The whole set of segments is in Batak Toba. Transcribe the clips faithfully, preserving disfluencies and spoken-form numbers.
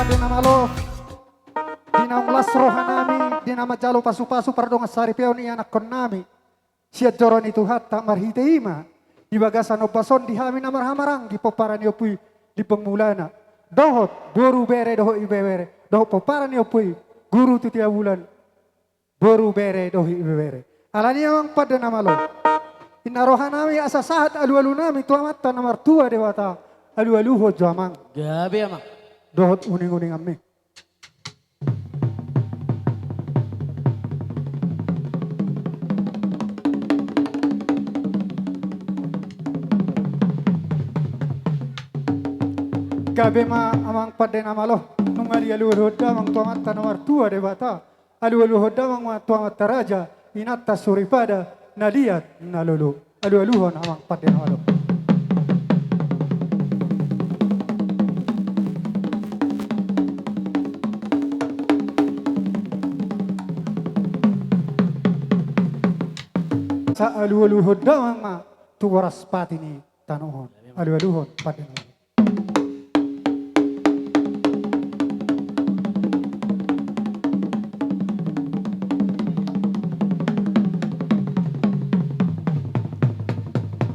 Di na malo, di naung las rohanami, di na manjalo pasupasu pardongan saripeon ni anakkonnami sian joro ni Tuhanta, marhite i ma di bagasan ombas on di hami na marhahamaranggi pomparan ni ompu i Limbong Mulana, dohot boru, bere dohot ibebere, dohot pomparan ni ompu i Guru Titiabulan, boru, bere dohot ibebere. Alani i amang pande na malo, inna rohanami asa sahat alualunami tu Amanta na martua Debata, alualuhon jo amang. Gabe amang. Dohot uninguninganmi. Gabe ma amang pande na malo, nunga dialualuhon damang tu Amanta na martua Debata, alualuhon damang ma tu amanta raja, inanta soripada, na liat na lolo. Alualuhon amang pande na malo. Sa alualuhon damang ma tu boras pati ni tano on. Alualuhon pande na malo.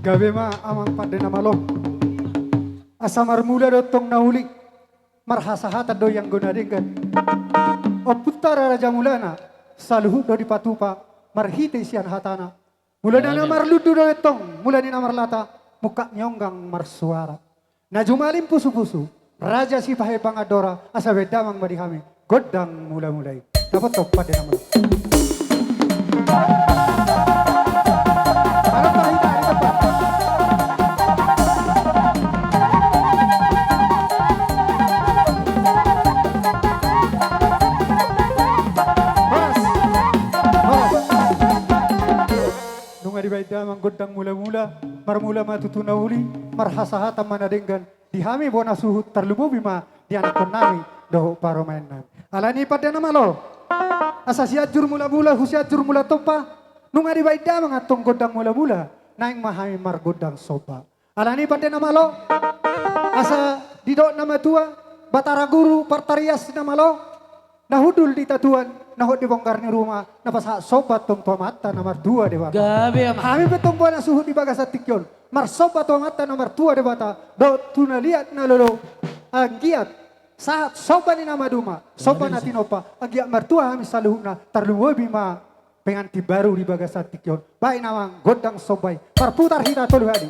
Gabe ma amang pande na malo. Asa marmula do tong na uli, marhasahatan do i anggo na denggan. Ompunta Raja Mulana, saluhut do dipatupa marhite sian hatana. Mula ni na marlundu do i tong, mula ni na marlata, mungkap ni onggang marsuara. Na jumalim pusupusu, raja Sipahebangan Dora, asa baen damang ma di hami gondang mulamula i. Dapot tong pande na malo. Manonton hita di tempat. Horas. Horas. Nunga dibaen damang gondang mulamula, marmula ma tutu na uli, marhasahatan ma na denggan di hami bona suhut, tarlumobi ma di anakkonnami dohot parumaennami. Alani i pande na malo, asa Sianjur Mulamula hu Sianjur Mulatompa, nunga dibaen damang antong gondang mulamula, naeng ma hami margondang somba. Alani i pande na malo, asa didok na matua, Batara Guru Partarias na malo, na hundul di tatuan, na hot di bonggar ni ruma, na pasahat somba tong tu Amanta na martua Debata. Gabe amang. Hami pe tong bona suhut di bagasan tingki on marsomba tu Amanta na martua Debata, dohot tu na liat na lolo, anggiat sahat somba ni na maduma, somba na tinompa, anggiat martua hami saluhutna, tarlumobi ma pengantin baru di bagasan tingki on. Baen amang gondang somba i. Marputar hita tolu hali.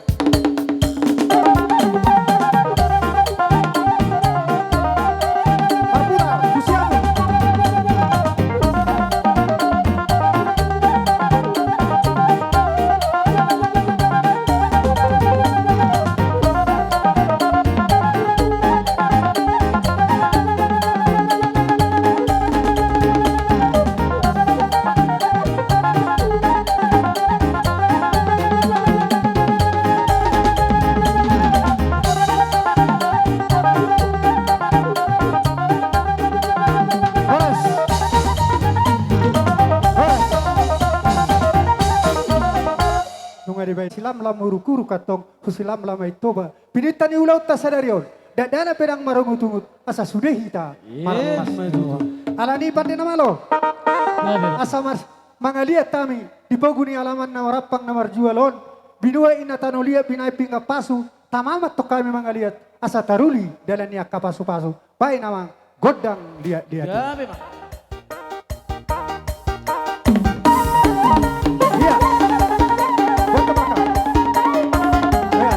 Marputar, husiamu. Horas. Horas. Nunga dibaen silamlam uruk-uruk antong, husilamlam ma i Toba. Pinta ni ulaonta sadari on, dakdanak pe ndang marungut-ungut, asa sude hita marlas ni roha. Alani i pande na malo. Asa mar-, mangaliat hami di pogu ni alaman na marampang na marjual on, binua inna tano liat, binaen pinggan pasu, tama ma antong hami mangaliat, asa taruli dalan ni angka pasu-pasu. Baen amang gondang liat-liat i. Gabe ma. Iya. Gondang maka. Iya.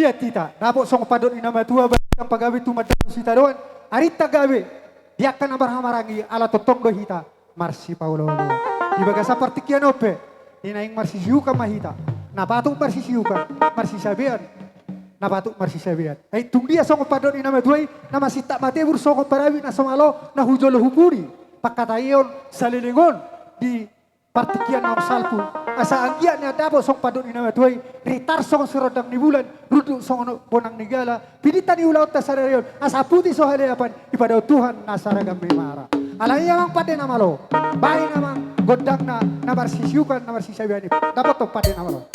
Ia hita dapot songon pandok ni na matua, baen pagabe tumandangkon sitadoan, arinta gabe di angka na marhahamaranggi, ala tongtong do hita marsipaolooloan. Di bagasan partingkian on pe, di naeng marsisiukan ma hita, na patut marsisiukan, marsisabean, na patut marsisabean. Ai tung dia songon pandok ni na matua i, na masintak matebur songon parabit na so malo na hu jolo hu pudi, pangkataion saleleng on di partingkian naung salpu, asa anggiat na dapot songon pandok ni na matua i, ritar songon sirondang ni bulan, runduk songon bonang ni gala, pininta ni ulaonta sadari on, asa putih so haleapan, dipadaon Tuhan nasa ragam himara. Alani i amang pande na malo, baen amang gondangna na marsisiukan, na marsisabean i, dapothon pande na malo.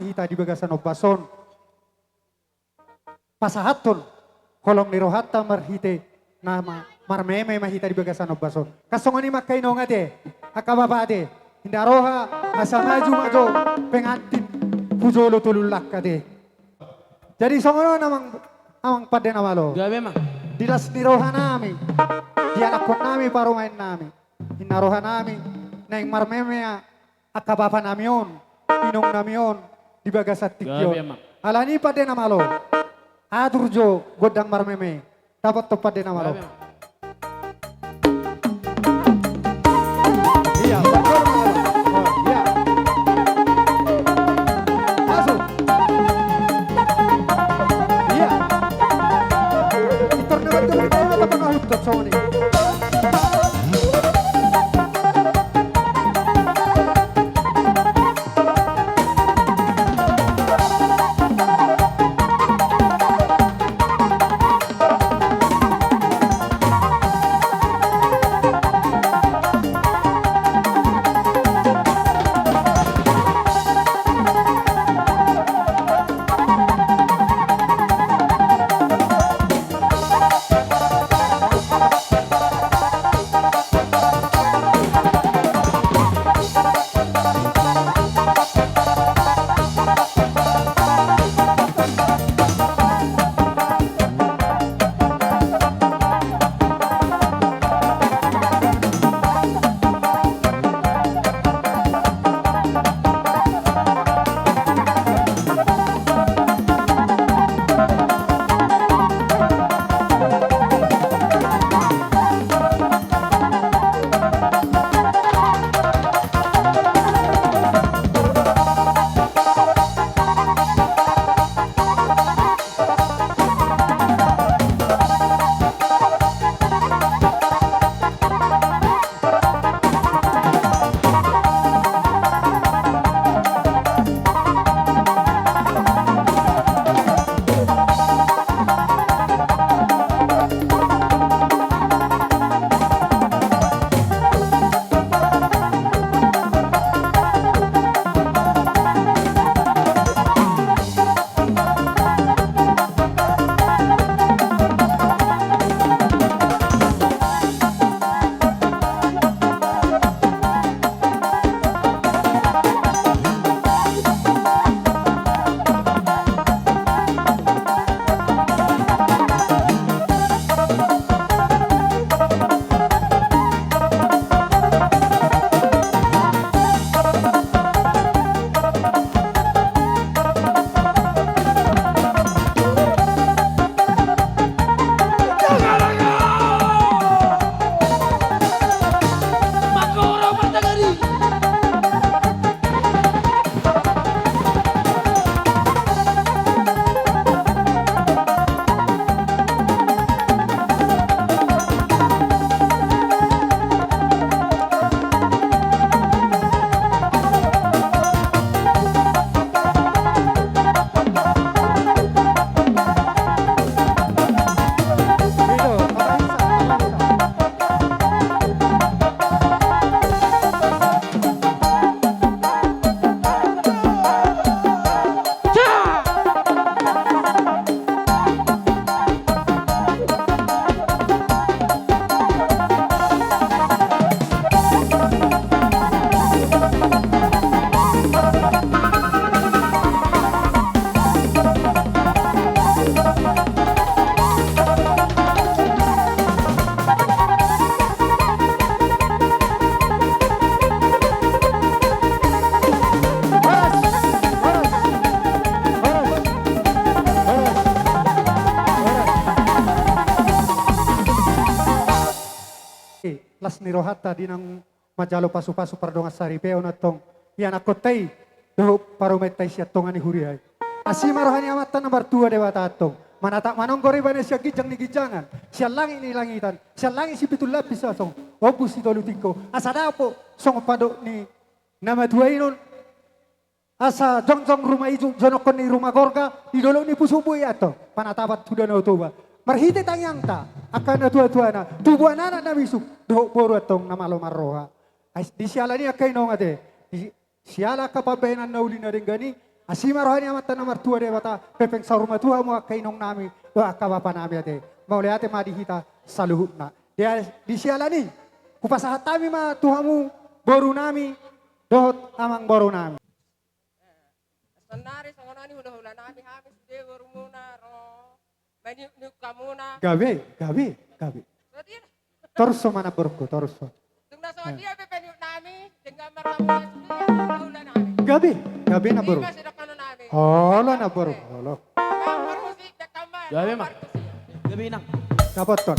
Hita di bagasan ombas on pasahathon holong ni rohanta marhite na ma-, marmeme ma hita di bagasan ombas on. Kan songon i ma angka inong ate, angka bapa ate, inda roha asa maju ma jo pengantin hu jolo tolu langka ate. Jadi songon on amang, amang pande na malo. Gabe ma. Di las ni rohanami, di anakkonnami, parumaennami, inna rohanami naeng marmeme angka bapanami on, inongnami on di bagasan tingki on. Gabe, Amang. Alani i pande na malo, atur jo gondang marmeme. Dapot tong pande na malo. Gabe, Amang. Iya, betul, Amang. Oh, iya. Masuk. Iya. Internet itu kita apa kau itu, Sony? Las ni rohanta di naung manjalo pasupasu pardongan saripeon antong ianakhonta i dohot parumaenta i sian tonga ni huria i. Asi ma roha ni Amanta na martua Debata antong manatap manonggor ibana sian ginjang ni ginjangan, sian langit ni langitan, sian langit sipitu lapis, asa ombus sitolu tingko, asa dapot songon pandok ni na matua i non, asa jongjong ruma i, jonokhon ni ruma gorga di dolok ni Pusuk Buhit antong panatapan tu Danau Toba. Marhite tangiangta angka natuatuana, tubuan anak na misuk dohot boru antong na malo marroha. Ais, di siala ni angka inong ate, di siala angka pambahenan na uli na denggan i, asi ma roha ni Amanta na martua Debata, hepeng saur matua hamu angka inongnami dohot angka bapanami ate. Mauliate ma di hita saluhutna. Di, di siala ni i, hupasahat hami ma tu hamu borunami dohot amangborunami. Sannari songon on i hulahulanami, hami sude borumuna ro Maniuk-niuk hamuna. Gabe, gabe, gabe. Torus ma namborungku, torus ma. Tung na so dia pe paniuk nami, denggan marhamu ma sude, ulaon nami. Gabe, gabe namboru. Ima sidok anu nami. Olo namboru, olo. Namboru si Dekaman. Gabe ma. Gabe inang. Dapothon.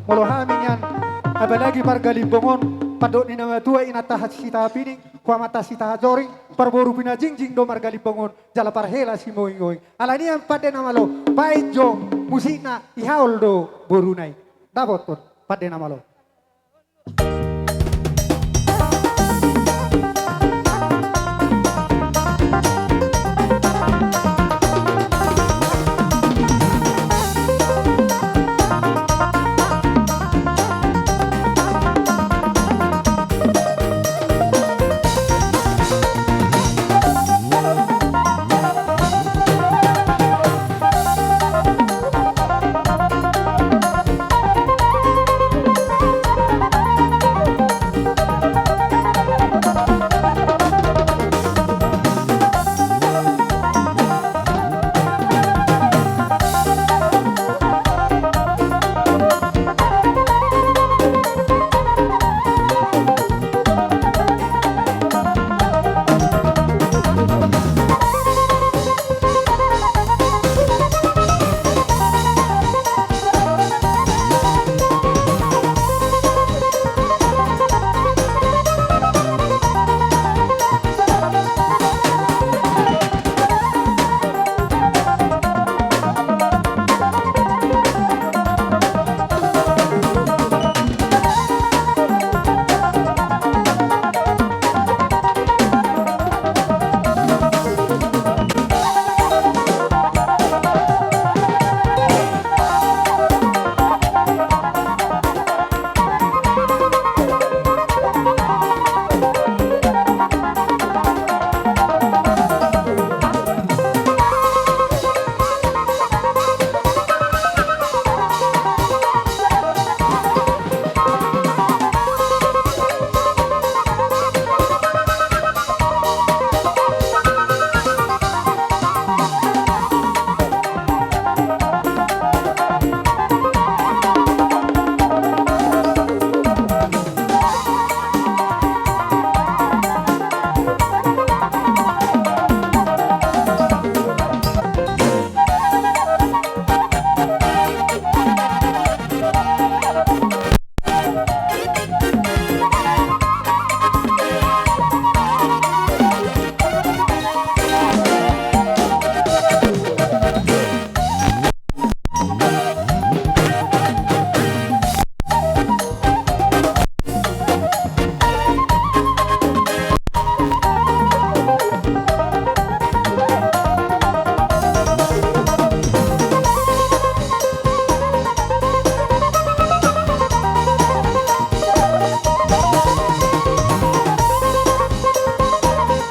Molo hami nian, apalagi marga Limbong on, pandok ni na matua inanta Sitapining, hu amanta Sitajoring, parboru pinajingjing do marga Limbong on, jala parhela Simuinging. Alani i pande na malo, baen jo musikna, ihaol do boruna i. Dapothon pande na malo.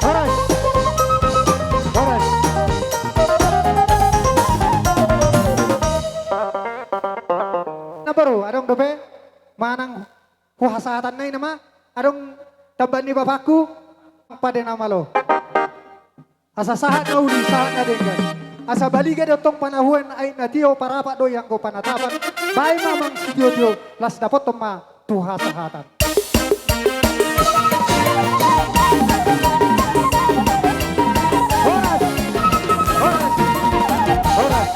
Horas. Horas. Na boru, adong dope manang huhasahatan nai nama, adong tambahan ni bapakku, pande na malo. Asa sahat na uli, sahat na denggan. Asa baliga do tong panahuan, aek na tio, parapat do ianggo panatapan. Baen ma amang sitiotio, laos dapothon ma tu hasahatan. Horas! Horas! Horas!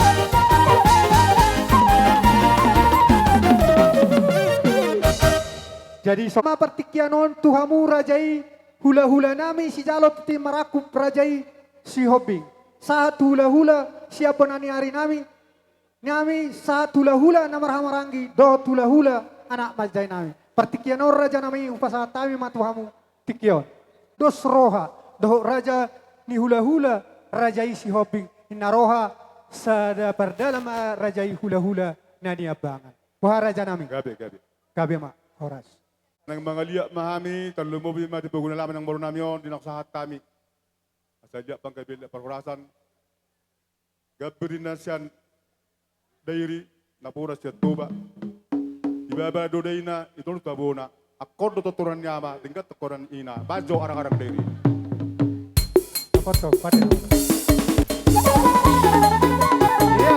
Jadi, so ma partingkian on tu hamu raja i, hulahula nami sijalo tintin marangkup raja i Sihombing. Sahat tu hulahula sian bona ni ari nami, nami sahat hulahula na marhahamaranggi dohot hulahula anak manjae nami. Partingkian on raja nami hupasahat hami ma tu hamu tingki on. Dos roha dohot raja ni hulahula raja i Sihombing, ninna roha sada pardalan ma raja i hulahula na niambangan. Boha raja nami? Gabe, gabe. Gabe ma, horas. Naeng mangaliat ma hami, tarlumobi ma di pogu ni alaman ni boru nami on, di na hupasahat hami. Asa liat panggabean, liat parhorasan. Gambir ninna sian Dairi, napuran sian Toba. Ibaba do daina, i tolu tabona. Angkon do tontonan ni ama, denggan tongkonan ni ina. Baen jo arang-arang Dairi. Angkon do, pande. Iya.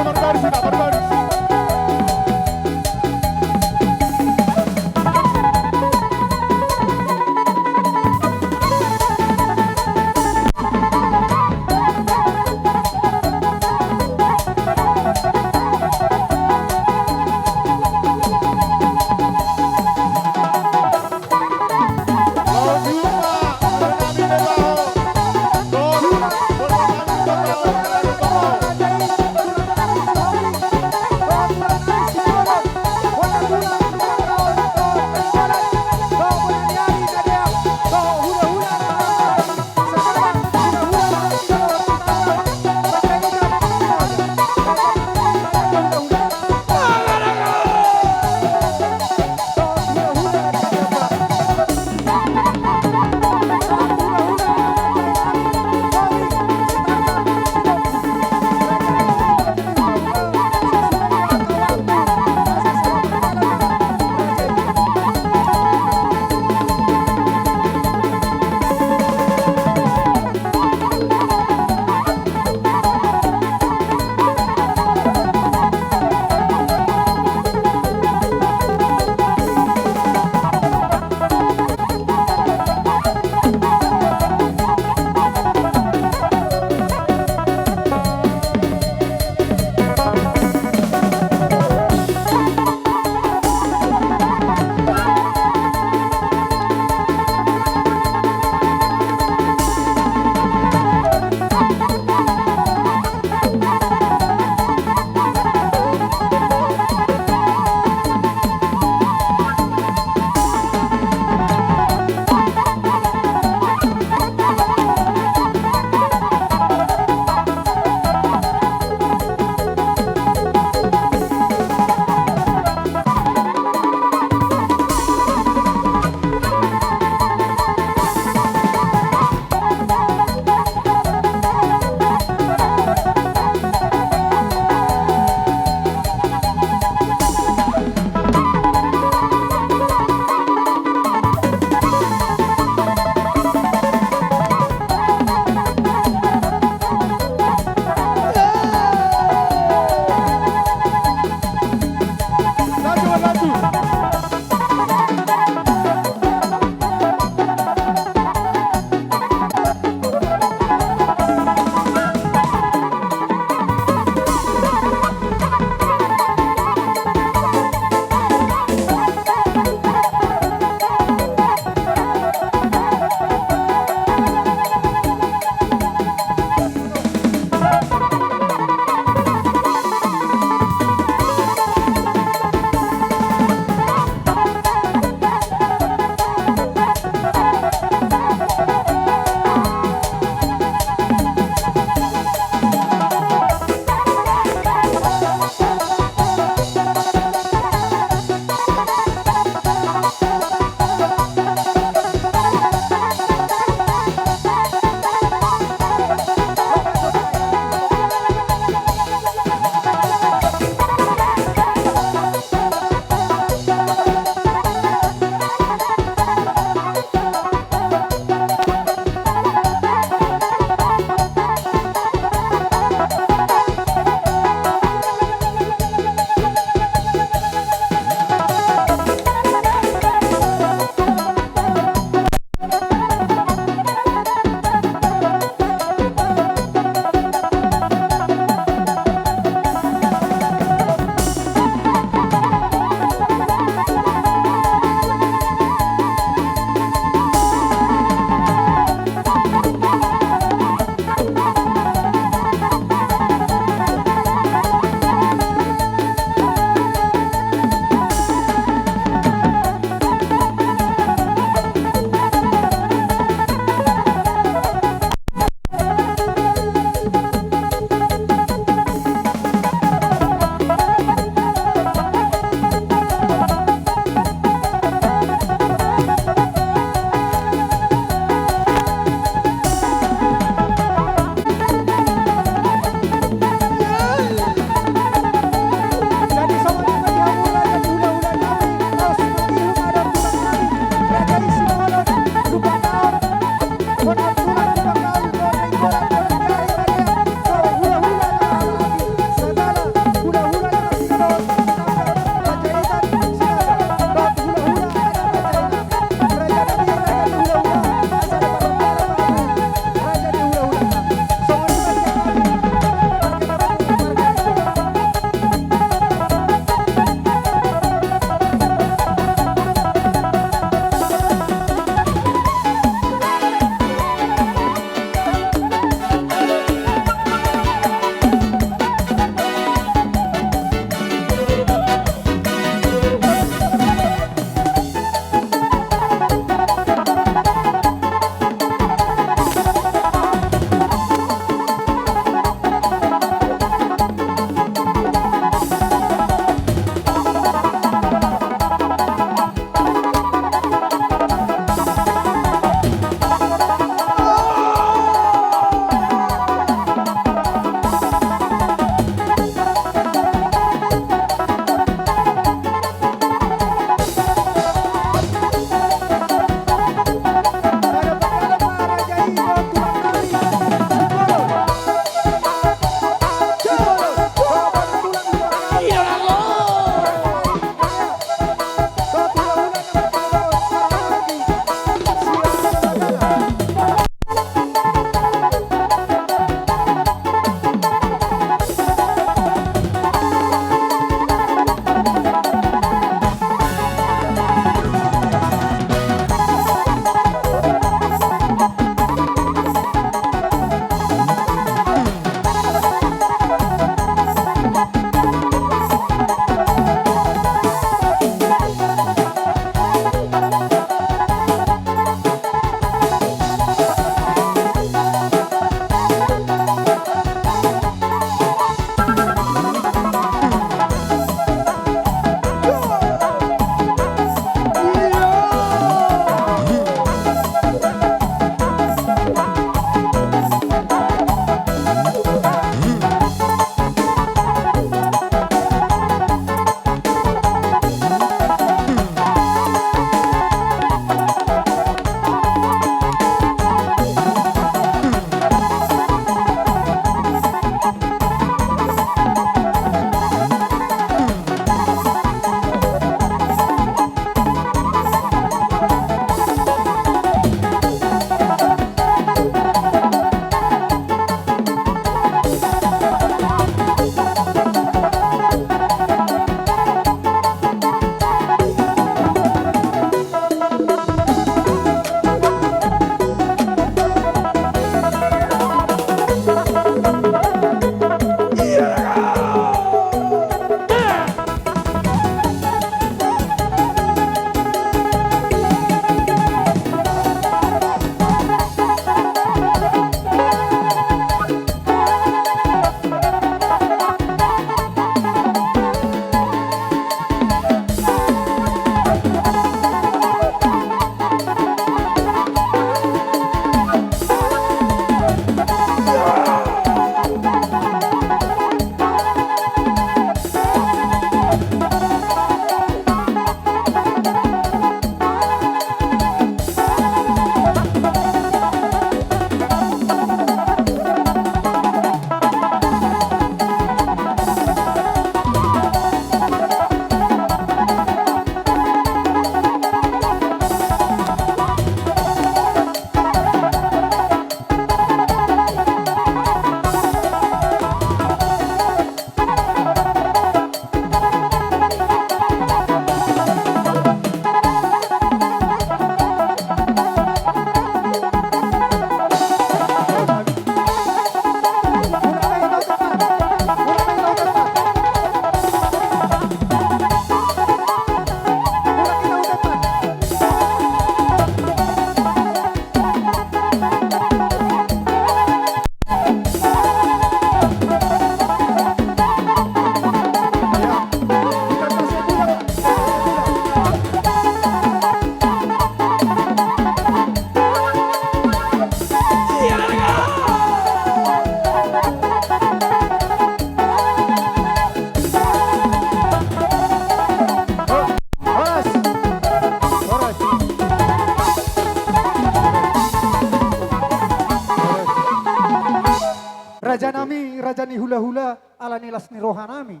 Rajanami, raja ni hulahula, ala ni las ni rohanami.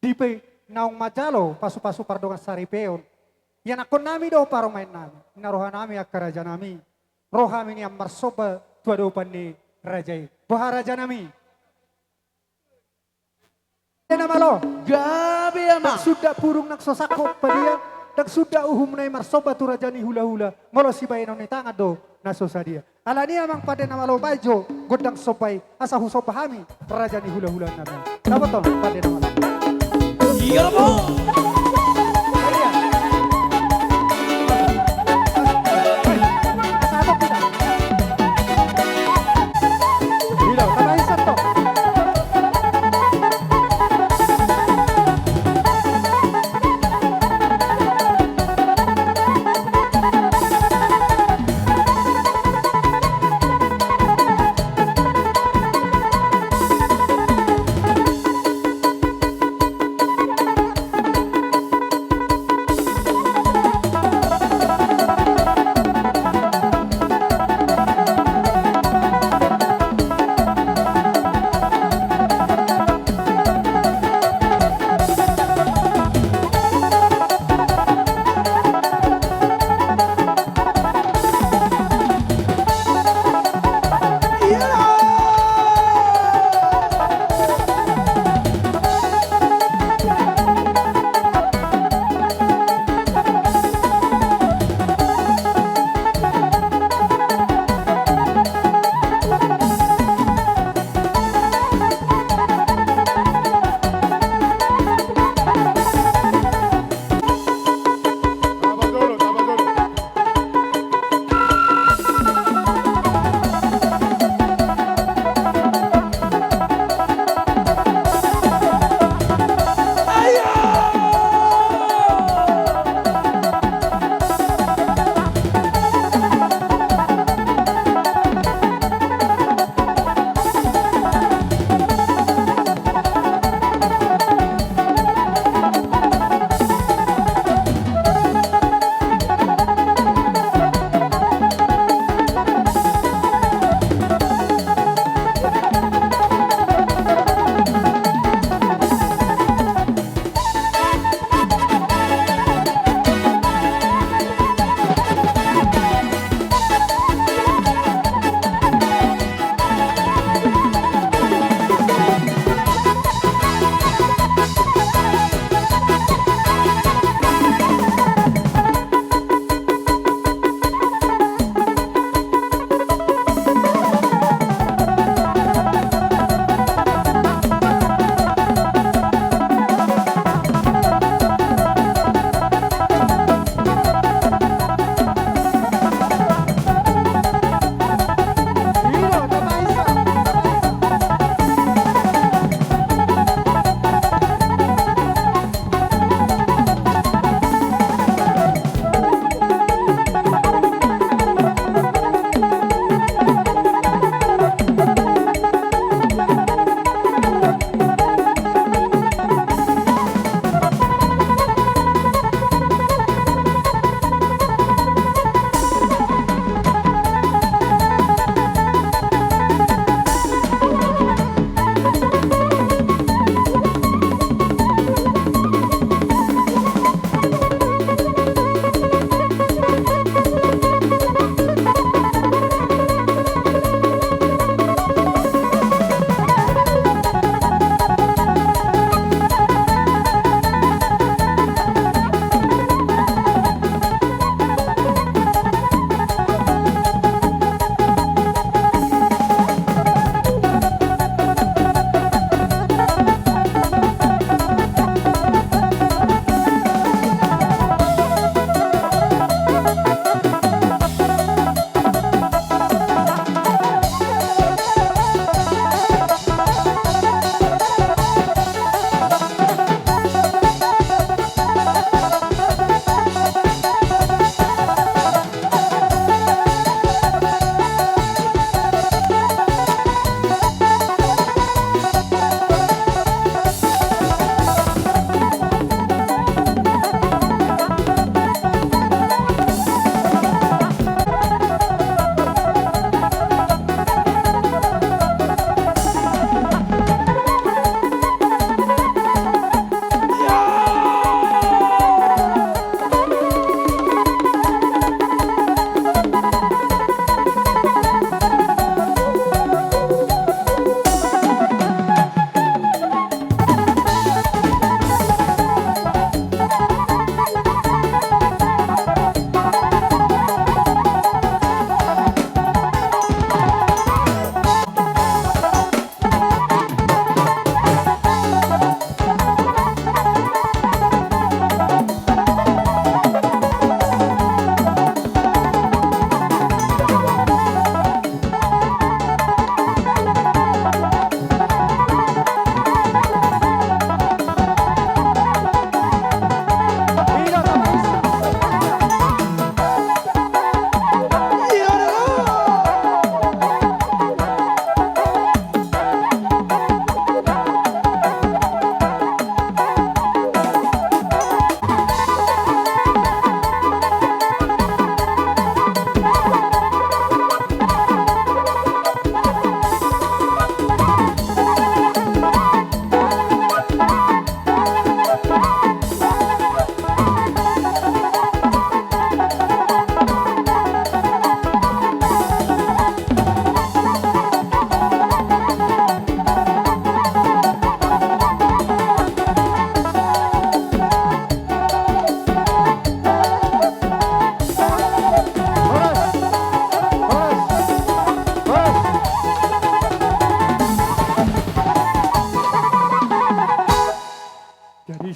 Di pe naung manjalo pasupasu pardongan saripeon, ianakkonnami do parumaennami. Na rohanami angka rajanami, ro hami nian marsomba tu adopan ni raja i. Boha rajanami? Pande na malo. Gabe amang. Ndang suda pudung na so sangkop padia, ndang suda uhumna i marsomba tu raja ni hulahula, molo sibahenon ni tangan do na so sadia. Alani i amang pande na malo, bahen jo gondang somba i asa husomba hami raja ni hulahula nami. Dapoton pande na malo. Iya, Bang. Iya. Asa apa kita? Iya, tambah isan, toh.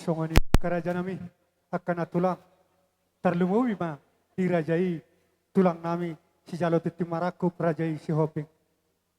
Songon i angka raja nami, angka na tulang, tarlumobi ma di raja i tulang nami sijalo tintin marangkup, raja i Sihombing.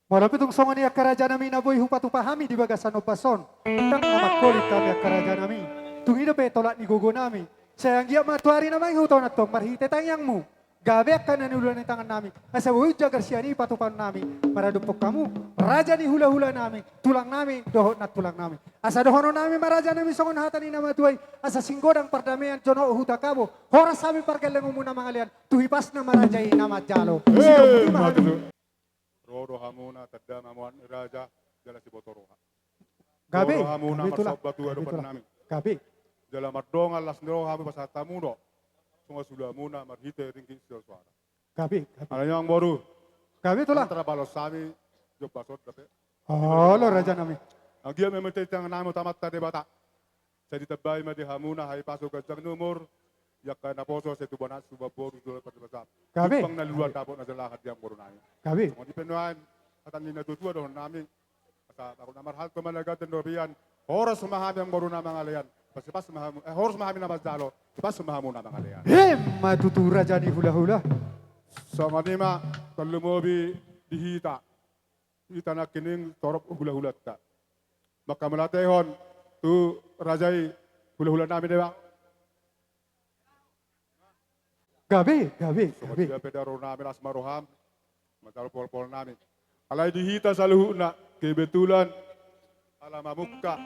Molo pe tung songon i angka raja nami na boi hupatupa hami di bagasan ombas on, ndang na mangkolit hami angka raja nami. Tung i dope tolap ni gogo nami. Sai anggiat ma tu ari na mangihut on antong marhite tangiangmu, gabe angka na niula ni tangan nami, asa boi jagar sian i patupaon nami maradophon hamu, raja ni hulahula nami, tulang nami dohot nantulang nami. Asa dohonon nami ma raja nami songon hata ni na matua i, asa singgodang pardamean jonok huta Kabo, horas hami pargellengonmu na mangalean, tu hipasna ma raja i na manjalo. Eh, sidok i ma hami. Ro do hamuna tanda mamuat ni raja, jala siboto roha. Gabe, ro do hamuna gabe tulang, marsomba tu adopan nami. Gabe. Jala mardongan las ni roha hamu pasahat hamu do songon suluamuna marhite ringgit sitio suara. Gabe, gabe. Alani i amang boru. Gabe tulang. Tarbalos hami di ombas on dope. Olo raja nami. Anggiat ma marhite tangiang nami tu Amanta Debata, sai ditambai ma di hamuna hahipason, ganjang ni umur, di angka naposo sai tubu anak, tubu boru, tubu parnabasan. Gabe. Tumpang na luluan dapot na jala hadiang boru nami. Gabe. Songon i pe nuaeng hata ni natuatua dohonon nami. Asa baru na marhalto ma na ganjang dohot robean. Horas ma hami amang boru na mangalean, pas-pas ma hamu, eh, horas ma hami na manjalo, pas ma hamu na mangalean. Emma tutu raja ni hulahula. Songon i ma tarlumobi di hita, hita nangkining torop hulahulanta. Manghamauliatehon tu raja i hulahula nami deba. Gabe, gabe, gabe. Songon dia pe da ro nami, las ma roham manjalo polpol nami. Alai di hita saluhutna kebetulan ala mamungka.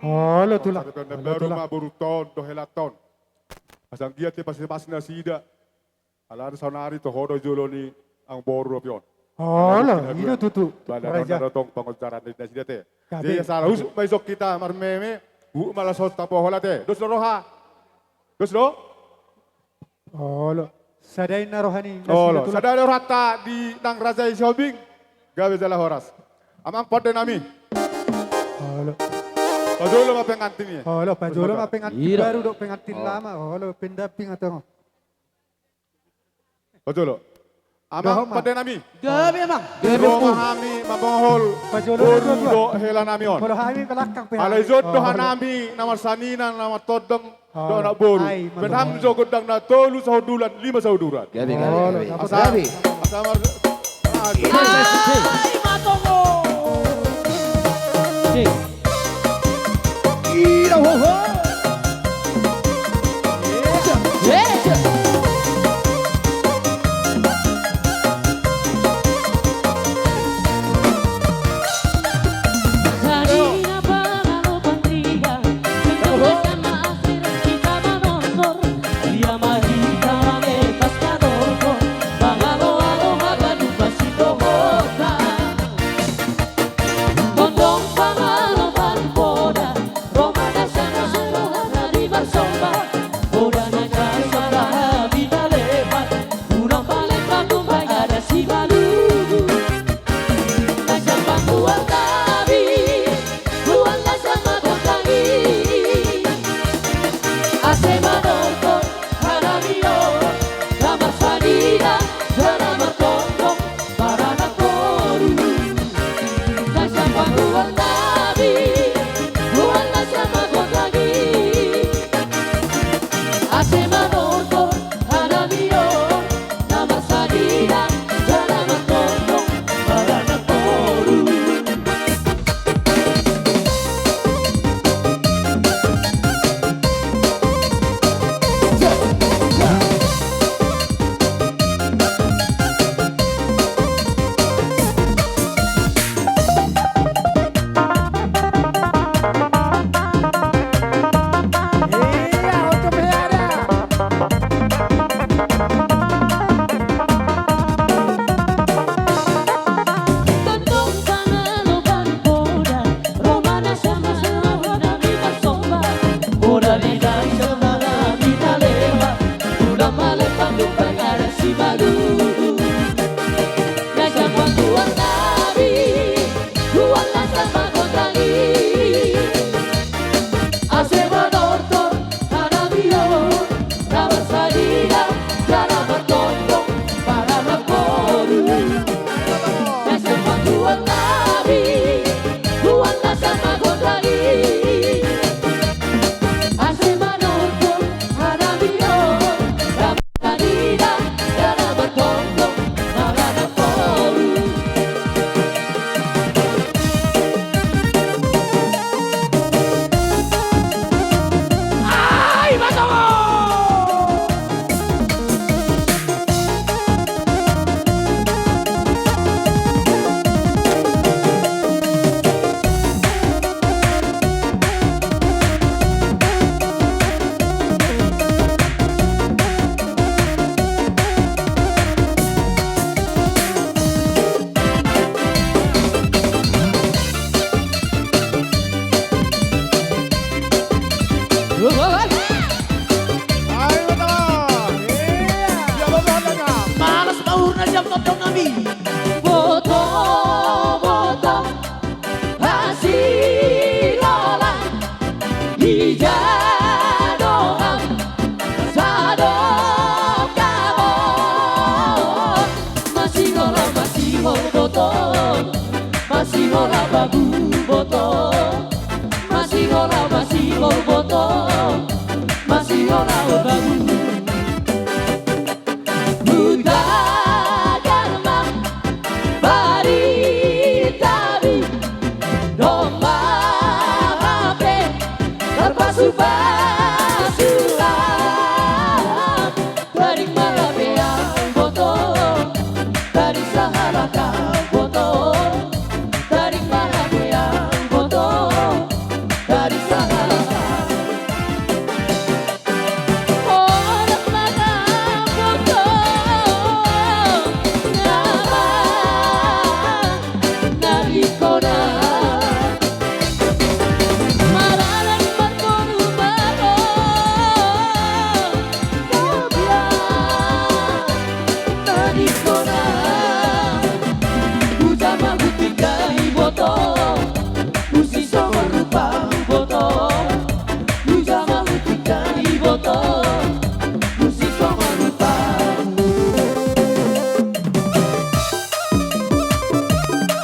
Olo tulang. Olo tulang. Baru ma borunta on dohot helanta on. Asa anggiat pe pas-pas nasida. Alana saonari toho do jolo ni amang boru dope on. Olo, i do tutu. Bala raja. Dang adong pangonjaran di nasida te. Gabe. Jadi asa huhut ma dison hita marmeme, huhut ma laos tapoho holan te. Dos do roha. Dos do? Olo. Sada i na roha ni nasida tulang. Olo. Sada rohanta di nang raja i Sihombing. Gabe jala horas. Amang pande nami. Olo. Pajolo ma pengantin i. Olo, pajolo ma pengantin baru dohot pengantin lama. Olo, pendamping antong. Pajolo. Amang pande nami. Gabe amang. Ro ma hami mambohol boru dohot hela nami on. Molo hami belakang pe. Alai jot do hanami na marsanina na martondong dohot anak boru. Ai, baen hamu jo gondang na tolu sahundulan, lima sahundulan. Gabe, gabe, gabe. Asa, asa mar-, ai, matongo. Ira ho ho. Masihola babu boto, masihola, masihola boto, masihola o babu. Hutagar ma baritabi, domma hape tarpasupasu. Tading ma hape au boto, tading sahalak au boto, tading ma hape au boto, tading sahalak au. Horas ma au boto, nama na dingkon au. Maranak marboru ma ho. Gabe na dingkon au. Hujama hutingka iboto, husisongon rupa boto. Hujama hutingka iboto, husisongon rupa.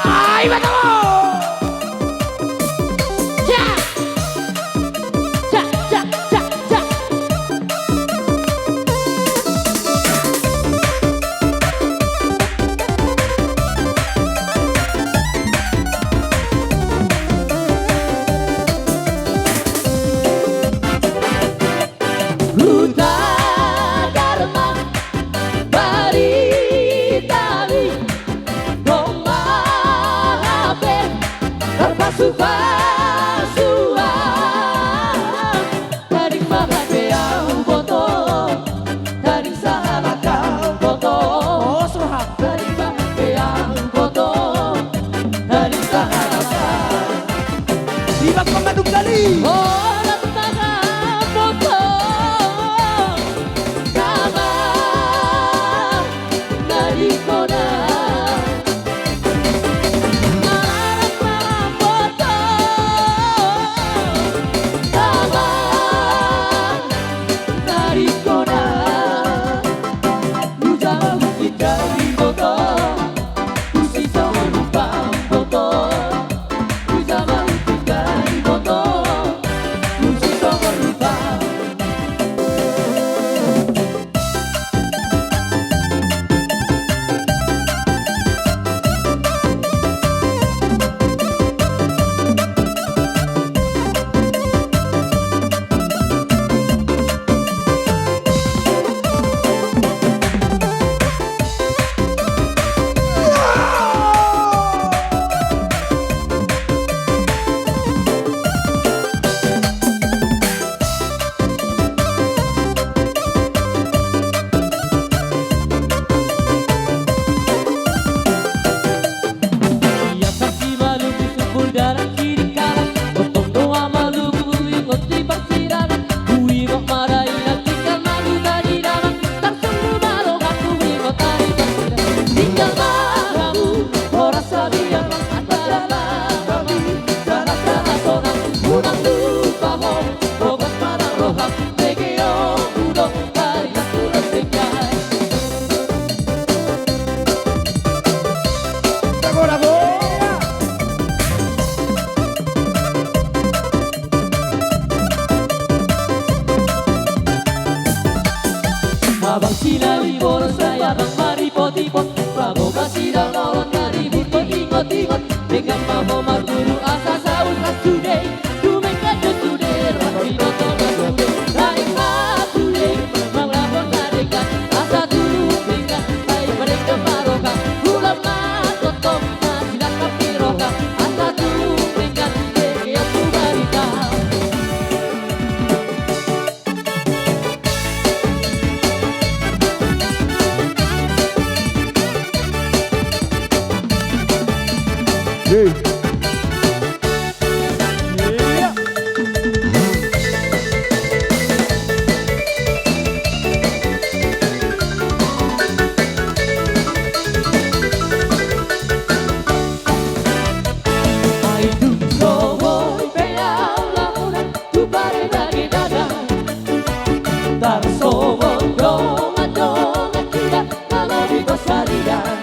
Ai, matamu! Jak! Jak, jak, jak, jak! Hutagar ma baritabi, domma hape tarpasupasu. Tading ma hape au boto, tading sahalak au boto. Os roham. Tading ma hape au boto, tading sahalak au. Ibat pangandung kali. Horas ma au boto, nama na dingkon au. Maranak ma au boto, nama na dingkon au. Hujama hutingka iboto, husisongon rupa boto. Hujama hutingka iboto, husisongon rupa. Ia saksi malugu sumbul dalan siringkalan, gotong do ama lugu ingot di parsirangan. Huingot ma dainang tinggal ma huta di damang, tarsongon ma rohangku huingot ari parsirangan. Tinggal ma hamu horas sabiar, antar ma hami salasala sonang, unang lupa ho, horas ma nang roham, begeonku do. Abang sinari boros, abang maripot-ipot, paboa sidang nolon na ribut ingot-ingot. Denggan ma ho marguru asa saut ras sude. Dumenggan do sude, ras binoto na sude. Naeng ma sude mangalap na denggan, asa tulung denggan, sai madenggan ma roha. Ulang ma tongtong na silangkap ni roha, asa tulung denggan, begeonku barita. Ai tung so boi pe au laho nang tu pardagedagean, tarsongon dongan-dongan hita na lobi parsarian.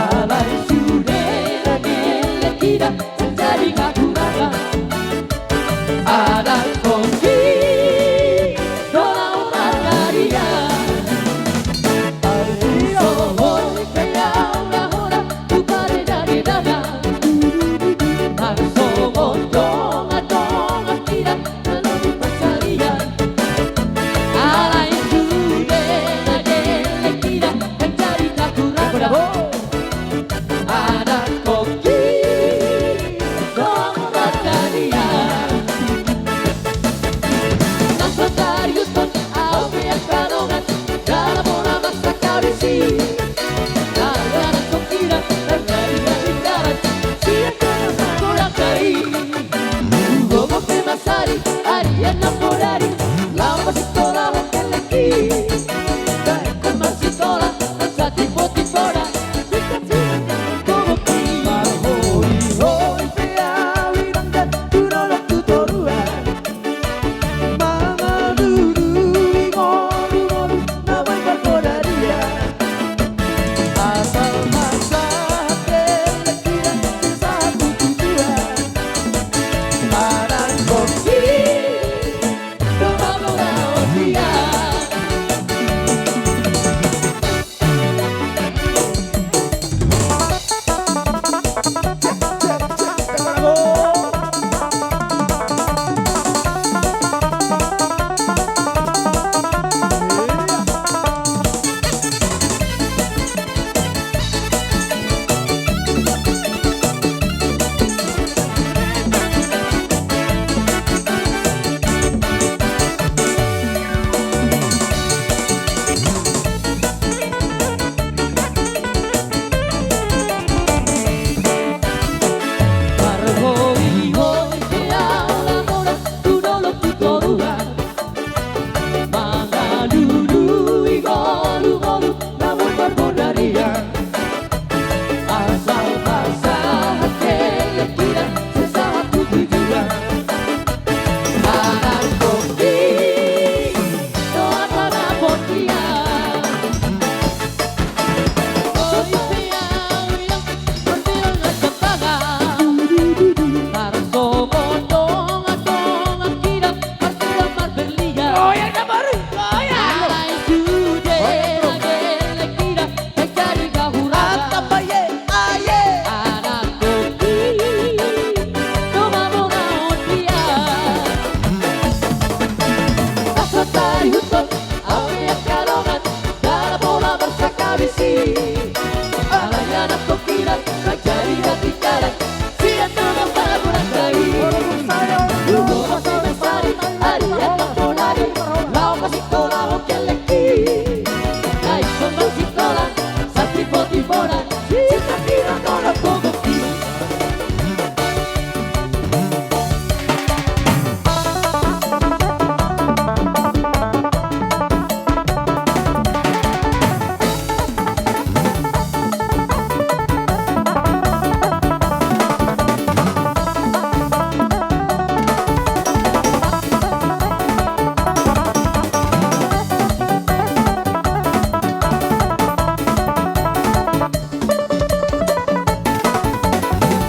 Alai sude rade Tidak terjadi kekurangan. Anak kopi dola margarian. Sohor pe au na hora tu pare dari dana. Marsongon dongan-dongan tidak terlalu persalian. Alai sude na gelek tidak terjadi kekurangan. Anak kopi dola margarian. Nang sadari uton au pe angka dongan dalam pola masa kabisi. Anak kopi dola margarian. Siap dalam pola kai. Gogo pe masari arian na podari. Lapas sikola hotel lagi. Baik masih sekolah. Satipo-tipo da. Marhoi-hoi pe au na hora tu dolok tu toruan. Mangalului golu-golu na marbodarian. Asal pasahat kelek tidak sesahat tu tujuan. Anak kopi doa pada potian. Oi pe au ilang martilang na jambangan. Marsongon dongan-dongan tidak martilang marberlian. Goyang na baru, goyang. Alai sude na gelek tidak terjadi kekurangan. Anak kopi doa pada potian. Asal tari huton au pe angka dongan dalam pola masa kabisi. Alai anak kopi dola margarian. Siap dalam pola kai. Gogo pe masari arian na podari. Laho masikola hotel lagi. Baik masih sekolah. Satipo-tipo da. Sisa kira tolong gogo ki.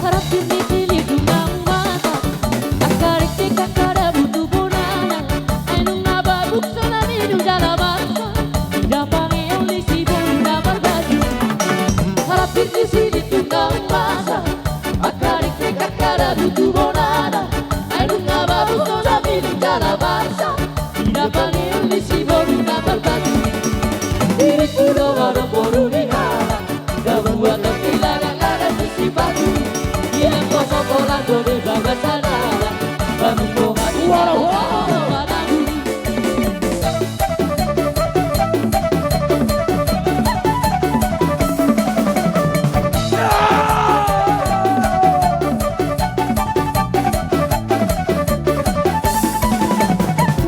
Harap tinggi tinggi di tengah mata. Angka reke kakara butuh bonana. Ai nunga babuk sonang i nunga jala basa. Ida pangeon ni si boru na marbaju. Harap tinggi tinggi di tengah mata. Angka reke kakara butuh bonana. Ai nunga babuk sonang i nunga jala basa. Ida pangeon ni si boru na marbaju. Diriku do adong boru ni halak. Dabuatan di ladang-ladang di sipatu. Ia poso pola do di bagasan halak. Baru poha di bagasan.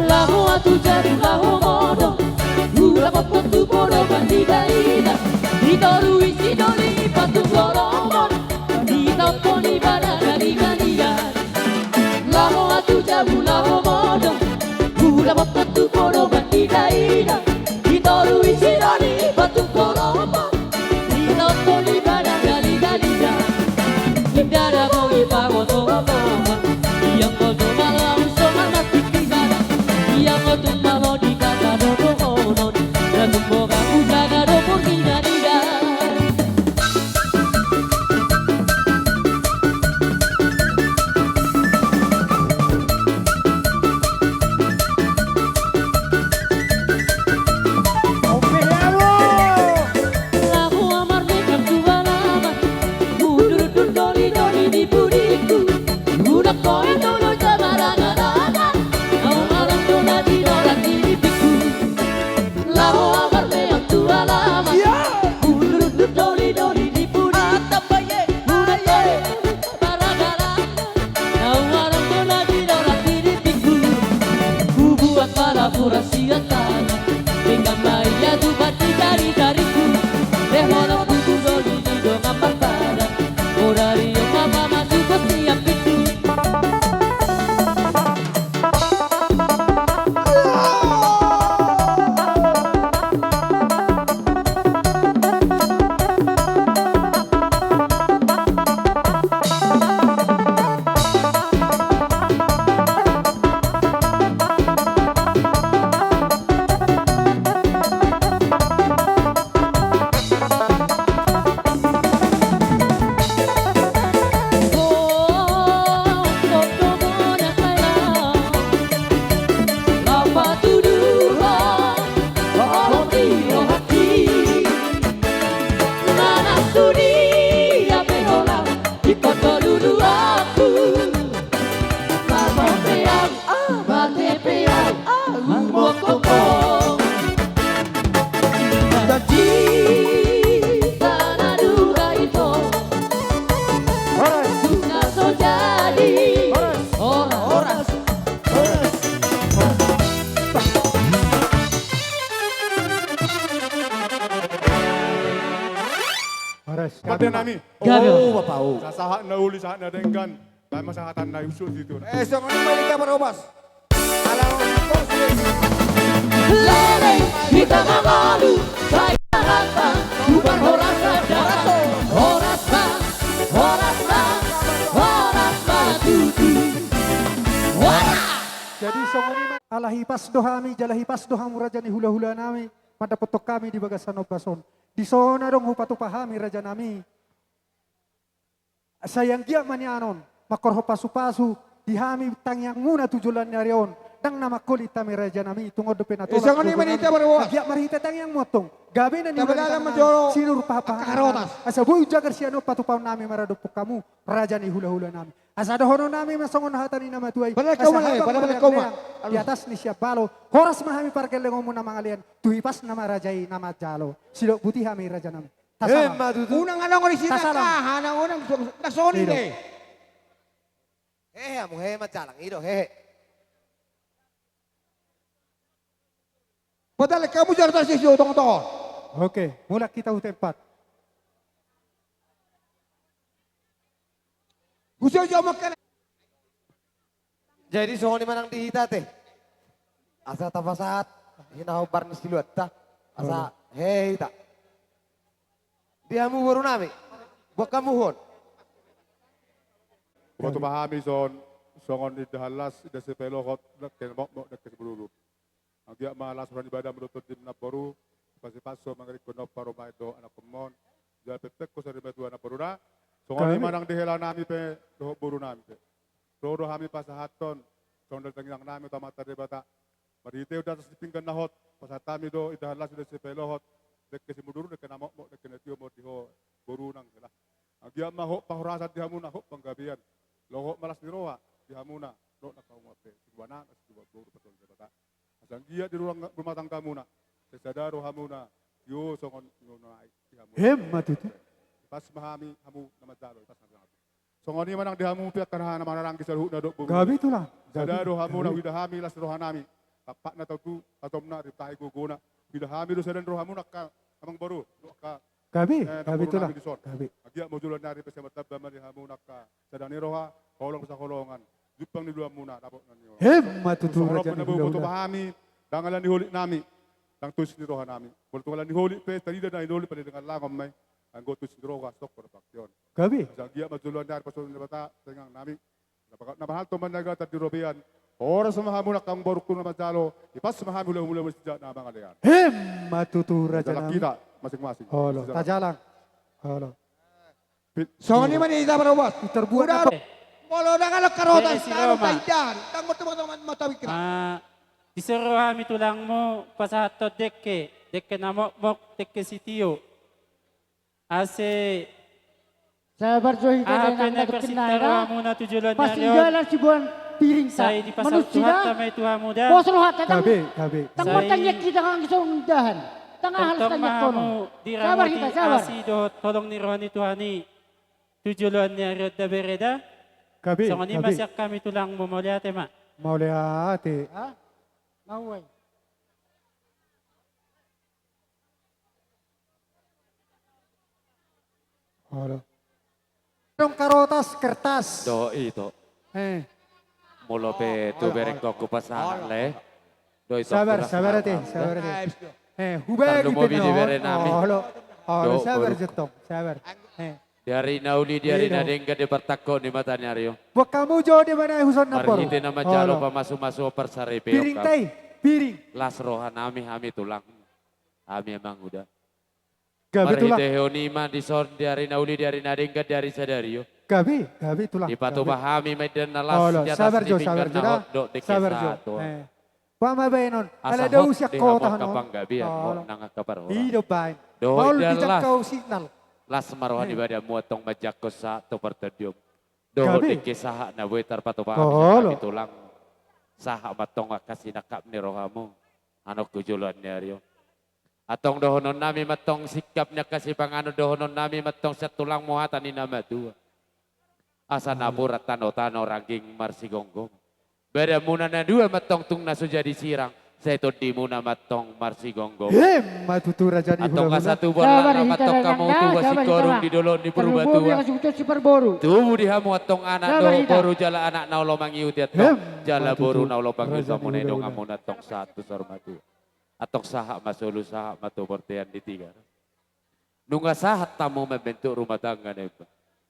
Laho atu jabu laho modom. Hula popot tu podoman ni dainang. Di toru i sidoli patung goromon. Di tompo ni baraga di galian. Laho atu jabu laho modom. Hula popot tu podoman ni dainang. Di toru i sidoli patung goromon. Di tompo ni baraga di galian. Inda na boi Ate nami. Gabe. Oh, Bapak, oh. Sahat na uli, sahat na denggan. Baen ma sahatan na husuk situ. Eh, songon i ma hita parhobas. Ala on. Leleng hita mangolu, baen ma hata, tu parhorasan. Horas ma, horas ma, horas ma tutu. Horas. Jadi songon i ma, ala hipas do hami, jala hipas do hamu raja ni hulahula nami, mandapothon hami di bagasan ombas on. Dison adong hupatupa hami raja nami. Sai anggiat ma nian on, mangkorhon pasupasu di hami tangiangmuna tu joloan ni ari on, ndang na mangkolit hami raja nami, tung on dope na tolap. Anggiat marhite tangiangmu antong, gabe na niula ni tangan nami, sinur pahanpahan nami, asa boi jagar sian on patupaon nami maradophon hamu, raja ni hulahula nami. Asa dohonon nami ma songon hata ni na matua i, asa haba ma na leanglea di atas ni sian balo, horas ma hami pargellengonmu na mangalean, tu hipasna ma raja i na manjalo. Sidok buti hami raja nami. Tasalam. Emma tutu. Unang adong di sini. Tasalam. Aha na unang, na songon i do. Hehe, amu hehe, manjalang i do hehe. Padahal kamu jalan tarsisi, tong, tong. Oke, mulak hita tu tempat. Husio jo makan. Jadi songon i ma nang di hita ate. Asa tapasahat hinahobar ni siluanta. Asa hehe hita. Di hamu boru nami, boan hamu hon. Hupatupa hami son, songon indahan las, indahan sipalohot, dengke na mokmok, dengke simudurudur. Anggiat ma las roha ni badanmu dohot tondi ni namboru, pasipashon mangiringkon na pomparan dohot anakkonmon, jala pekpekhon sarimatua namboruna. Songon i ma nang di hela nami pe dohot boru nami pe. Ro do hami pasahathon sandok tangiang nami tu Amanta Debata. Marhite di atas ni pinggan na hot, pasahat hami do indahan las, indahan sipalohot, dengke simudurudur, dengke na mokmok, dengke na tio ma di ho boru nang hela. Anggiat ma hot parhorasan di hamuna, hot panggabean. Lohot ma las ni roha di hamuna, dohot nang hamu pe, situa anak, situa boru, pasahat Debata. Asa anggiat di ruang rumah tanggamuna, sai sada rohamuna, tio songon nunga i di hamuna. Emma tutu. Hipas ma hami, hamu na manjalo, hipas ma hami. Songon i ma nang di hamu pe angka na mangaranggi saluhutna dohot boru. Gabe tulang. Sada do hamuna, huida hami las roha nami. Tampakna tatu, tatomna, riptahi gogona. Huida hami do sada ni rohamuna angka amangboru, dohot angka Gabe, eh, gabe namboru tulang. Nami dison. Gabe. Anggiat ma joloan ni ari pe sai martamba ma di hamuna angka sada ni roha, holong sihaholongan, jumpang ni ulaonmuna, dapot na ni roha. Emma tutu raja ni hulahula. Songon i ma nang di hami, ndang ala ni holit nami, ndang tois ni roha nami. Molo tung ala ni holit pe, tarida na hinolit pande dengan langon ma i, anggo tois ni roha, sitongka do pangkeon. Gabe. Asa anggiat ma joloan ni ari pasahaton ni Debata tangiang nami. Na pahalto ma na gata di robean. Horas ma hamu nang amangborungku na manjalo. Hipas ma hami hulahula sijahat na mangalean. Emma tutu raja nami. Tajalang hita masing-masing. Olo, tajalang. Olo. Songon i ma di hita parhobas. Terbuat apa? Molo ndang ala karotas, ndang ala taida, ndang martemu mata pikiran. Ah, dison ro hami tulangmu pasahathon dengke, dengke na mokmok, dengke sitio. Ase. Sabar jo hita, aha pe na persinta rohamuna tu joloan ni ari on. Pasinjalan siboan piring ta. Sai dipasaut Tuhanta ma i tu hamu da. Pos rohanta, ndang. Gabe, gabe. Ndang martangiang hita nang songon indahan. Ndang aha las tangiangkon. Tongtong ma hamu diramoti asi dohot holong ni roha ni Tuhan i tu joloan ni ari on da bere da. Gabe, gabe. Songon i ma sian hami tulangmu, mauliate ma. Mauliate. Ha? Manuai. Halo. Adong karotas, kertas. Do, ito. Eh. Molo pe tu berengku pasahat le. Do, ito. Sabar, sabar ate, sabar ate. Eh, hubaen tarlumobi di bere nami. Halo. Halo, sabar jo tong, sabar. Eh. Di ari na uli, di ari na denggan, di partangko ni mata ni ari on. Buat hamu jo di mana huson na boru. Marhite na manjalo pamasumasu parsaripeon. Piring tai, piring. Las roha nami hami tulang. Hami amang uda. Gabe tulang. Marhitehon i ma dison di ari na uli, di ari na denggan, di ari sadari on. Gabe, gabe tulang. Dipatupa hami ma indahan na las di atas ni pinggan na hot dohot dengke sahat on. Pamabaenon ala dao sian kota hon. Asa hot di hamu angka panggabean, hot nang angka parhorasan. I do baen. Dohot indahan las. Las ma roha ni badanmu antong manjangkon sahat tu partondion. Dohot dengke sahat na boi tarpatupa hami tulang. Sahat ma antong angka sinangkap ni rohamu. Annon tu joloan ni ari on. Antong dohonon nami ma antong singkap ni angka sipanganon, dohonon nami ma antong sian tulangmu hata ni na matua. Asa napuran tanotano rangging marsigomgom. Badanmuna na dua ma antong tung na so jadi sirang, Sai tondimuna ma antong marsigomgom. Emma tutu raja ni hula-hula. Antong asa tubu anak na ma antong hamu tubu sitorus di dolok ni Purbatua. Tubu di hamu antong anak dohot boru jala anak na olo mangihuti antong jala boru na olo pangihuti hamu na i donganmuna antong sahat tu saur matua. Antong sahat ma solu sahat ma tu bontean di Tigaras. Nunga sahat hamu mambentuk rumah tangga na imba.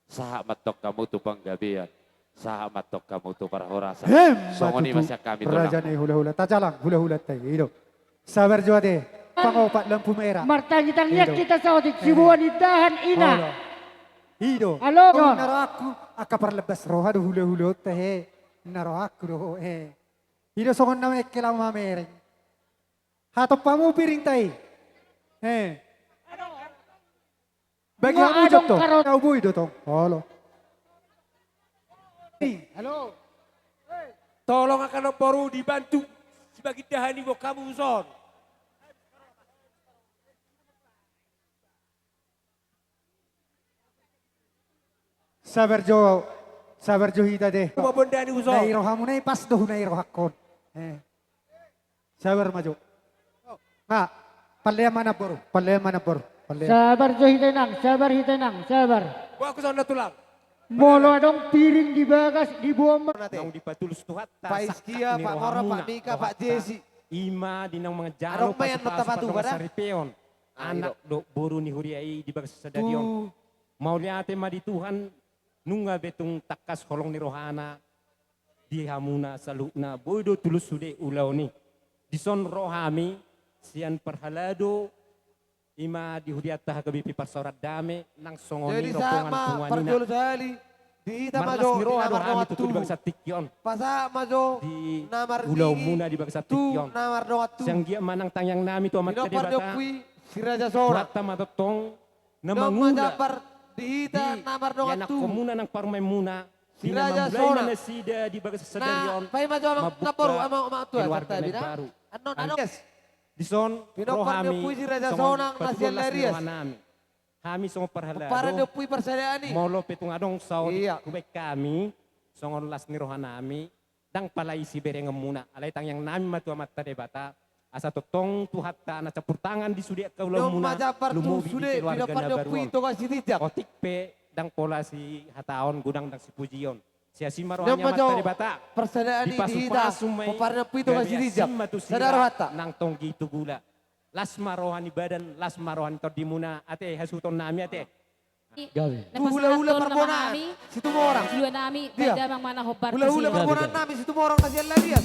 Sahat ma antong hamu tu panggabean. Sahat ma antong hamu tu parhorasan. Emma tutu. Songon i ma sian hami tulang. Raja ni hula-hula. Tajalang hula-hula tai. I do. Sabar jo ate. Pangopat lampu merah. Martangi-tangian hita saotik. Sibuan indahan ina. I do. Olo. Olo. Oi na rohangku. Angka parlebas roha do hula-hula on tahe. Na rohangku do he. I do songon na mengkel au mamereng. Hatop hamu piring tai. He. Bagi hamu jo tong. Au boi do tong. Olo. Halo. Tolong angka na boru dibantu. Sibagian dahan i boan hamu son. Sabar jo, sabar jo hita de. Uma bondani uso. Na i rohamuna i pas do na i rohangkon. Eh. Sabar ma jo. Nga, pallean ma na boru, pallean ma na boru. Pallean. Sabar jo hita inang, sabar hita inang, sabar. Bagus anda tulang. Molo adong piring di bagas diboan ma. Naung dipatulus Tuhanta. Pak Iskia, Pak Ngora, Pak Mika, Pak Jesi. Ima di naung manjalo pasupasu pardongan saripeon. Anak dohot boru ni huria i di bagasan sadari on. Mauliate ma di Tuhan, nunga be tung tangkas holong ni rohana di hamuna saluhutna, boi do tulus sude ulaon i. Dison ro hami sian parhalado, ima di hurianta H K B P Parsaoran Dame, nang songon i rombongan punguan ina. Marlas ni roha do hami tutu di bagasan tingki on. Pasahat ma jo di ulaonmuna di bagasan tingki on. Sai anggiat ma nang tangiangnami tu Amanta Debata. Tuhanta ma tongtong na mangula di ianakkonmuna nang parumaenmuna, di na mamulai nasida di bagasan sadari on mambuka keluarga na baru. Dison ro hami songon patuduhon las ni rohanami. Hami songon parhalado, molo pe tung adong saotik hubaen hami songon las ni rohanami, ndang pala i siberengonmuna, alai tangiangnami ma tu Amanta Debata asa tongtong Tuhanta na campur tangan di sude angka ulaonmuna, lumobi di keluarga na baru on. Otik pe ndang pola sihataon, godang ndang sipujion. Sai asi ma roha ni Amanta Debata, dipasupasu ma i gabe asi ma tu sira nang tonggi tu gula. Las ma roha ni badan, las ma roha ni tondimuna, ate, hasuhutonnami, ate. Gabe. Tu hulahula Parbonaan Situmorang. Hulahula Parbonaan nami Situmorang na sian Lalias.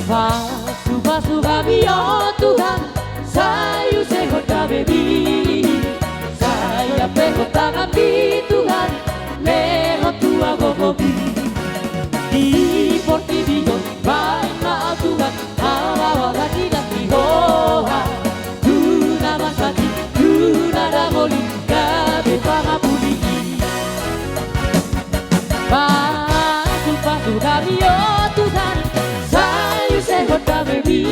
Pasupasu hami, o Tuhan, sai usehon damemi. Sai ampehon tanganmi, Tuhan, lehon tua gogomi. Di portibi on baen ma, o Tuhan, halala ni las ni roha tu na mansai, tu na dangoli, gabe pangapuli i. Pasupasu hami, o Tuhan, sai usehon damemi.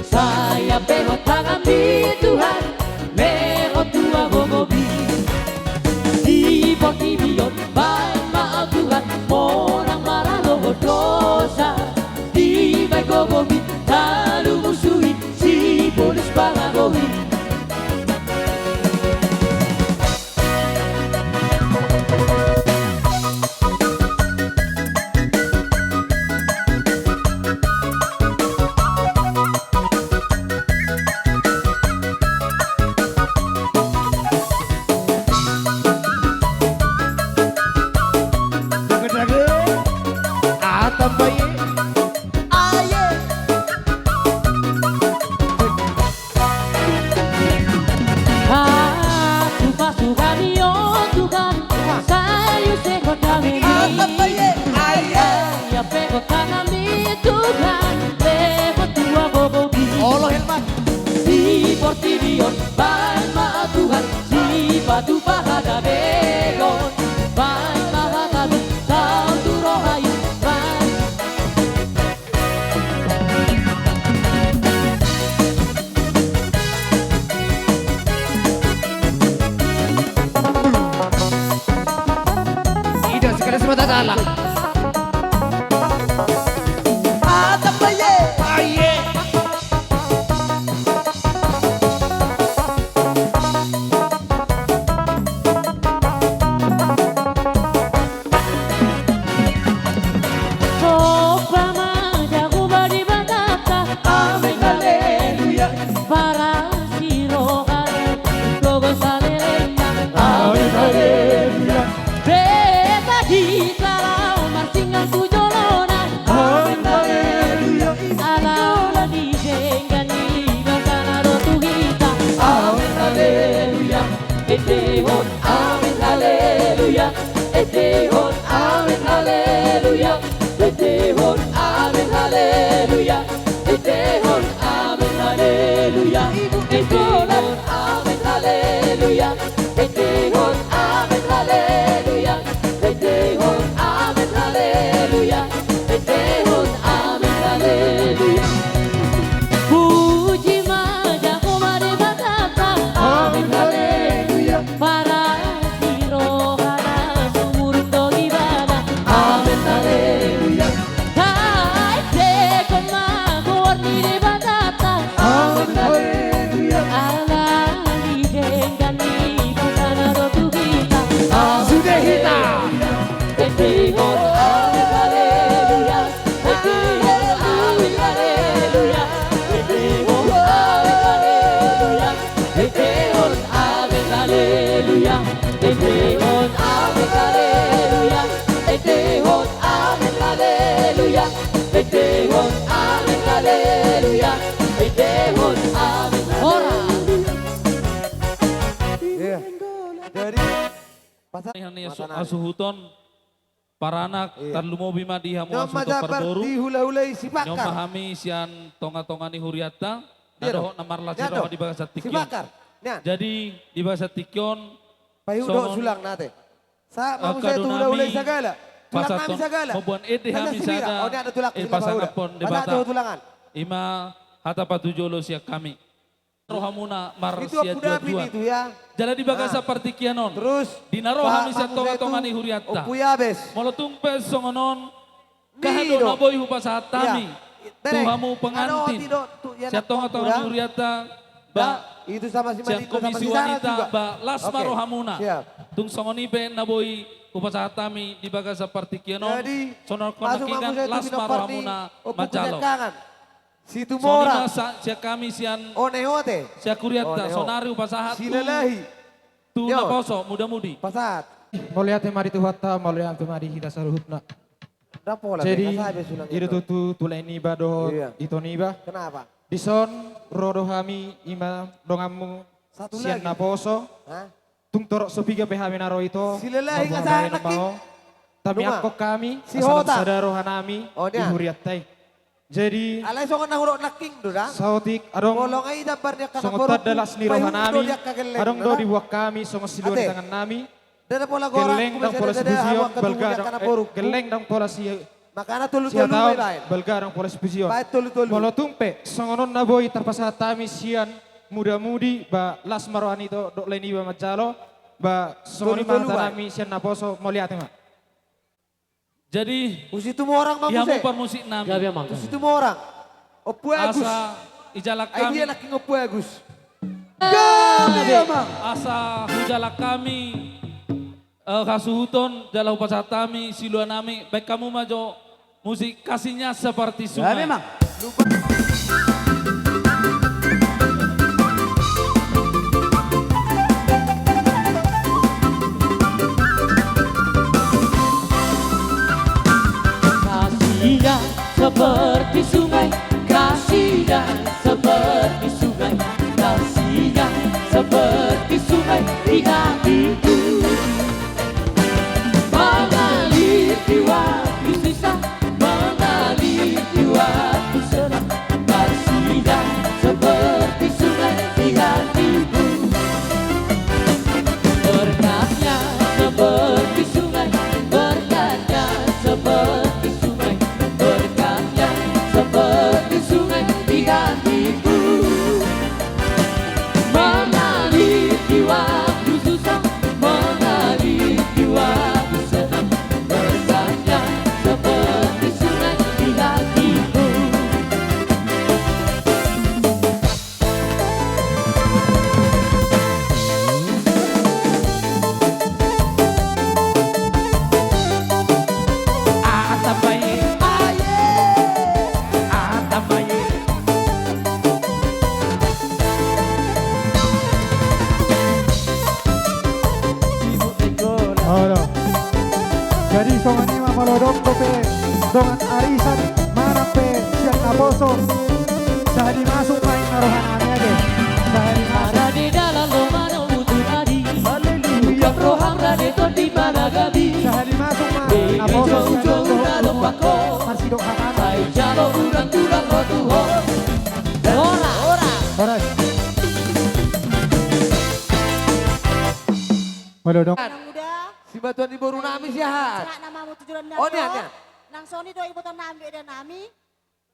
Sai ampehon tanganmi, Tuhan, lehon tua gogomi. Di portibi on baen ma, o Tuhan, monang maralohon dosa. Dibaen gogomi, talu musu i, sibolis pangago i. Mata dalam. Atap baye. Baye. Somba ma jago ba Debatanta. Amen, haleluya. Parasi rohana, dohot salelengna. Amen, haleluya. Beta hita laho marsingang tu jolona. Amen, haleluya. Ala ni denggan ni Ibana do tu hita. Amen, haleluya. Endehon amen, haleluya. Endehon amen, haleluya. Endehon amen, haleluya. Endehon amen, haleluya. Endehon amen, haleluya. Endehon amen, haleluya. Endehon amen, haleluya. Endehon amen, haleluya. Puji ma jago ba Debatanta. Amen, haleluya. Parasi rohana, sumurung do Ibana. Amen, haleluya. Taendehon ma goar ni Debatanta. Amen, haleluya. Ala ni denggan ni Ibana do tu hita. Sude hita. Endehon amen, haleluya. Endehon amen, haleluya. Endehon amen, haleluya. Endehon amen, haleluya. Endehon amen, haleluya. Endehon amen, haleluya. Endehon amen, haleluya. Endehon amen, haleluya. Iya. Jadi, pasangan ni hasuhuton. Paranak, tarlumobi ma di hamu hasuhuton parboru. Nion ma hami sian tonga-tonga ni hurianta na dohot na marlas ni roha di bagasan tingki on. Jadi di bagasan tingki on, songon kado nami, pasahathon, mamboan ende hami sada, pasangaphon Debata. I ma hata patujolo sian hami. Rohamuna marsianjuan-juan. Jala di bagasan partingkian on, di na ro hami sian tonga-tonga ni hurianta, molo tung pe songon on, aha do na boi hupasahat hami tu hamu pengantin sian tonga-tonga ni hurianta, ba sian komisi wanita, ba las ma rohamuna. Tung songon i pe na boi hupasahat hami di bagasan partingkian on, songon on nangkiningan, las ma rohamuna manjalo. Songon i ma sian hami sian hurianta, saonari hupasahat tu naposo, muda-mudi. Mauliate ma di Tuhanta, mauliate ma di hita saluhutna. Jadi i do tutu tulang niba dohot ito niba. Dison ro do hami, i ma donganmu sian naposo. Tung torop so piga pe hami na ro ito, marbahulahulahon ma ho. Tamiangkon hami asa lam sada rohanami di hurianta i. Jadi saotik adong songon tanda las ni rohanami, adong do diboan hami songon silua ni tangannami. Gelleng ndang pola sipujion, balga ndang, eh, gelleng ndang pola si Makana tolu-tolu ma ibaen. Balga ndang pola sipujion. Baen tolu-tolu. Molo tung pe songon on na boi tarpasahat hami sian muda-mudi, ba las ma roha ni ito dohot lae niba manjalo, ba songon i ma hata nami sian naposo, mauliate ma. Jadi husi Tumorang ma muse. Parmusik nami. Husi Tumorang. Ompu Agus. Asa ijala hami. Ai dia nangkin Ompu Agus. Gabe, amang. Asa hujala hami. Eh, hasuhuton jala hupasahat hami siluanami, baen hamu ma jo musik Kasihnya Seperti Sungai. Ya, memang. Kasihnya seperti sungai, kasihnya seperti sungai, kasihnya seperti sungai di hatiku. Mengalir di waktu susah, mengalir di waktu senang, kasihnya seperti sungai di hatiku. Berkatnya seperti sungai, berkatnya seperti sungai, berkatnya seperti sungai di hatiku. Mengalir di waktu susah, Jadi songon i ma molo adong dope dongan arisan manang pe sian naposo, sahali masuk ma inna roha nami ate. Sahali masuk. Ada di dalam lomana utuh tadi. Haleluya. Ungkap roham rade tondi managabi. Sahali masuk ma naposo sian naposo. Marsidok hatana. Sai jalo urang-urang ro tu ho. Horas. Horas. Molo adong. Nang uda. Sibatuan ni boru nami siahaan. Sehat nama mu tu joloan ni ari on. Nang songon i do iboto nami, eda nami.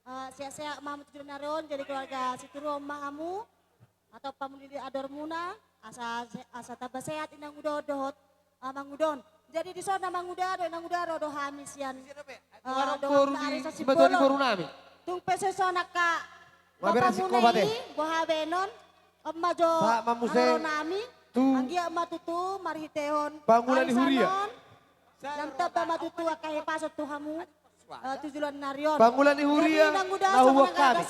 Eh, sehat-sehat ma hamu tu joloan ni ari on, jadi keluarga Sitorus ma hamu, atau pamuli di adormuna, asa se-, asa tamba sehat inang uda on dohot, eh, amang uda on. Jadi dison amang uda dohot inang uda, ro do hami sian, eh, dohot boru ni arisan Simbolon. Tung pe songon angka bapamuna i, boha baenon, on ma jo haroro nami, anggiat ma tutu marhitehon arisan on, lam tamba ma tutu angka hipason tu hamu. Eh, tu joloan ni ari on. Pangula ni huria na huboan hami.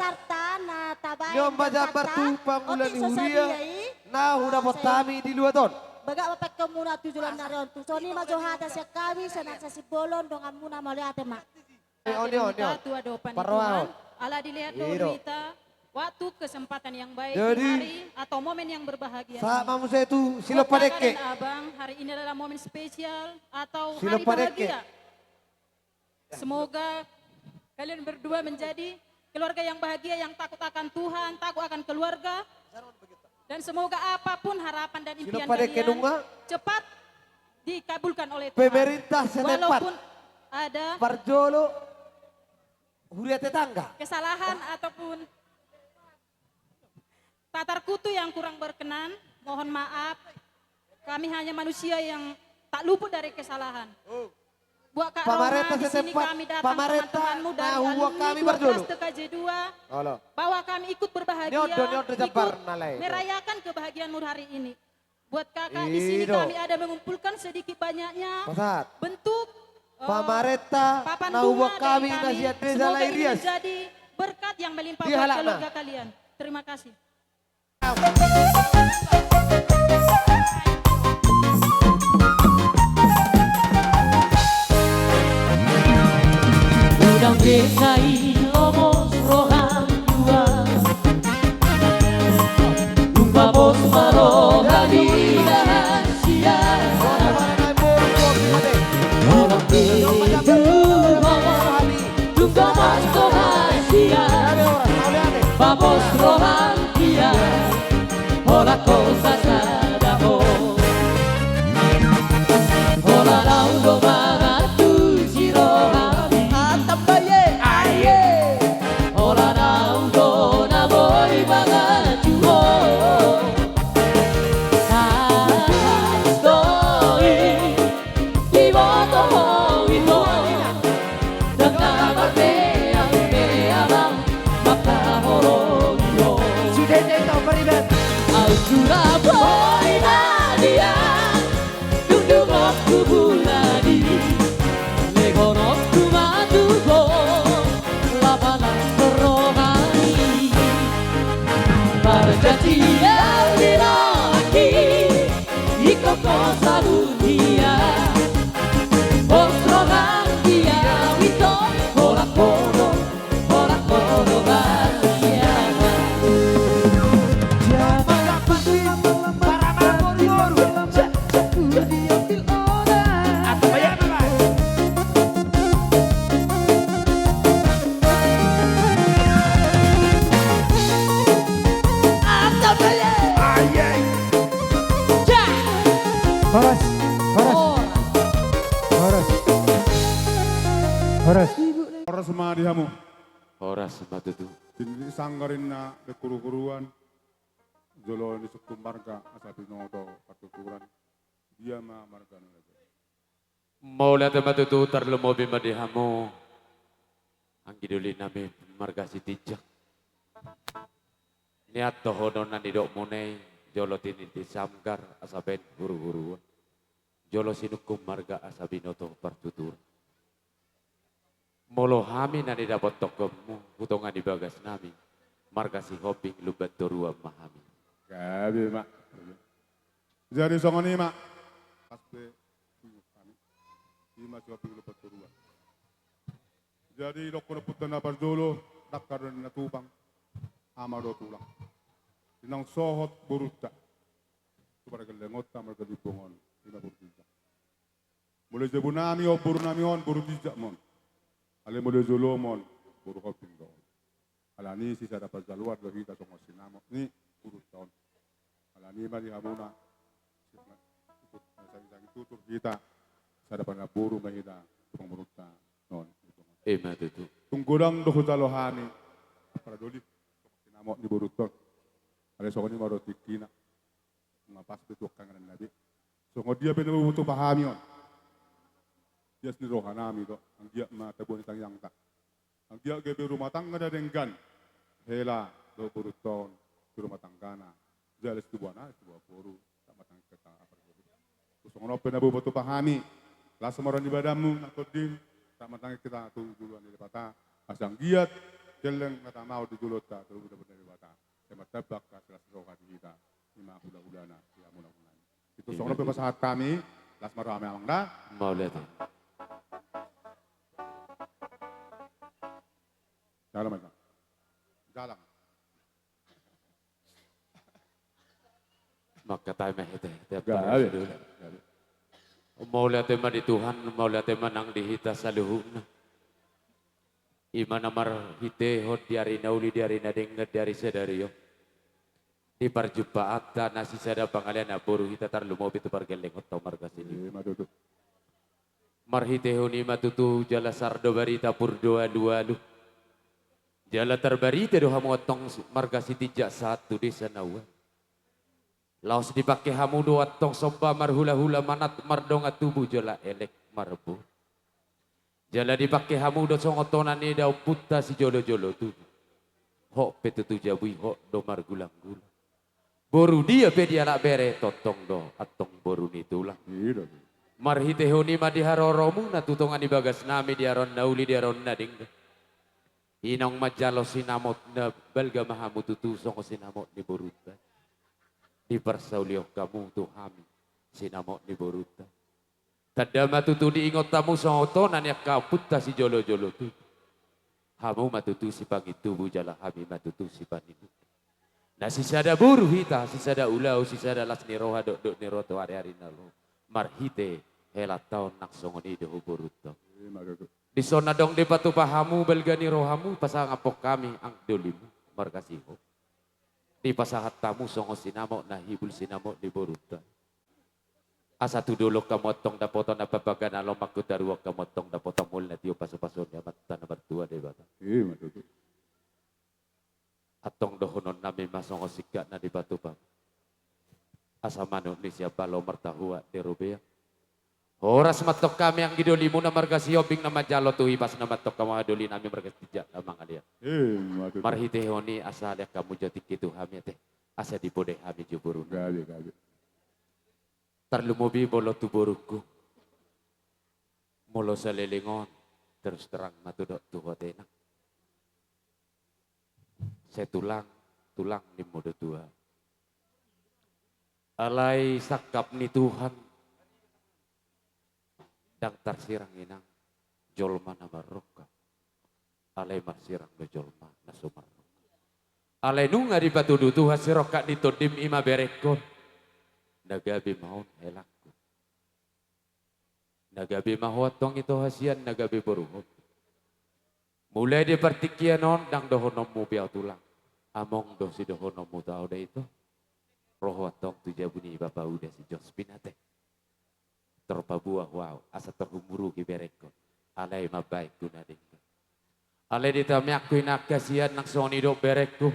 Ni on ma jambar tu pangula ni huria na hudapot hami di luat on. Bagak ma pangkemuna tu joloan ni ari on. Tung songon i ma jo hata sian hami, sian Arsa Simbolon, donganmuna, mauliate ma. Ni on, ni on, ni on. Parrohaon. Ala dileat do hita waktu kesempatan yang baik di hari atau momen yang berbahagia ini. Jadi, sahat ma muse tu silompa dengke. Buat kakak dan abang, hari ini adalah momen spesial atau hari bahagia. Semoga kalian berdua menjadi keluarga yang bahagia, yang takut akan Tuhan, takut akan keluarga. Dan semoga apapun harapan dan impian kalian cepat dikabulkan oleh Tuhan. Pemerintah setempat. Walaupun ada parjolo huria tetangga. Kesalahan ataupun tak terkutuk yang kurang berkenan, mohon maaf. Kami hanya manusia yang tak luput dari kesalahan. Buat Kak Rohang, di sini kami datang teman-temanmu dari alumni dua belas T K J dua, bahwa kami ikut berbahagia, ikut merayakan kebahagiaanmu hari ini. Buat kakak, di sini kami ada mengumpulkan sedikit banyaknya bentuk, eh, pamarenta papan bunga dari kami. Semoga ini menjadi berkat yang melimpah buat keluarga kalian. Terima kasih. Unang be sai lomos roham dua. Dung pabos ma roha ni na hansian. Unang be tu ho. Dung pabos roha sian. Pabos roha sian. Holan ho sasada ho. Holan ahu do mangan tu si rohami. Atam baye. Aye. Holan ahu do na boi mangan tu ho. Ais do i. Diboto ho ito. Ndang na marmeamea ma mangkaholongi ho. Sude de to pariban. Ahu sura boi na dia. Dung dungok tu buladi. Lehononku ma tu ho. Lapanan rohami. Parjadian di rohaki. Ingkon ho saluhutna. Pos rohangki ahu ito, holan ho do, holan ho do bagianna. Horas, horas. Horas. Horas. Horas ma di hamu. Horas ma tutu. Tiniti sanggar inna di huruhuruan. Jolo ni sungkun marga asa binoto partuturan. Dia ma marga na. Mauliate ma tutu, tarlumobi ma di hamu anggi doli nami marga Sitinjak. Nian dohonon na nidokmuna i, jolo tiniti sanggar asa baen huruhuruan. Jolo sinungkun marga asa binoto partuturan. Molo hami na nidapothonmu, hutonga ni bagas nami, marga Sihombing Lumbantoruan ma hami. Gabe ma. Jadi songon i ma. Pas pe. Ima Sihombing Lumban Toruan. Jadi, dokkon ompunta na parjolo, dangka do na tupang, ama do tulang. Inang sohot borunta tu pargellengonta marga Limbong on, ima boru Tinjak. Molo di jabu nami on, boru nami on, boru Tinjak ma on. Alai molo di jolo ma on, boru Hombing do on. Alani sisada panjaloan do hita songon sinamot ni borunta on. Alani ma di hamuna, sangi-sangi tutur hita, sada panamboru ma hita tu borunta on. Ima tutu. Tung godang do hujalo hami, paradoli, songon sinamot ni borunta on. Alai songon i ma do tingkina. Nga pas pe tu angka inganan na be. Songon dia pe na boi tupa hami on. Ias ni roha nami do, anggiat ma tabo ni tangiangta. Anggiat gabe rumah tangga na denggan. Hela dohot borunta on, di rumah tanggana. Jala situbuan anak, situbuan boru, tak matang kita apa. Songon on pe na boi tupa hami. Las ma roha ni badanmu, nang tondi, tak matang kita tu joloan ni Debata. Asa anggiat, gelleng na tamaon di jolonta, tu joloan ni Debata. Sai martamba angka las ni roha di hita, ima hula-hulana, di hamuna-hamuna. Itu songon on pe pasahat hami, las ma roha hami amang da. Mauliate. Jalang ma. Jalang. Mangkatai ma hita, hita. Gabe. Mauliate ma di Tuhan, mauliate ma nang di hita saluhutna. Ima na marhitehon di ari na uli, di ari na denggan, di ari sadari on. Di parjumpaanta na sisada pangalean anak boru hita tarlumobi tu pargellengonta marga Sihombing. Ima tutu. Marhitehon i ma tutu jala sar do barita pur do alu-alu. Jala tarbarita do hamu antong marga Sitinjak sahat tu desa na ua. Laos dipangke hamu do antong somba marhula-hula manat mardongan tubu jala elek marboru. Jala dipangke hamu do songon tona ni da ompunta sijolo-jolo tubu. Hot pe tutu jabu i hot do margulang-gulang. Boru dia pe dialap bere tongtong do antong boru ni tulang. Marhitehon i ma di haroromuna tu tonga ni bagas nami di ari on na uli di ari on na denggan. Inang manjalo sinamot na balga ma hamu tutu songon sinamot ni borunta. Diparsaulion hamu tu hami sinamot ni borunta. Tanda ma tutu diingot hamu songon tona ni angka ompunta sijolo-jolo tubu. Hamu ma tutu sipangintubu jala hami ma tutu sipaninduhan. Na sisada boru hita, sisada ulaon, sisada las ni roha, dokdok ni roha tu ari-ari na ro. Marhite helanta on nang songon i do ho borunta. Ima tutu. Dison adong dipatupa hamu balga ni rohamu, pasangaphon hami angka dolimu marga Sihombing. Dipasahat hamu songon sinamot na hibul sinamot ni borunta. Asa tu dolok hamu antong dapotan na papaga na lomak, tu toruan hamu antong dapotan mul na tio pasu-pasu ni Amanta na martua Debata. Ima tutu. Antong dohonon nami ma songon singkat na dipatupa. Asa manuk ni siambalo martahuak di robean. Horas ma antong hami anggi dolimuna marga Sihombing na manjalo tu hipasna ma antong hamu anggi doli nami marga Sitinjak na mangalean. Ima tutu. Marhitehon i asa lean hamu jo tingki tu hami ate. Asa dipodai hami jo boruna. Gabe, gabe. Tarlumobi molo tu borungku. Molo saleleng on, terus terang ma tudok tu ho ate nang. Sai tulang, tulang nimmu do tu ahu. Alai sangkap ni Tuhan, ndang tarsirang inang jolma na marrongkap. Alai marsirang do jolma na so marrongkap. Alai nunga dipatudu Tuhan sirongkap ni tondim, ima berengkon. Na gabe ma on helangku. Na gabe ma ho antong ito hasian na gabe boru Hombing. Mulai di partingkian on ndang dohononmu be ahu tulang. Among do sidohononmu tu ahu da ito. Ro ho antong tu jabu ni bapauda si Jospin ate. Tor paboa ho ahu asa tor humuruk i berengkon. Alai mambahen tu na denggan. Alai di tamiangku inang hasian nang songon i do berengku.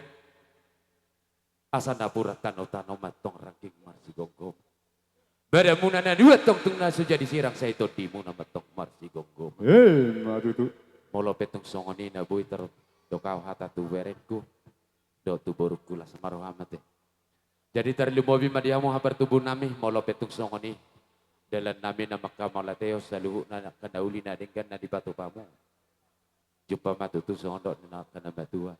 Asa napuran tano-tano ma antong rangging marsigomgoman. Badanmuna na dua antong tung na so jadi sirang, sai tondimuna ma antong marsigomgoman. Ima tutu. Molo pe tung songon i na boi tardok ahu hata tu berengku dohot tu borungku, las ma roham ate. Jadi tarlumobi ma di hamu hapartubu nami, molo pe tung songon i dalan nami na manghamauliatehon saluhutna angka na uli na denggan na dipatupamu. Jumpa ma tutu songon dok ni angka na matua.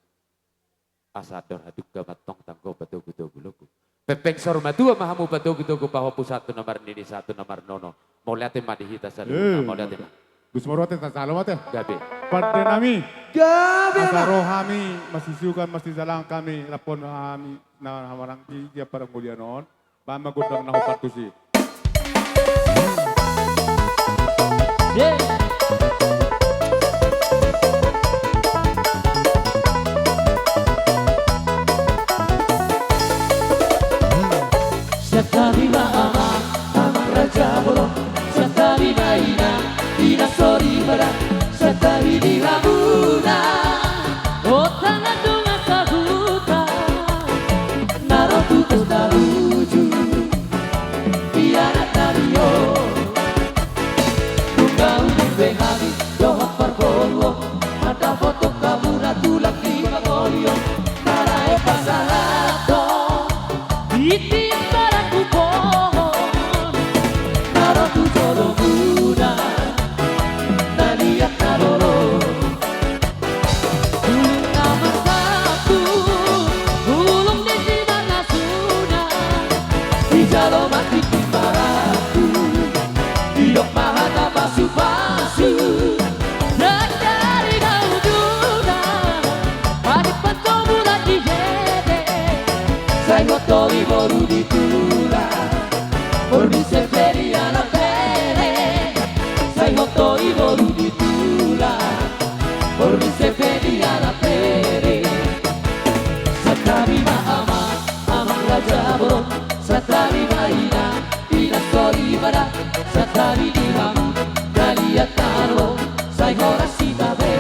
Asa andor hadungka mantong tanggo patogu-togu logu. Pempeng saur matua ma hamu patogu-togu pahompu sahat tu na marnini sahat tu na marnono. Mauliate ma di hita saluhutna, eh, mauliate ma. Dos ma roha te, tasalo ma te. Gabe. Pande nami. Gabe. Asa ma ro hami masisukan masijalang hami lampon hami na hamaranggi di parmuliaon on. Baen ma gondang na hombar tusi. Sian hami ma amang, amang raja bolon. Sian hami ma inang, inang soripada. Sian hami di hamuna. Ota na dongan sahuta. Na ro tu pos na luju di anak na rio. Nunga unang be hami dohot parboruon mandapothon hamuna tulang ni pangolion. Na laho pasahathon di timbaraku pohon na ro tu jolomuna. Na liat na lolo. Bulung na marsampu, bulung di simarnasuna. Dijalo ma tingki marangkup, didok ma hata pasu-pasu. Sadari na ujungna, patik pancomulan di hede. Sai hot do i boru ni tulang. Boru ni Seferia na pere. Sai hot do i boru ni tulang. Boru ni Seferia na pere. Sian hami ma amang, amang raja bolon. Sian hami ma inang, inang soripada. Sian hami di hamuna na liat na lolo. Sai horas hita be.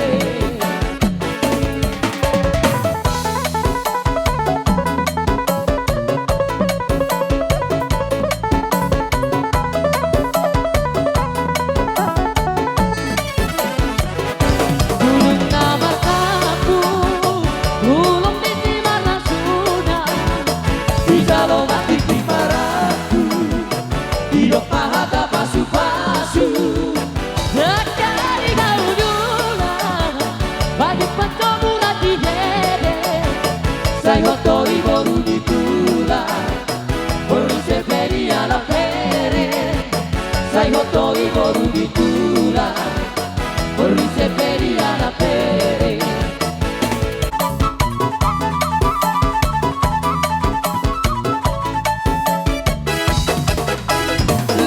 Bulung na marsampu, bulung di simarnasuna. Dijalo ma tingki marangkup, didok ma hata pasu-pasu. Sadari na ujungna, patik pancomulan di hede. Sai hot do i boru ni tulang. Boru ni Seferia na pere. Sai hot do i boru ni tulang. Boru ni Seferia na pere.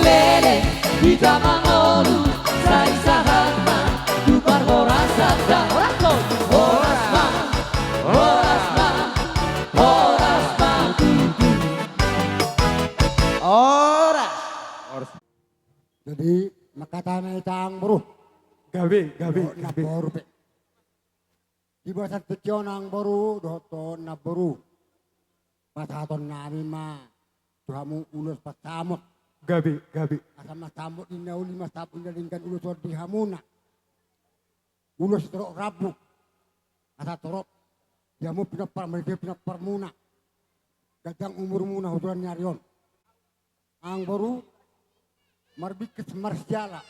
Leleng hita mangolu, sai sahat ma tu parhorasan da. Horas ma, horas ma, horas ma tutu. Horas. Jadi, mangkatai ma hita amang boru. Gabe, gabe, gabe. Namboru pe. Di bagasan tingki on amang boru, dohot on namboru. Pasahaton nami ma tu hamu ulos pansamot. Gabe, gabe. Asa mansamot ninna uli, mansamot ninna denggan ulos on di hamuna. Ulos torop rambu. Asa torop di hamu pinompar, marhite pinomparmuna. Ganjang umurmuna tu joloan ni ari on. Amang boru, marbingkis marsiala.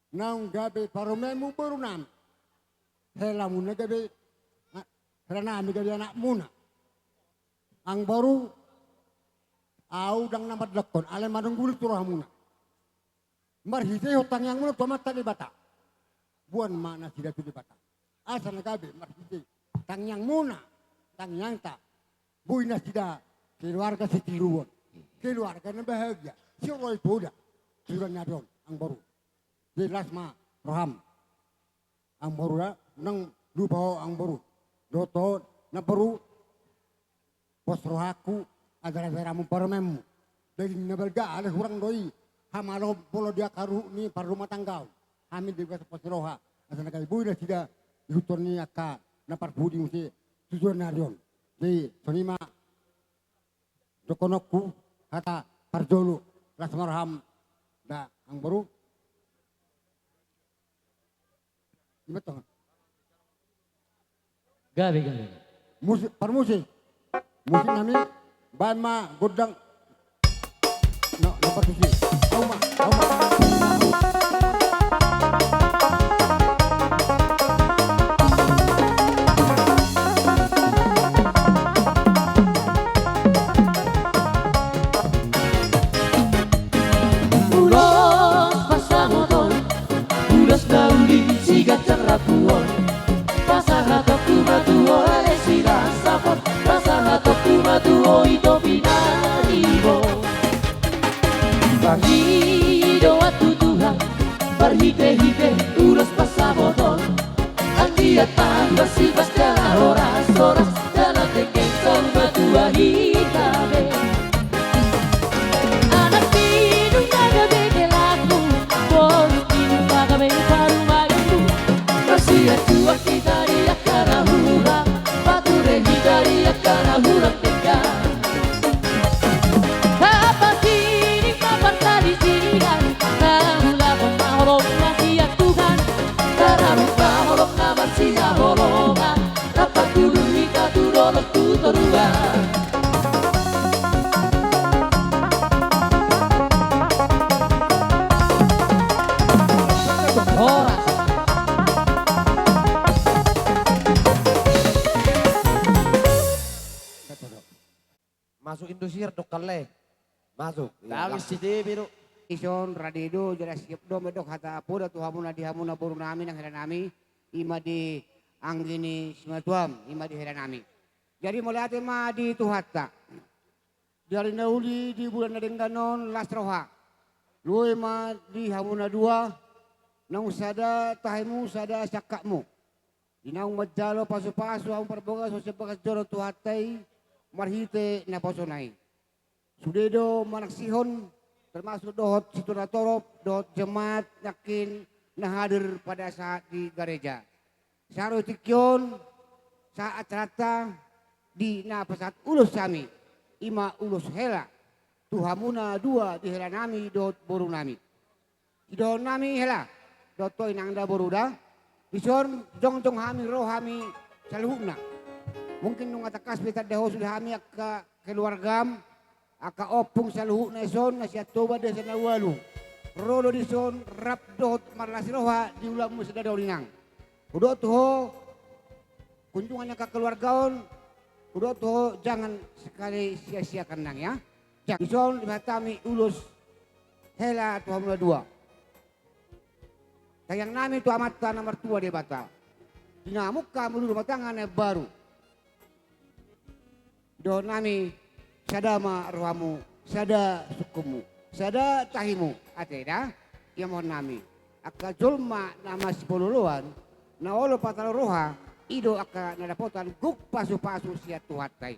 Naung gabe parumaenmu boru nami. Helamuna gabe, a-, hela nami gabe anakmuna. Amang boru, au ndang na mandokkon, alai manungguli tu rohamuna. Marhitehon tangiangmuna tu Amanta Debata. Boan ma nasida tu Debata. Asa na gabe marhite tangiangmuna, tangiangta. Boi nasida keluarga sitiruon. Keluarga na bahagia. Siroi poda. Suda na don, amang boru. Jelas ma roham. Amang boru da, unang lupa ho amang boru. Dohot ho, namboru. Pos rohangku, ajar-ajar hamu parumaenmu. Daging na balga, alai hurang do i. Hamalo molo di angka ruhut ni parrumatanggaon. Hami di bagasan pos ni roha. Asa na gabe boi nasida ihuthon ni angka na parpudi muse tu joloan ni ari on. Jadi, songon i ma dohononku hata parjolo, las ma roham da amang boru. Ima tong. Gabe, gabe. Musik, parmusik. Musik nami, baen ma gondang. No, no, parmusik. Au ma, au ma. Pasahatonku ma tu ho ale silasapon, pasahatonku ma tu ho ito pinaribot. Pangidoan tu Tuhan marhitehite ulos pansamoton. Anggiat tamba sipas jala horashoras jala tengkengkon ma tu hita be. Anak ni nunga gabe gelapmu, boru ni nunga gabe parumaenmu. Marsianjuan hita di angka na hurang, pature hita di angka na hurang denggan. Tapasiring ma parsalisihan, na ulahon ma holong na sian Tuhan. Tararung ma holong na marsihaholongan, rap pangkudut hita tu dolok tu toruan. Horas. Masuk Indosiar dongkan le. Masuk. Iya, tangis langsung. Si Dewi do. Ison rade do, jala siap do, medok hata poda tu hamuna di hamuna boru nami nang hela nami, ima di anggi ni simatuam, ima di hela nami. Jadi mauliate ma di Tuhanta. Di ari na uli di bulan na denggan on las roha. Luhut ma di hamuna dua, naung sada tahimu sada sangkapmu. Di naung manjalo pasupasu hamu parbagason sian bagas joro Tuhanta i marhite naposona i. Sude do manaksihon, termasuk dohot situan na torop, dohot jemaat nangkin na hadir pada saat di gareja. Sahat ro tingki on, sahat acaranta di na pasahat ulos hami, ima ulos hela, tu hamuna dua di hela nami dohot boru nami. Sidohonon nami hela, dohot ho inang da boru da, dison jongjong hami ro hami saluhutna. Mungkin nunga tangkas pe tanda ho sude hami angka keluargam, angka ompung saluhutna dison, na sian Toba desa na ualu. Ro do dison rap dohot marlas ni roha di ulaonmu sada on inang. Hudok tu ho, kunjungan ni angka keluarga on, hudok tu ho, jangan sekali sia-siakan nang ya. Dison dibahen hami ulos hela tu hamuna dua. Tangiang nami tu Amanta na martua Debata, di na mungka muli rumah tangga na baru. Dohonon nami, sada ma rohamu, sada sungkunmu, sada tahimu, ate da, ia mohon nami. Angka jolma na masipololoan, na olo patalo roha, i do angka na dapotan gok pasupasu sian Tuhanta i.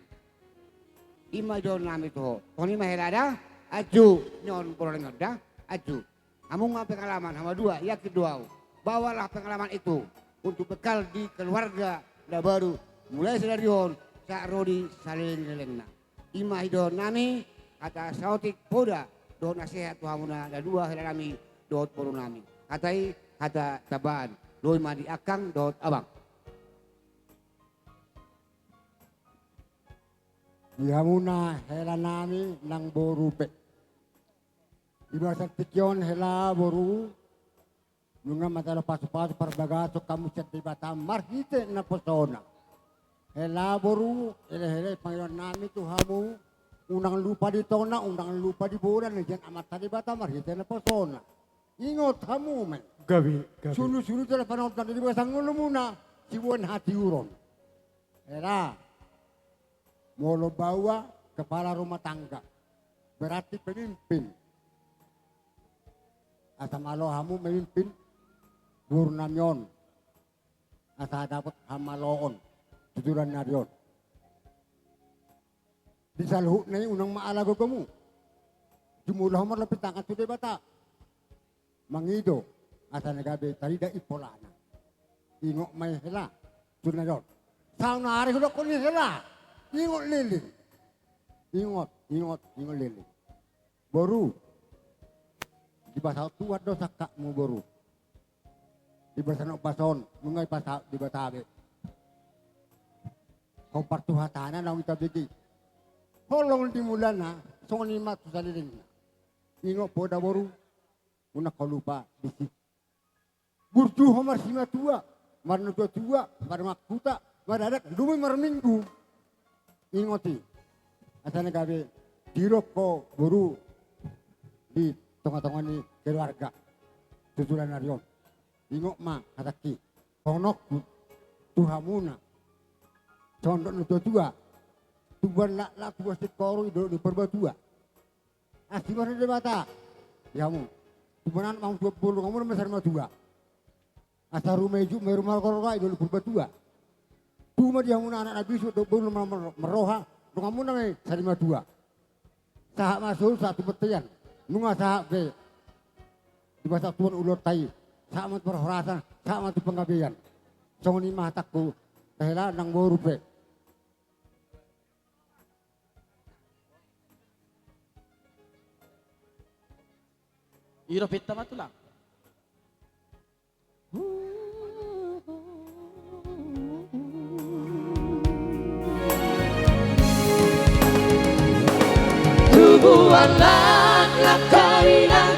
Ima dohonon nami tu ho. Songon i ma hela da, aju, nion boru nami on da, aju. Hamu nga pengalaman, hamu dua, yakin do au. Bawalah pengalaman itu untuk bekal di keluarga na baru, mulai sadari on, sahat ro di saleleng-lelengna. Ima sidohonon nami, hata saotik poda, dohot nasehat tu hamuna na dua hela nami, dohot boru nami. Hata i, hata tambaan, luhut ma di angkang, dohot abang. Di hamuna hela nami nang boru pe. Di bagasan tingki on hela boru, nunga manjalo pasupasu parbagason hamu sian Debata marhite naposona. Hela boru, hela-hela pangidoan nami tu hamu, unang lupa di tona, unang lupa di bona, na sian Amanta Debata marhite naposona. Ingot hamu ma i. Gabe, gabe. Sunu-sunu jala panonton di bagasan ngolumuna, siboan hatiuron. Hela. Molo baoa kepala rumah tangga, berarti pemimpin. Asa malo hamu memimpin boru nami on, asa dapot hamaloon tu joloan ni ari on. Di saluhutna i unang ma ala gogomu. Jumolo hamu marlompit tangan tu Debata. Mangido, asa na gabe tarida i polana. Ingot ma i hela, tu na on. Saonari hudokkon i hela, ingot leleng. Ingot, ingot, ingot leleng. Boru, dipasaut Tuhan do sangkapmu boru. Di bagasan ombas on, nunga dipasaut Debata be. Hombar tu hatana naung ditabege. Holong di mulana, songon i ma tu salelengna. Ingot poda boru, unang ho lupa disi. Burju ho marsimatua, marnatua-tua, marmangkuta, maradat, dung i marminggu. Ingot i. Asa na gabe didok ho boru di tonga-tonga ni keluarga. Tu joloan ni ari on. Ingot ma hatangki. Songon on tu hamuna. Songon dok ni natuatua. Tubuan laklak, tubuan singkoru, i dolok ni Purbatua. Asi ma di Debata di hamu. Tubuan anak ma hamu, tubuan boru, donganmuna ma sari matua. Asa ruma ijuk ma i ruma gorga, i dolok ni Purbatua. Tubu ma di hamuna anak na bisuk, dohot boru na mar-, marroha, donganmuna ma i sari matua. Sahat ma solu sahat tu bontean. Nunga sahat be di basa tuan ulaonta i, sahat ma tu parhorasan, sahat ma tu panggabean. Songon i ma hatangku, ndang hela nang boru pe. I do pinta ma tulang. Tubuan laklak, kawinan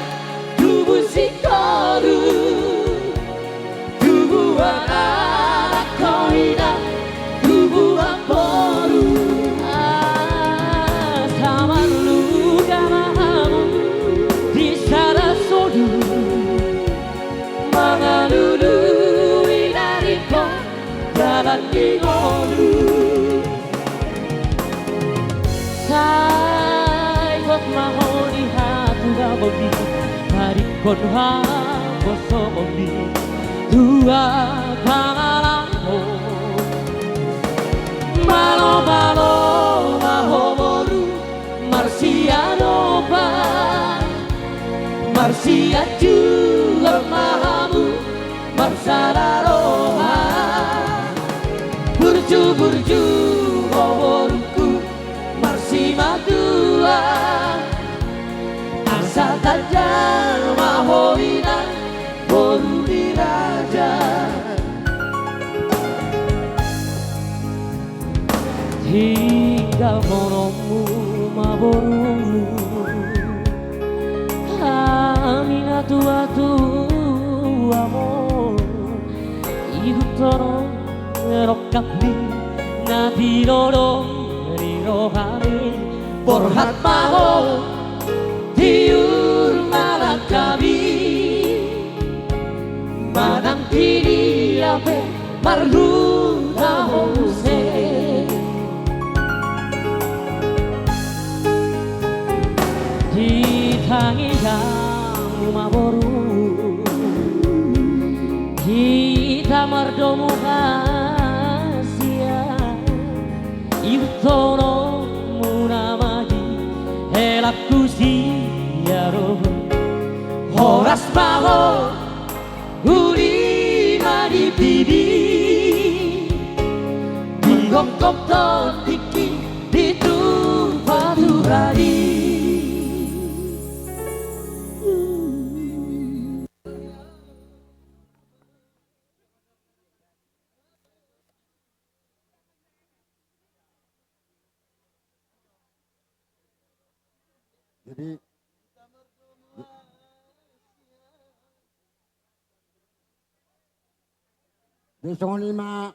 tubu singkoru. Tubuan anak, kawinan tubuan boru. Asa marluga ma hamu di sada sodu, mangalului na ringkot dalan ni ngolu. Sai hot ma ho di hatuha bondi, tadingkon haposo bondi, tua pangalangho. Malo, malo ma ho boru, marsiadopan, marsianjuran ma hamu, marsada roha. Burju, burju ho borungku, marsimatua. Asa tanda ma ho inang, boru ni raja. Tinggalhononmu ma boru hami na tuatua on. Ihuthon on rongkap ni na tinodo ni rohami. Borhat ma ho, tiur ma langkami, manang didia pe marhuta ho muse. Di tangiangmu ma boru hita mardomu hasian. Ihuthononmuna ma di helangku sian roha. Horas ma ho, uli ma di bibi, di gomgom tondingki, di tupa tu hami. Jadi, jadi songon i ma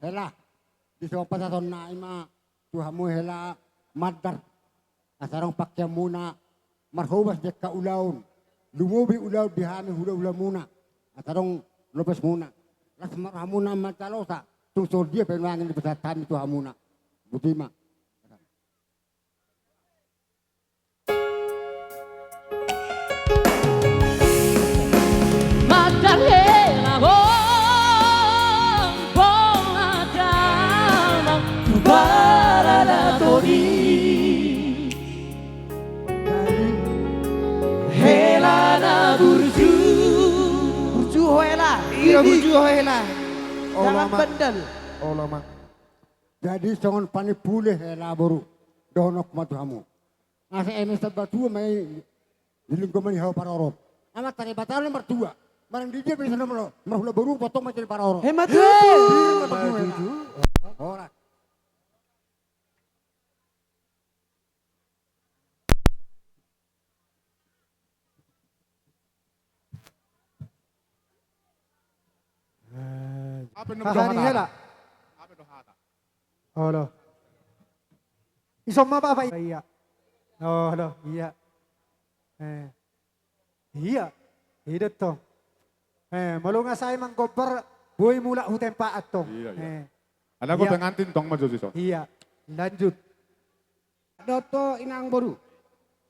hela, di so pasahatonna i ma tu hamu hela mandar. Asa adong pangkeanmuna, marhobas di angka ulaon, lumobi ulaon di hami hulahulamuna. Asa adong lopesmuna, las ma rohamuna manjalosa, tung songon dia pe nuaeng dipasahat hami tu hamuna. Botima. Mandar hela gompona damang tu barada tondi. Hela na burju. Burju ho hela. Iya, burju ho hela. Olo ma. Jangan bandel. Olo ma. Jadi songon panimpuli hela boru, dohononku ma tu hamu. Asa eme sabatua ma i di linggoman ni hau parorot. Amanta Debata do na martua. Manang didia pe ise na marhula boru, potong ma jadi parorot. Emma tutu. Emma tutu. Horas. Apa yang hahani hela? Apa yang hata? Olo. Ison ma bapa iya. Olo, iya. Eh. Iya. Ida to. Eh, molo nga sai manggombar Boi mulak hutempa antong. Iya, iya. Eh. Ada gua pengantin tong maju sison. Iya. Lanjut. Dohot ho inang boru.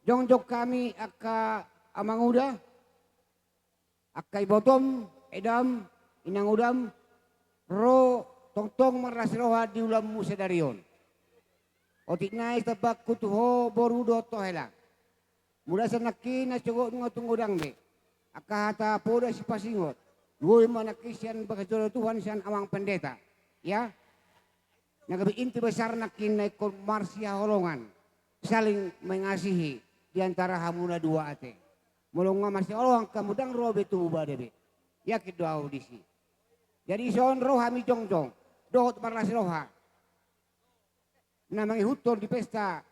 Jongjong hami angka amanguda, angka ibotom, edam, inangudam, ro tongtong marlas roha di ulaonmu sadari on. Otik nai tambahku tu ho boru dohot ho hela. Molo asa nangkin na sogot nga tung godang be. Angka hata poda sipasingot. Boi ma nangkin sian bagas joro Tuhan sian amang pendeta. Ya. Na gabe inti besar nangkin na ingkon marsihaholongan, saling mengasihi di antara hamuna dua ate. Molo nga marsihaholongan hamu ndang ro be tubu bada be. Yakin do ahu disi. Jadi son ro hami jongjong dohot marlas roha na mangihuthon di pesta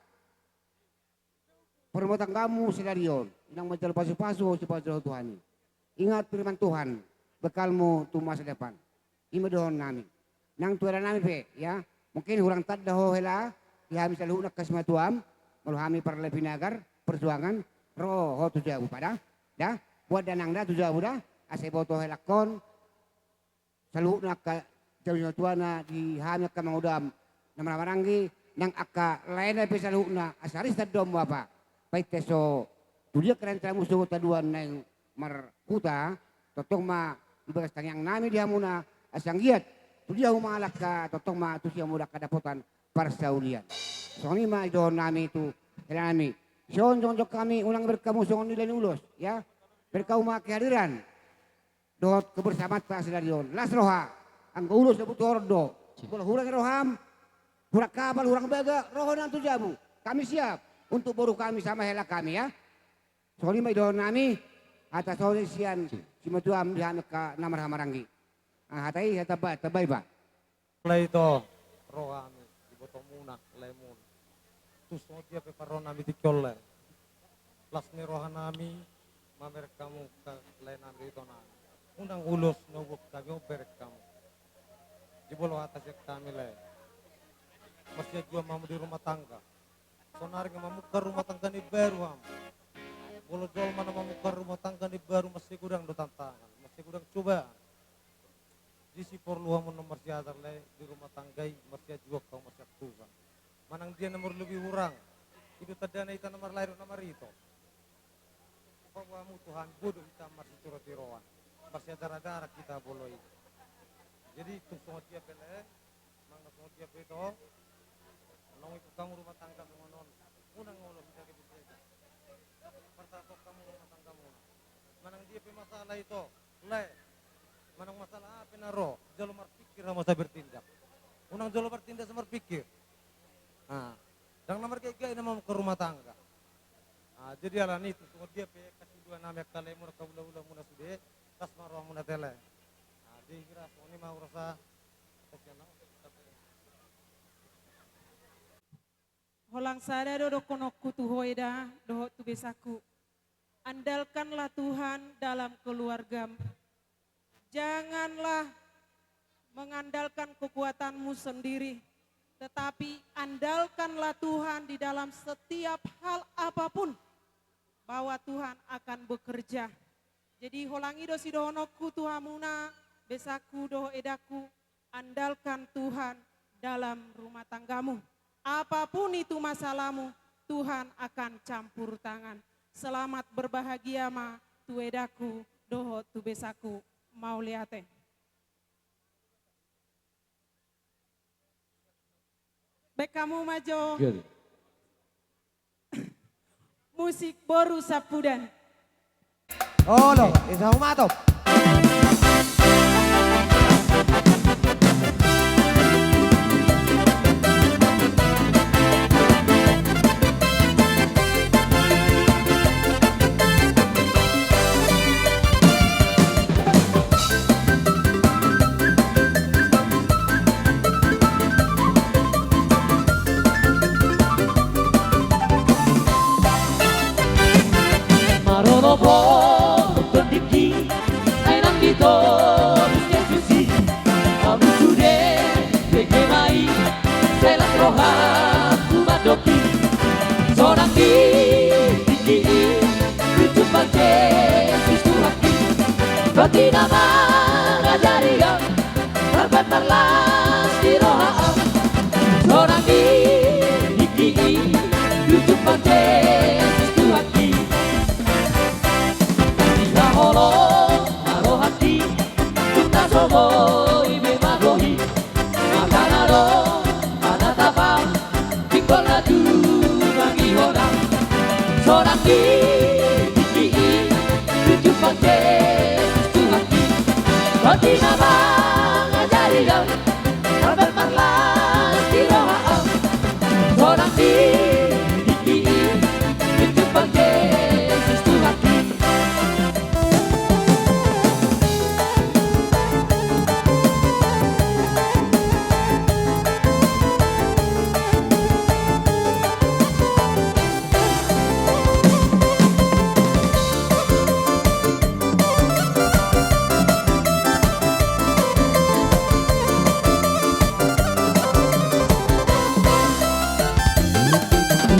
parrumatanggaanmu sadari on, inang manjalo pasupasu ho sipasu Tuhan i. Ingat firman Tuhan, bekalmu tu masa depan. I ma dohonon nami. Nang tu hela nami pe, ya. Mungkin hurang tanda ho hela, di hami saluhutna angka simatuam, molo hami Parlepi Nagar, perjuangan, ro ho tu jabu pa da. Da, buat da nang da tu jabu da, asa iboto helangkon, saluhutna angka jalo ni natuana di hami angka mangudam na marhahamaranggi, nang angka laena pe saluhutna asa ris tandom bapa. Painte so tudia keran tamu so taduan naeng marhuta, tongtong ma di bagas tangiang nami di hamuna, asa anggiat tudia humala angka tongtong ma tusi hamuna angka dapotan parsaulian. Songon i ma dohonon nami tu hela nami. Son jongjong hami unang bereng hamu songon i lain ulos, ya. Bereng hamu ma kehadiran dohot kebersamaanta sadari on. Las roha, anggo ulos na butuhon do. Molo hurang roham, hurang kapal, hurang baga, ro ho nang tu jabu. Kami siap untuk boru kami sama hela kami, ya. Songon i ma dohonon nami, hata songon i sian simatuam di hami angka na marhahamaranggi. Ah, hata i, hata ba, hata ba i ba. Lae ito, ro hami di ibotomuna, laemuna. Tung songon dia pe parroha nami tingki on lae. Las ni roha nami mamereng hamu angka lae nami, ito nami. Unang ulos na huboan hami on bereng hamu. Jumolo hata sian hami lae. Marsianjuan ma hamu di rumah tangga. Sonari nga mamungka rumah tangga na imbaru hamu. Molo jolma na mamungka rumah tangga na imbaru, mansai godang do tantangan, mansai godang cobaan. Disi porlu hamu annon marsiajar lae di rumah tangga i, marsianjuan hamu, marsiantusan. Manang dia na marlobi hurang, i do tandana hita na marlae dohot na marito. Paboa hamu tu hami, boi do hita marsitirotiroan, marsiajarajaran hita molo i. Jadi tung songon dia pe lae, manang na songon dia pe ito, naung ikut hamu rumah tangga songon on, unang olo hita gebersega. Partahanhon hamu rumah tanggamuna. Manang dia pe masalah ito, lae. Manang masalah aha pe na ro, jolo marpikir hamu asa bertindak. Unang jolo bertindak asa marpikir. Nah, ndang na margaitgait na mamungka rumah tangga. Nah, jadi alani i tung songon dia pe angka sidohonon nami, angka laemuna, angka hulahulamuna sude, las ma rohamuna ate lae. Nah, di hira songon i ma hurasa. Holan sada do dohononku tu ho eda dohot tu besangku. Andalkanlah Tuhan dalam keluargamu. Janganlah mengandalkan kekuatanmu sendiri, tetapi andalkanlah Tuhan di dalam setiap hal apapun, bahwa Tuhan akan bekerja. Jadi holan i do sidohononku tu hamuna, besangku dohot edangku, andalkan Tuhan dalam rumah tanggamu. Apapun itu masalahmu, Tuhan akan campur tangan. Selamat berbahagia ma tu edangku dohot tu besangku. Mauliate. Baen hamu ma jo. Good. Musik boru Sampudan. Olo, esa humatop. Marorobot tondingki, ai nang di toru si Jesus i. Hamu sude bege ma i, sai las rohangku mandok i. Sonang di tingki i, tu jumpang Jesus Tuhanki. Roti na mangajari au, las di roha au. Sonang di tingki i, tu jumpang Jesus Tuhanki. Di haholomon na rohangki, tung na so boi be magohi. Mata na ro manatap au, pinggol na tumangihonan. Sonang di tingki i, tu jumpang Jesus Tuhanki. Tondi na mangajari au, ramban marlas di roha au. Sonang di tingki i, tu jumpang Jesus Tuhanki.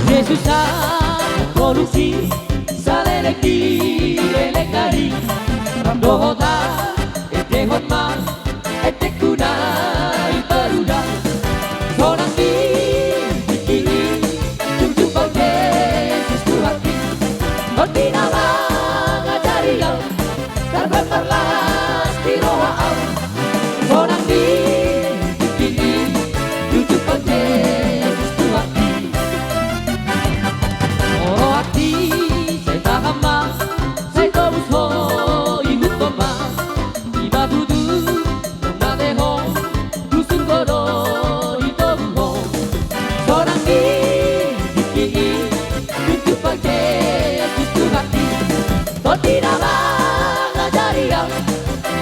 Jesus, sahangoluhi, saleleng ni leleng ari, ro ma dohot ahu, endehon ma endengku na imbarudak. Sonang di tingki i, tu jumpang Jesus Tuhanki. Tondi na mangajari au, ramban marlas di roha au. Sonang di tingki i, tu jumpang Jesus Tuhanki. O rohangki, sai tahan ma, sai tobus ho ihuthon ma. Ima tutu, naung na teho, tu surgo do ditobu ho. Sonang di tingki i, tu jumpang Jesus Tuhanki. Tondi na mangajari au,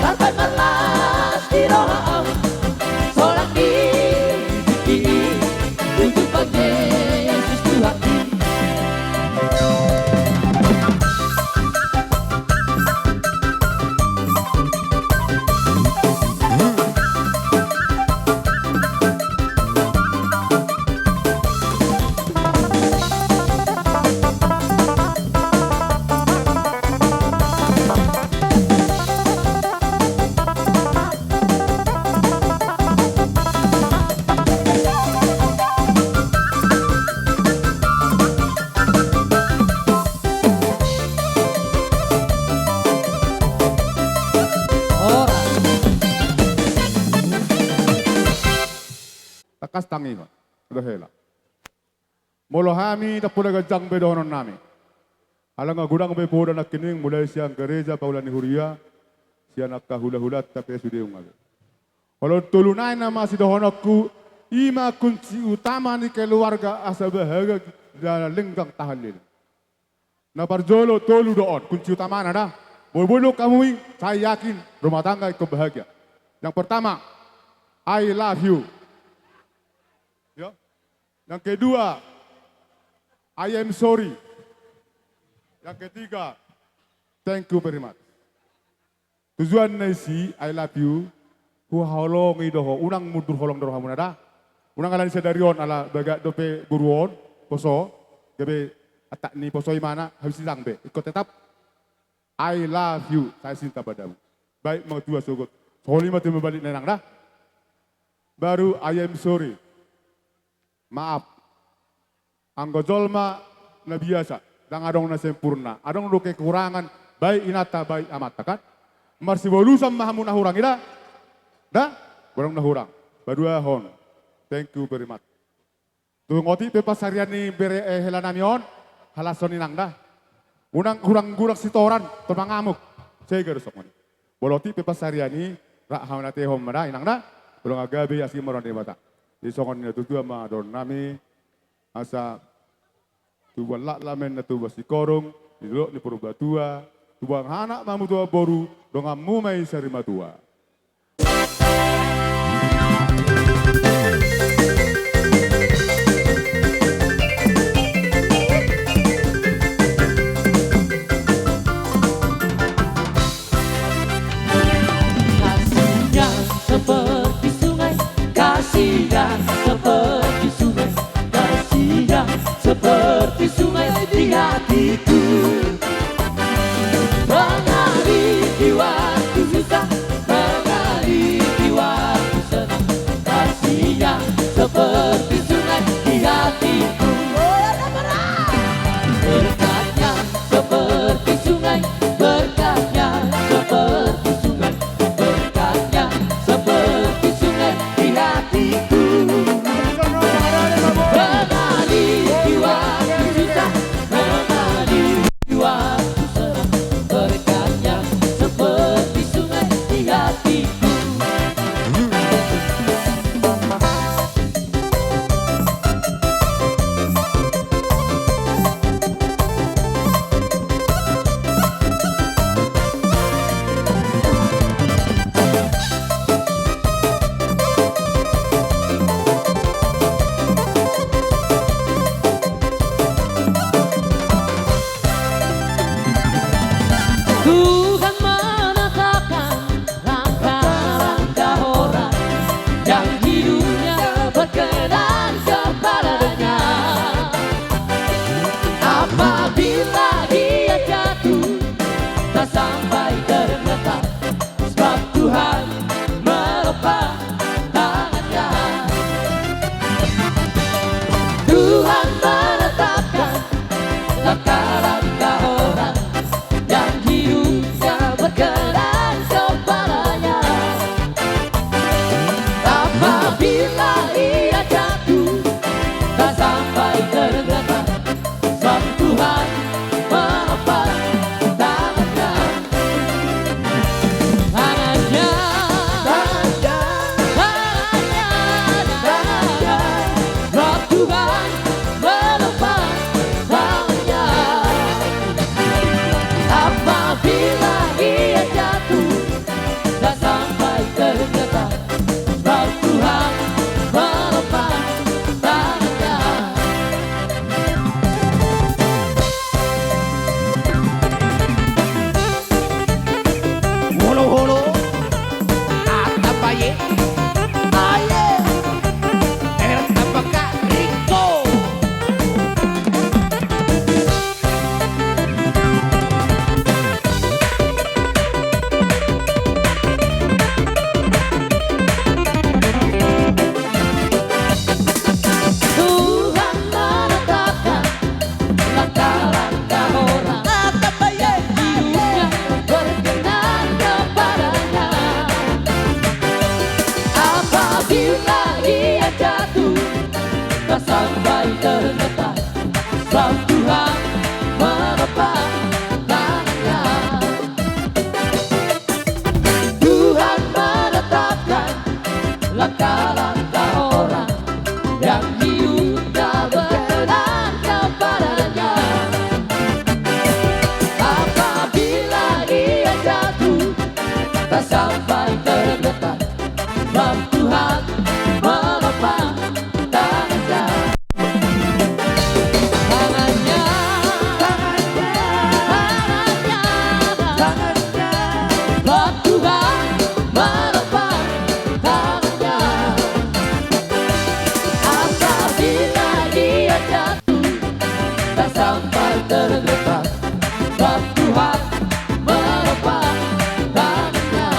ramban marlas di roha au. Sonang di tingki i, tu jumpang Jesus Tuhanki. Horas. Tangkas tangihon. Olo hela. Molo hami ndang pola ganjang be dohononnami. Ala nga godang be poda nangkining, mulai sian gareja, paula ni huria, sian angka hulahulanta pe sude nunga be. Olo, tolu nai nama sidohononku, ima kunci utama ni keluarga asa bahagia na lenggang tahan leleng. Na parjolo tolu do on kunci utamana da. Molo boi do hamu i, saya yakin rumah tangga ingkon bahagia. Yang pertama, I love you. Ya. Yang kedua, I am sorry. Yang ketiga, thank you very much. Tujuan na isi I love you, huhaholongi do ho, unang mundur holong do rohamuna da. Unang ala ni sadari on, ala bagak dope boru on, poso, gabe atak ni poso imana, habis i ndang be, ingkon tetap I love you, saya cinta padamu. Baik mertua sogot. Songon i ma tu mambalik na inang da. Baru I am sorry. Maaf. Anggo jolma na biasa, ndang adong na sempurna. Adong do kekurangan, baik inanta, baik amanta kan. Marsibolusan ma hamu na hurang i da. Da? Adong na hurang. Paduahon. Thank you very much. Tung otik pe pansarian ni bere, eh, helanami on, halashon inang da. Unang hurang-hurang sitoran, tong pangamuk. Sega do songon i. Molo otik pe pansarian i, rap haunatehon ma da inang da. Molo nga gabe, asi ma roha ni Debata. Jadi songon i na tutu ma dohononnami, asa tubuan lak lamen na tubuan singkoru, di dolok ni Purbatua, tubuan anak ma hamu tubuan boru, donganmu ma i sarimatua. Kasihnya seperti sungai, kasihnya seperti sungai, kasihnya seperti sungai di hatiku. Mengalir di waktu susah, mengalir di waktu Lagi jatuh, tak sampai terdetak, sebab Tuhan melepas tangannya. Tuhan menetapkan langkah-langkah orang yang hidupnya berkenan kepada-Nya. Apabila ia jatuh, tak sampai terdetak, sang Tuhan melepas tangannya. Tangannya, tangannya, tangannya, tangannya, sang Tuhan melepas tangannya. Apabila ia jatuh, tak sampai terdetak, sebab Tuhan melepas tangannya. Holo, holo. Atap aye. Aye. Ertapaka Riko. Tuhan menetapkan langkah-langkah orang yang hidupnya berkenan kepada-Nya. Apabila ia jatuh, tak sampai terdetak, sang Tuhan melepas tangannya. Tuhan menetapkan langkah-langkah orang yang hidupnya berkenan kepada-Nya. Apabila ia jatuh, tak sampai terdetak, sebab Tuhan melepas tangannya. Tangannya, tangannya, tangannya, tangannya. Sebab Tuhan melepas tangannya. Apabila ia jatuh, tak sampai terdetak, sebab Tuhan melepas tangannya.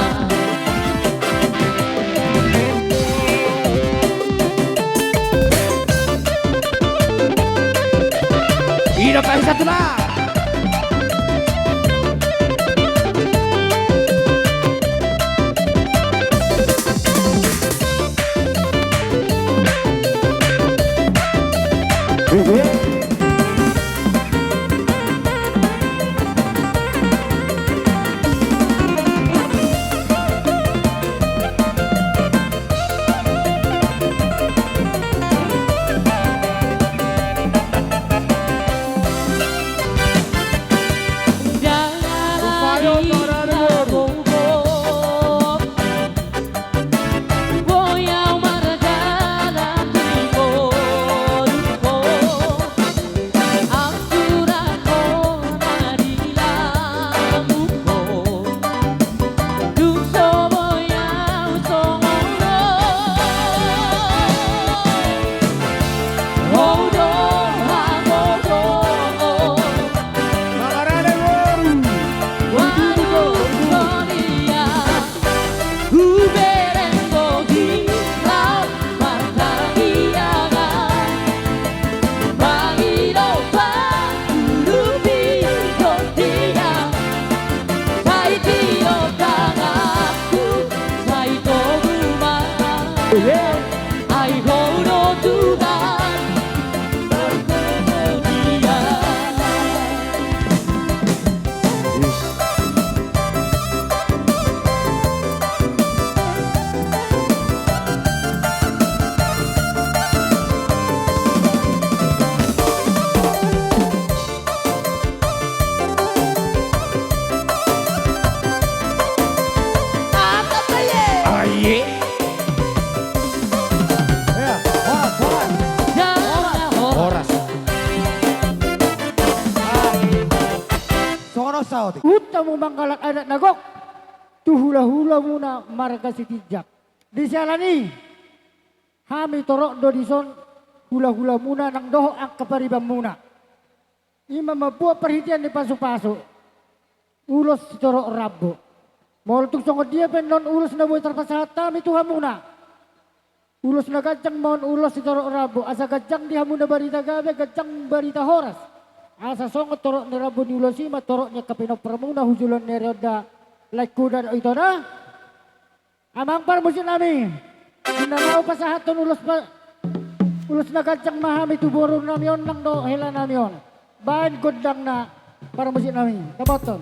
Ida paisa tuna. Hubereng do di lam partangiangan, mangido pangulupi do dia, sai tio tanganku, sai togu ma. Ai ho do Tuhan, martonggo dia. Aye. Ya, horas, horas. Horas. Horas. Ah. Songon on saotik. Unta mu manggalak adat na gok tu hulahulamuna marga Sitinjak. Di siala ni i, hami torop do dison hulahulamuna nang dohot angka paribanmuna. Ima mambuat parhitean ni pasupasu. Ulos sitorop rambu. Molo tung songon dia pe annon ulos na boi tarpasahat hami tu hamuna. Ulos na ganjang ma on ulos sitorop rambu, asa ganjang di hamuna barita gabe, ganjang barita horas. Asa songon torop ni rambu ni ulos i ma torop ni angka pinomparmuna tu joloan ni ari on da, laengku da dohot ito da. Amang parmusik nami, di na laho pasahathon ulos pa-, ulos na ganjang ma hami tu boru nami on nang dohot hela nami on. Baen gondangna parmusik nami, dapothon.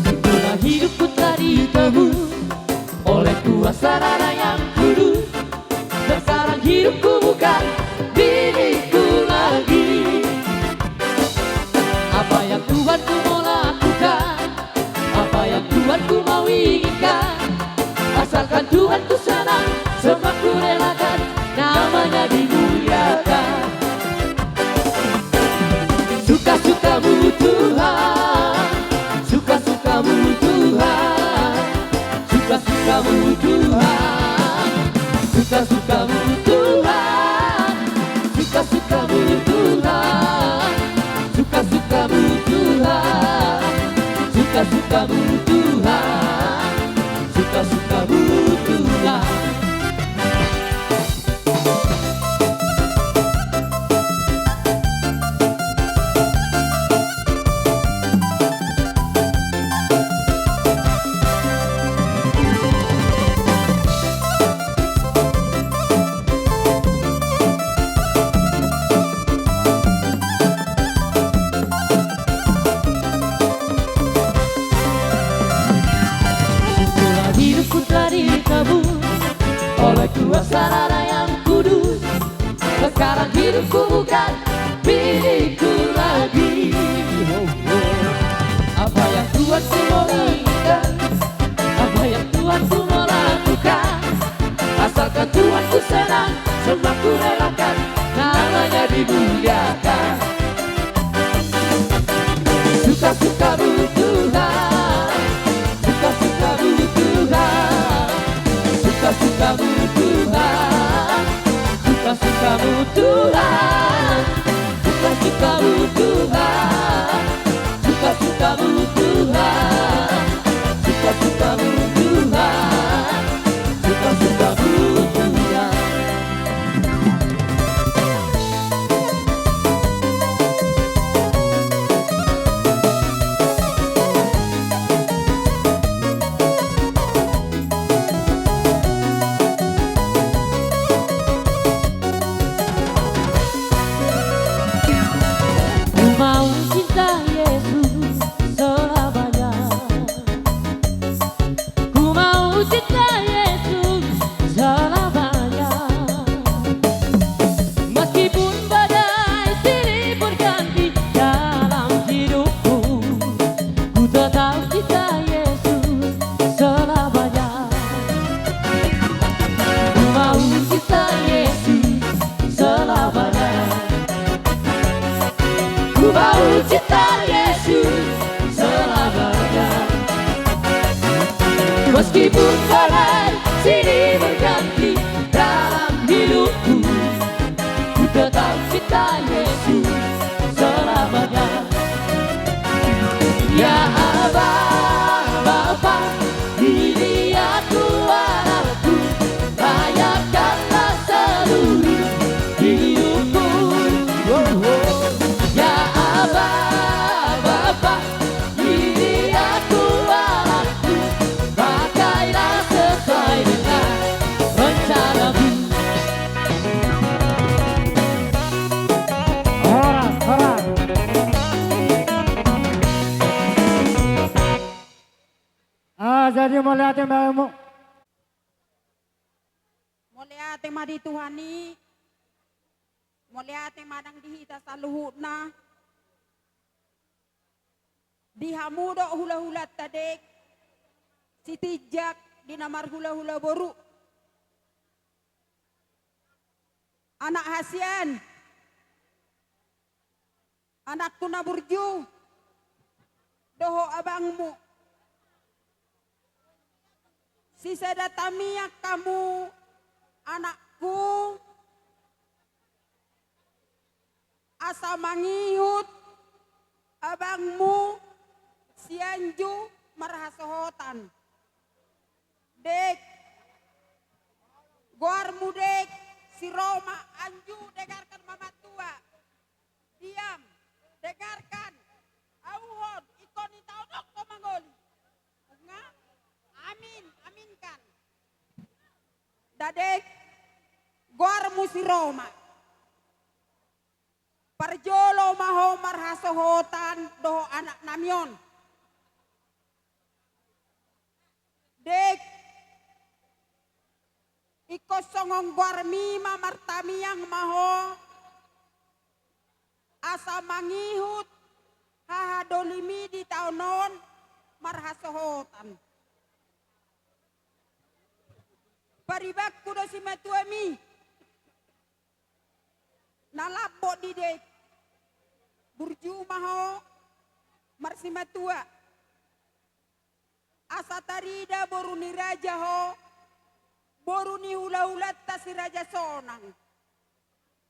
Semula hidupku telah ditebus oleh kuasa darah yang kudus. Sekarang hidupku bukan milikku lagi. Apa yang Tuhanku mau lakukan, apa yang Tuhanku mau inginkan, asalkan Tuhanku senang, semua ku relakan, namanya dimuliakan. Suka-sukamu Tuhan, suka-sukamu Tuhan, suka-sukamu Tuhan, suka-sukamu Tuhan, suka-sukamu Tuhan, suka-sukamu Tuhan, suka-sukamu Tuhan, suka-sukamu Tuhan. Semula hidupku telah ditebus oleh kuasa darah yang kudus. Sekarang hidupku bukan milikku lagi. Apa yang Tuhanku mau inginkan, apa yang Tuhanku mau lakukan, asalkan Tuhanku senang, semua ku relakan, namanya dimuliakan. Suka-sukamu Tuhan, suka-sukamu Tuhan, suka-sukamu Tuhan, suka-sukamu Tuhan, suka-sukamu Tuhan, suka-sukamu Tuhan, suka-sukamu Tuhan, suka-sukamu Tuhan. Ku mau cinta Yesus selamanya. Ku mau cinta Yesus selamanya. Meskipun badai silih berganti dalam hidupku, ku tetap cinta Yesus selamanya. Ku mau cinta Yesus selamanya. Ku mau cinta Yesus selamanya. Meskipun badai silih berganti dalam hidupku, ku tetap cinta Yesus selamanya. Ya Aba, Bapa, ini aku anakku, layakkanlah seluruh hidupku. Oh, oh. Ya Aba, Bapa, ini aku anakku, pakailah sesuai dengan rencanamu. Horas, horas. Ah, jadi mauliate ma. Mauliate ma di Tuhan i. Mauliate ma nang di hita saluhutna. Di hamu dohot hulahulanta, dek sitinjak di na marhulahula boru. Anak hasian, anakku na burju, dohot abangmu. Sisada tangiang hamu, anakku, asa mangihut abangmu si Anju marhasohotan. Dek, goarmu dek si Roma Anju, dengarkan ma matua. Diam, dengarkan. Auhon, ingkon ita odok do mangoli. Nga? Amin, aminkan. Dadek, goarmu si Roma. Parjolo ma ho marhasohotan dohot anaknami on. Dek, ingkon songon goarmi ma martangiang ma ho, asa mangihut hahadolimi di taon on marhasohotan. Paribanku do simatuami. Na lambok di dek. Burju ma ho marsimatua. Asa tarida boru ni raja ho, boru ni hulahulanta si Raja Sonang.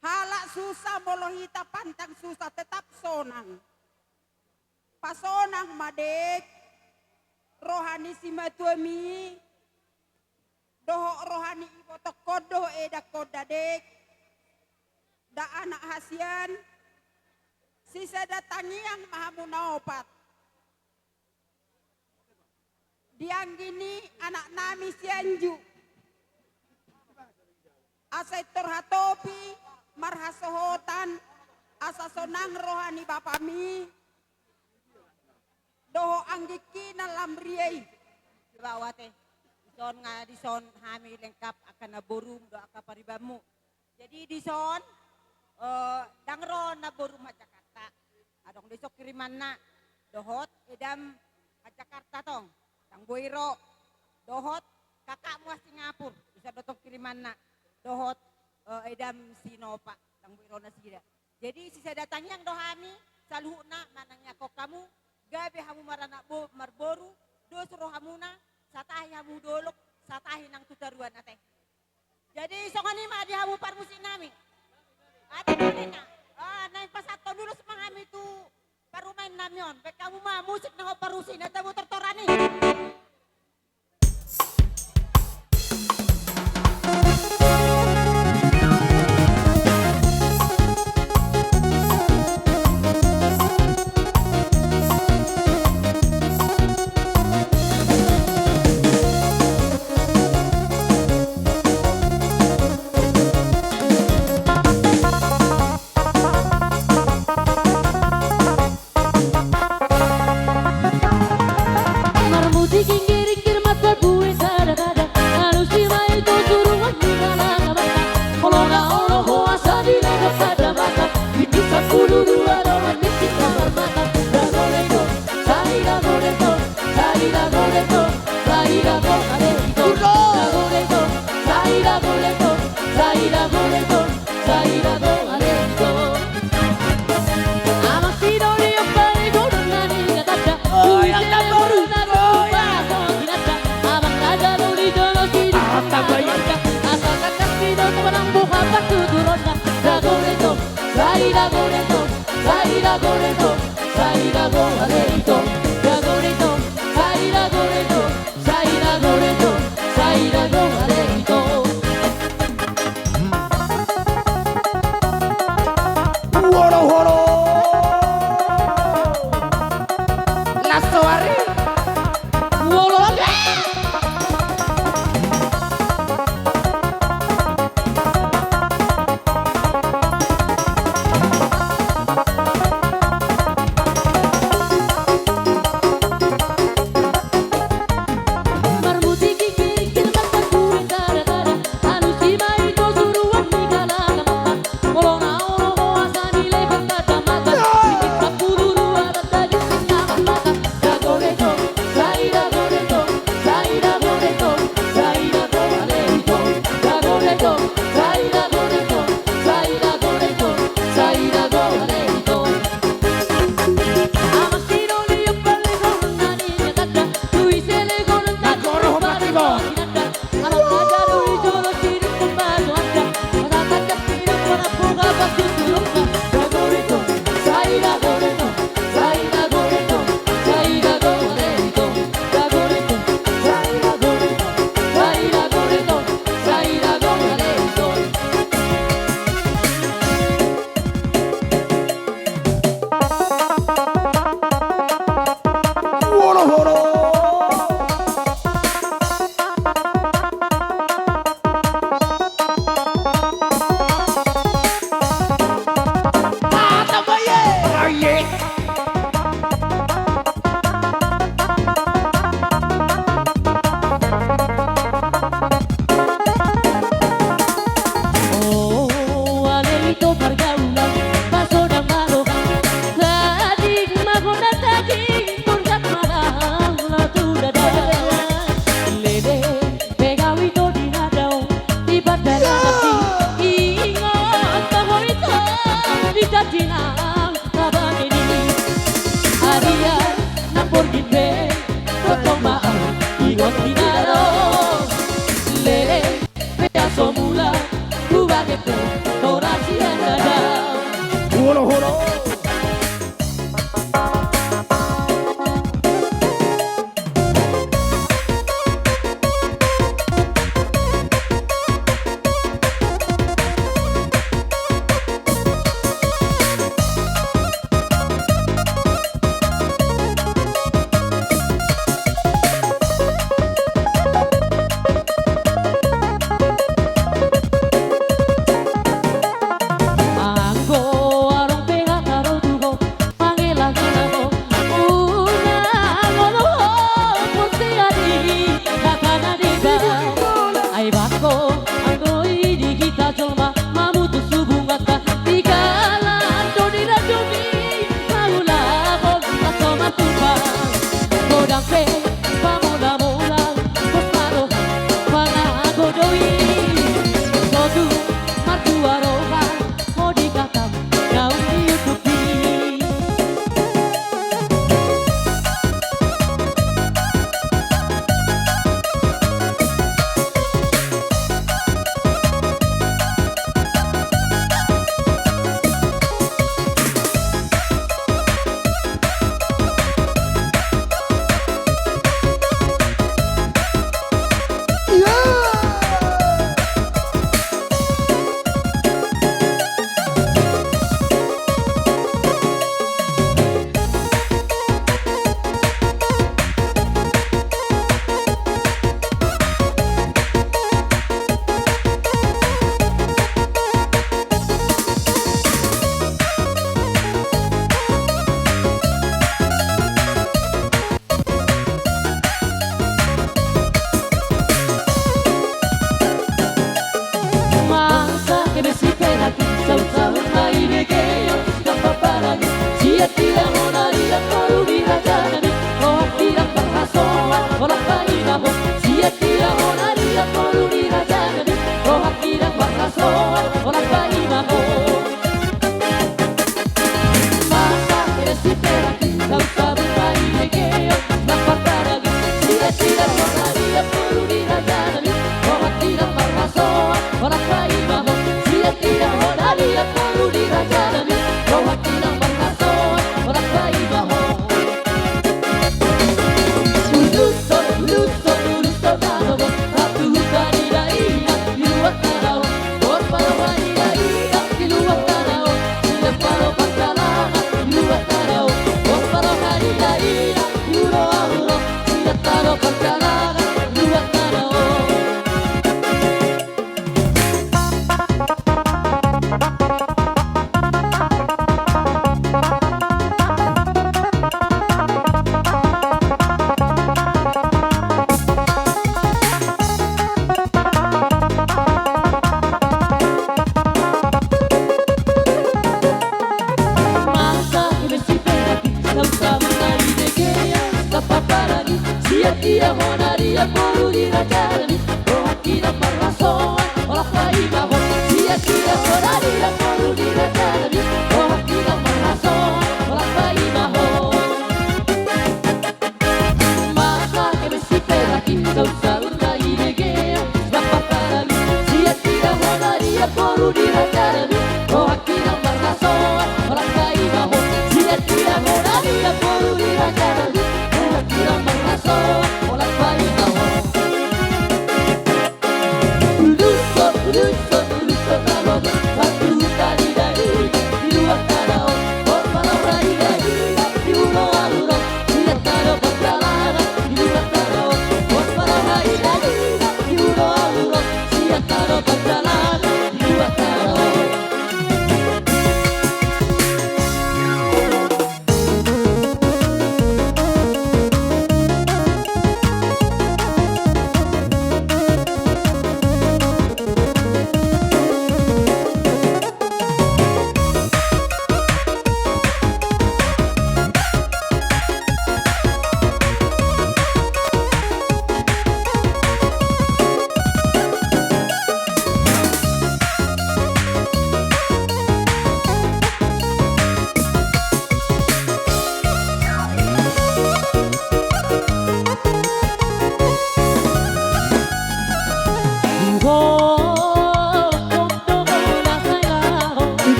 Halak susa molo hita pantang susa tetap sonang. Pasonang ma dek roha ni simatuami, dohot roha ni ibotongkon dohot edangkon dadek, da anak hasian, sisada tangiang ma hamu na opat. Di anggi ni anaknami si Anju. Asa intor hatopi marhasohotan, asa sonang roha ni bapami dohot anggingki na lam ria i. Baoa te. Dison nga dison hami lengkap angka namborum dohot angka paribanmu. Jadi dison, eh, ndang ro namborum Jakarta. Adong do dison kirimanna. Dohot edam Jakarta tong. Ndang boi ro. Dohot kakakmu Singapur. Dison do tong kirimanna. Dohot, eh, edam si Nopa. Ndang boi ro nasida. Jadi sisada tangiang do hami, saluhutna manangiangkon hamu, gabe hamu maranak bo-, marboru, dos rohamuna, satahi hamu dolok, satahi nang tu toruan ate. Jadi songon i ma di hamu parmusiknami. Ate, ah, naeng pasahathon ulos ma hami tu parumaennami on. Baen hamu ma musik na hot parmusik na tabo tortoran i. Marmusik inggir-inggir, mansai buin sada-sada. Alusi ma ito suruan ni halak Batak. Molo na olo ho asa dilehon sada mata. Itu sampulu dua do manisik na marmata. Dago dego, sai dago dego, sai dago dego, sai dago ale ito. Dago dego, sai dago dego, sai dago dego, sai dago ale ito. Amang sidoli on parigodon na ninna tanda. Oi, angka boru. Amang raja do di jolo sidung. Asa tangkas sidung manang buha patuturonna. Dago dego, sai dago dego, sai dago dego, sai dago ale ito. Dago dego, sai dago dego. Sai dago dego, sai dago ale ito. Holo, holo. Las soari. Holo, holo. O ale ito pargaulan, pasodang ma roha, tading ma gondang, tading gondang ma na tu dada. Lele, pe gabe ito di na dao, di pardalanan i, ingot ma ho ito, di tadinang. Tabageni adia na porgin be, tongtong ma au ingot di na ro. Lele pe aso mula hubege pe, tora sian dada. Holo, holo. Anggo adong pe hata ro tu ho, mangelangela ho, unang olo ho, muse adi hata na deba. Ai bangko anggo i di hita jolma, mamutus hubunganta, di galan do di randomi, mangulahon aso martupa. Godang pe pamola-mola, pos ma roha, pangago do i. Sotung martua roha, ho di hata naung diuduki. Masa ke besi perak i, saut-saut ma i bege on, sian parparange. Sian dia hona dia toru di raja nami, rohangki ndang marhasoan, holan paima ho. Sian dia hona dia toru di raja nami, rohangki ndang marhasoan, holan paima ho. Masa ke besi perak i, saut-saut ma i bege on, sian parparange. Sian dia hona dia toru di raja nami, rohangki ndang marhasoan, holan paima ho. Sian dia hona dia toru di raja nami, rohangki ndang marhasoan, holan paima ho. Uduson, uduson, uduson na dohot, ratu huta di dainang, di luat na dao. Porpara roha di dainang, di luat na dao. Sian palo parjalangan, di luat na dao. Porpara roha di dainang, huro, huro. Sian palo parjalangan, di luat na dao. Masa ke besi perak i, saut-saut ma i bege on, sian parparange. Sian dia hona dia toru di raja nami, rohangki ndang marhasoan, holan paima ho. Sian dia hona dia toru di raja nami, rohangki ndang marhasoan, holan paima ho. Masa ke besi perak i, saut-saut ma i bege on, sian parparange. Sian dia hona dia toru di raja nami,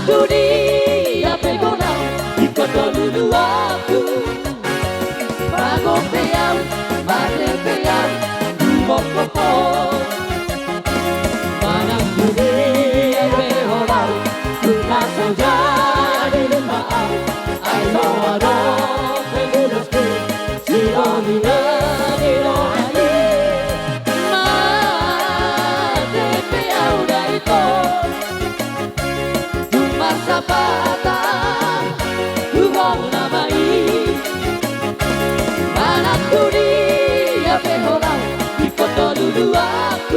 Tudia pe ho laho ingkon do luluanku. Mago pe au, mate pe au, dumengkon ho. Manang tudia pe ho laho, tung na so jadi luma au. Ai so adong pe mudas pe, sidoli na di roha i. Mate pe au da ingkon. Tung marsapatan tu gomuna ma i. Manang tudia pe ho laho, ingkon do luluanku.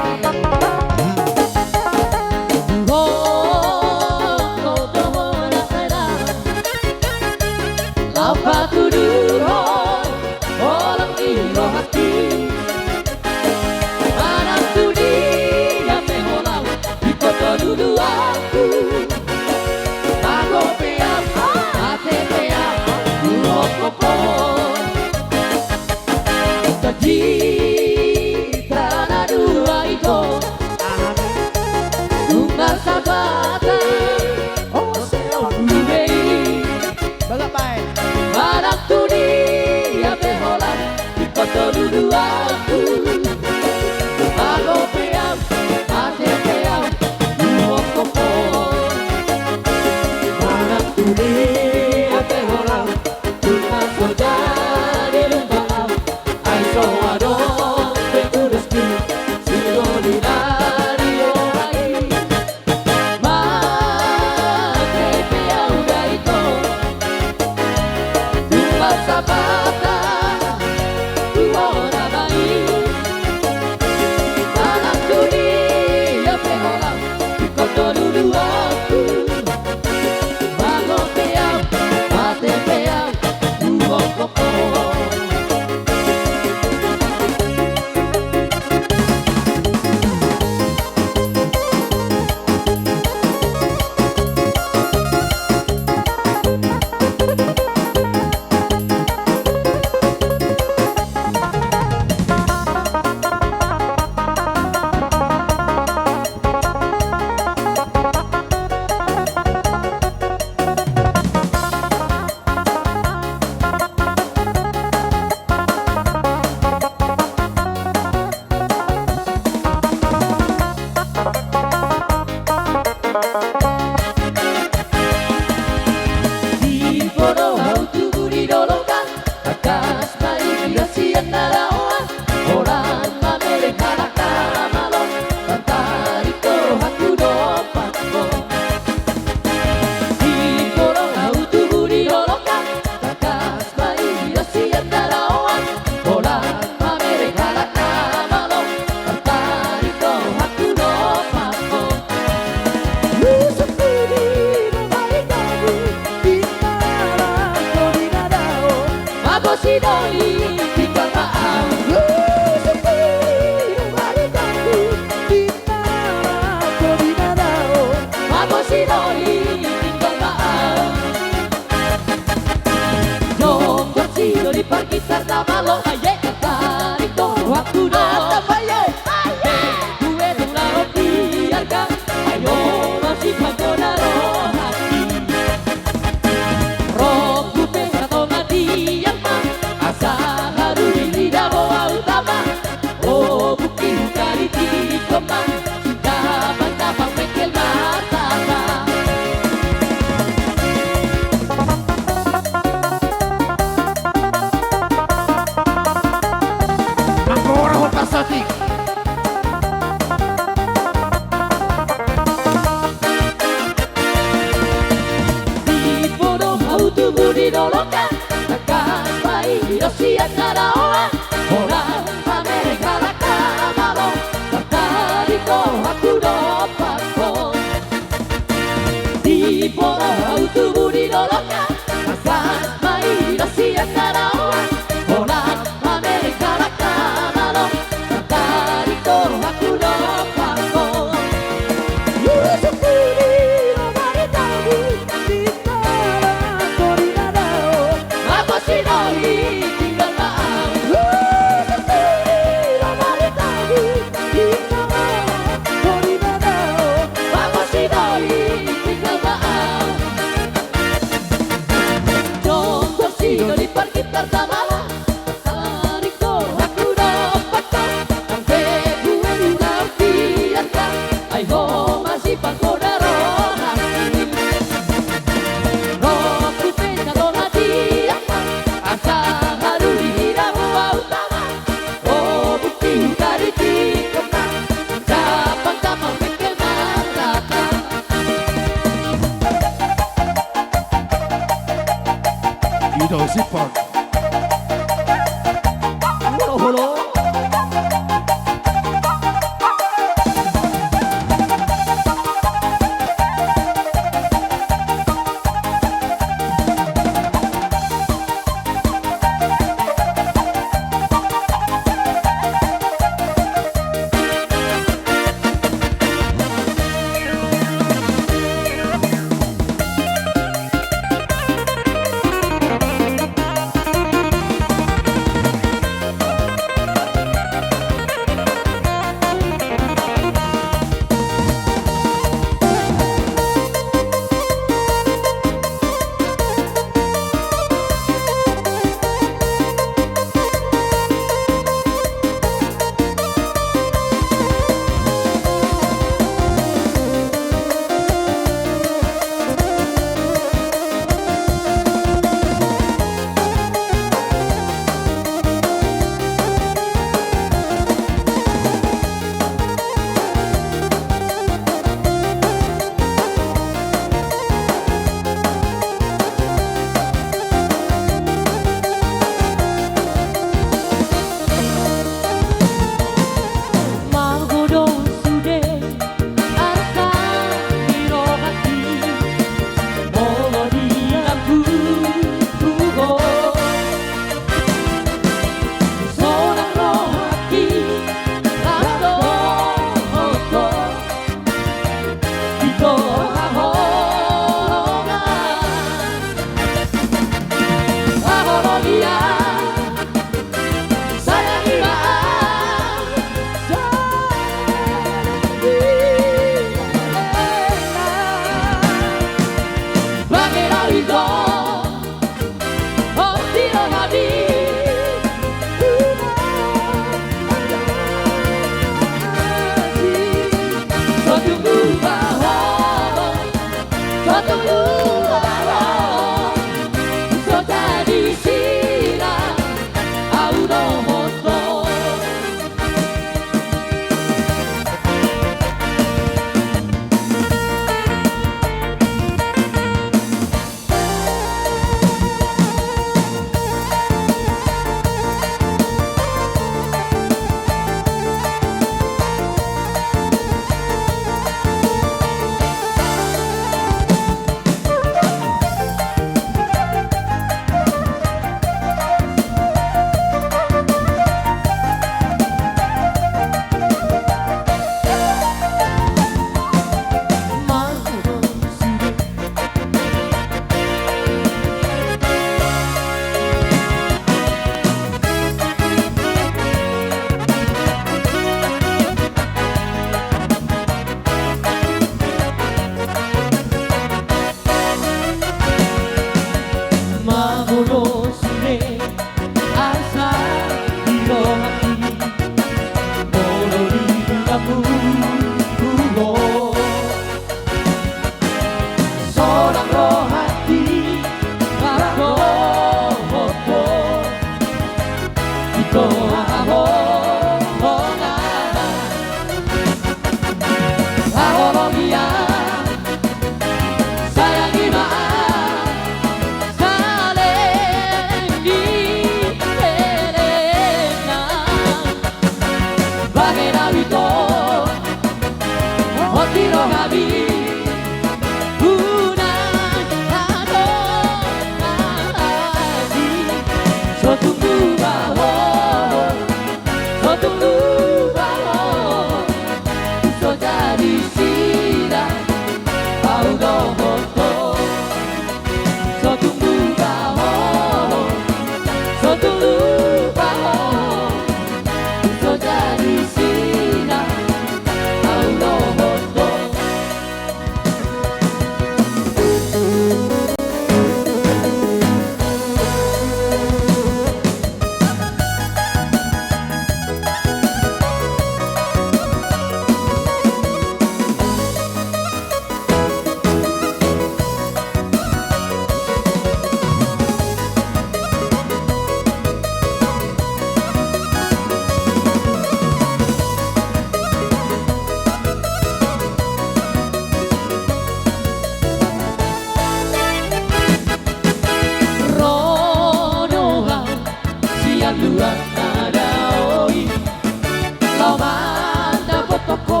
Amang, dapothon ho,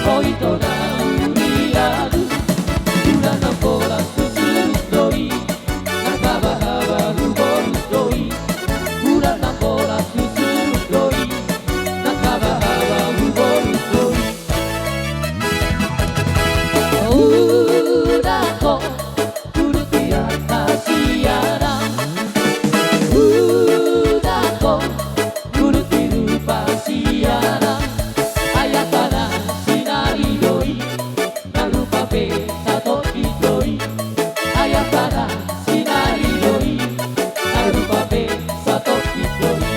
ho ito na uli ahu. Ula na pola susur do i, na haba-haba hubolus do i. Ula na pola susur do i, na haba-haba hubolus do i. Uda ho, uduti arta siaran. Uda ho, uduti rupa siaran. Ayat tana sinari do i, na rupa pe satongkin do i. Ayat tana sinari do i, na rupa pe satongkin do i.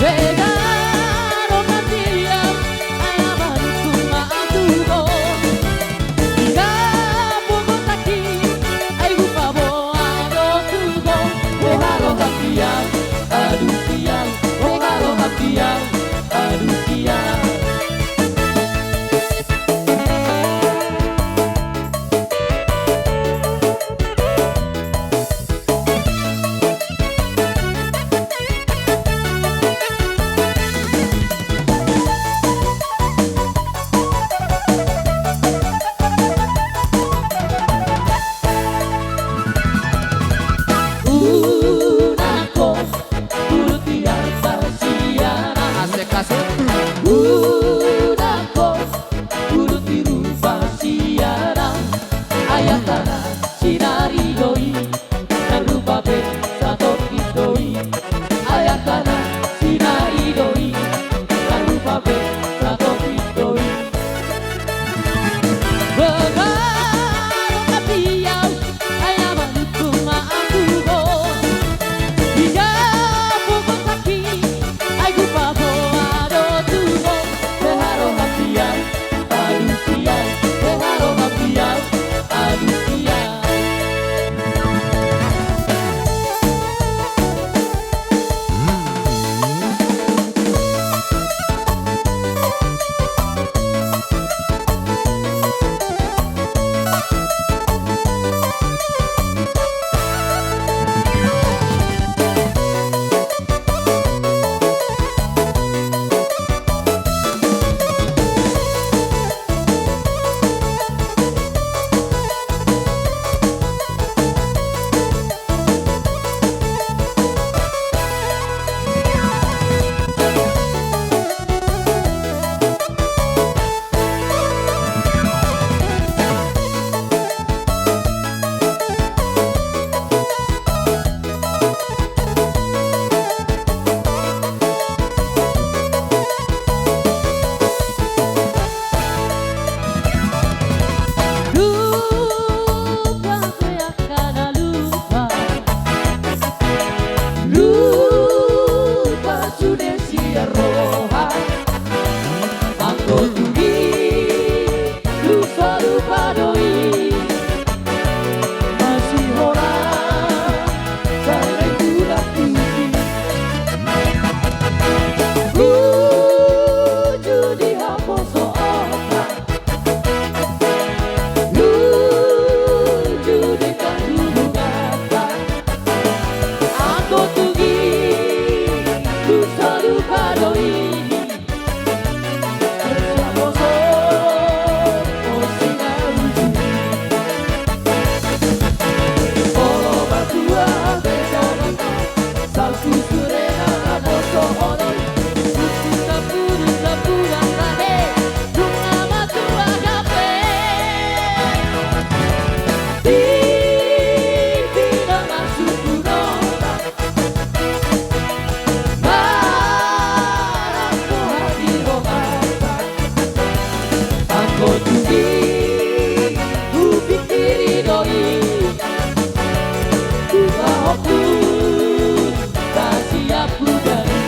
Vegaro hatian, ai na manungkun ma tu ho. Iga pungu taki, ai hupaboa do tu ho. Vegaro hatian, aduh sial. Vegaro hatian, aduh sial. Uda ho, uduti arta siaran. Asik, asik. Uda ho, uduti rupa siaran. Ayat tana sinari do i, na rupa pe satongkin do i. Ayat tana sinari do i, na rupa pe satongkin do i. Vegaro hatian, ai na manungkun ma tu ho. Iga pungu taki, ai hupaboa do tu ho. Vegaro hatian, aduh sial. Vegaro hatian, aduh sial. Lupa pe angka na lupa. Lupa sude sian roha. Anggo tu i tung so lupa do i. Masihola sai tulang tusi. Uju di haposoonta. Uju di pangulunganta. Anggo tu i tung so lupa do i. Marangkuh hati rohanta. Anggo tu i hupingkiri do i. Tupa hompun tasiap hudari.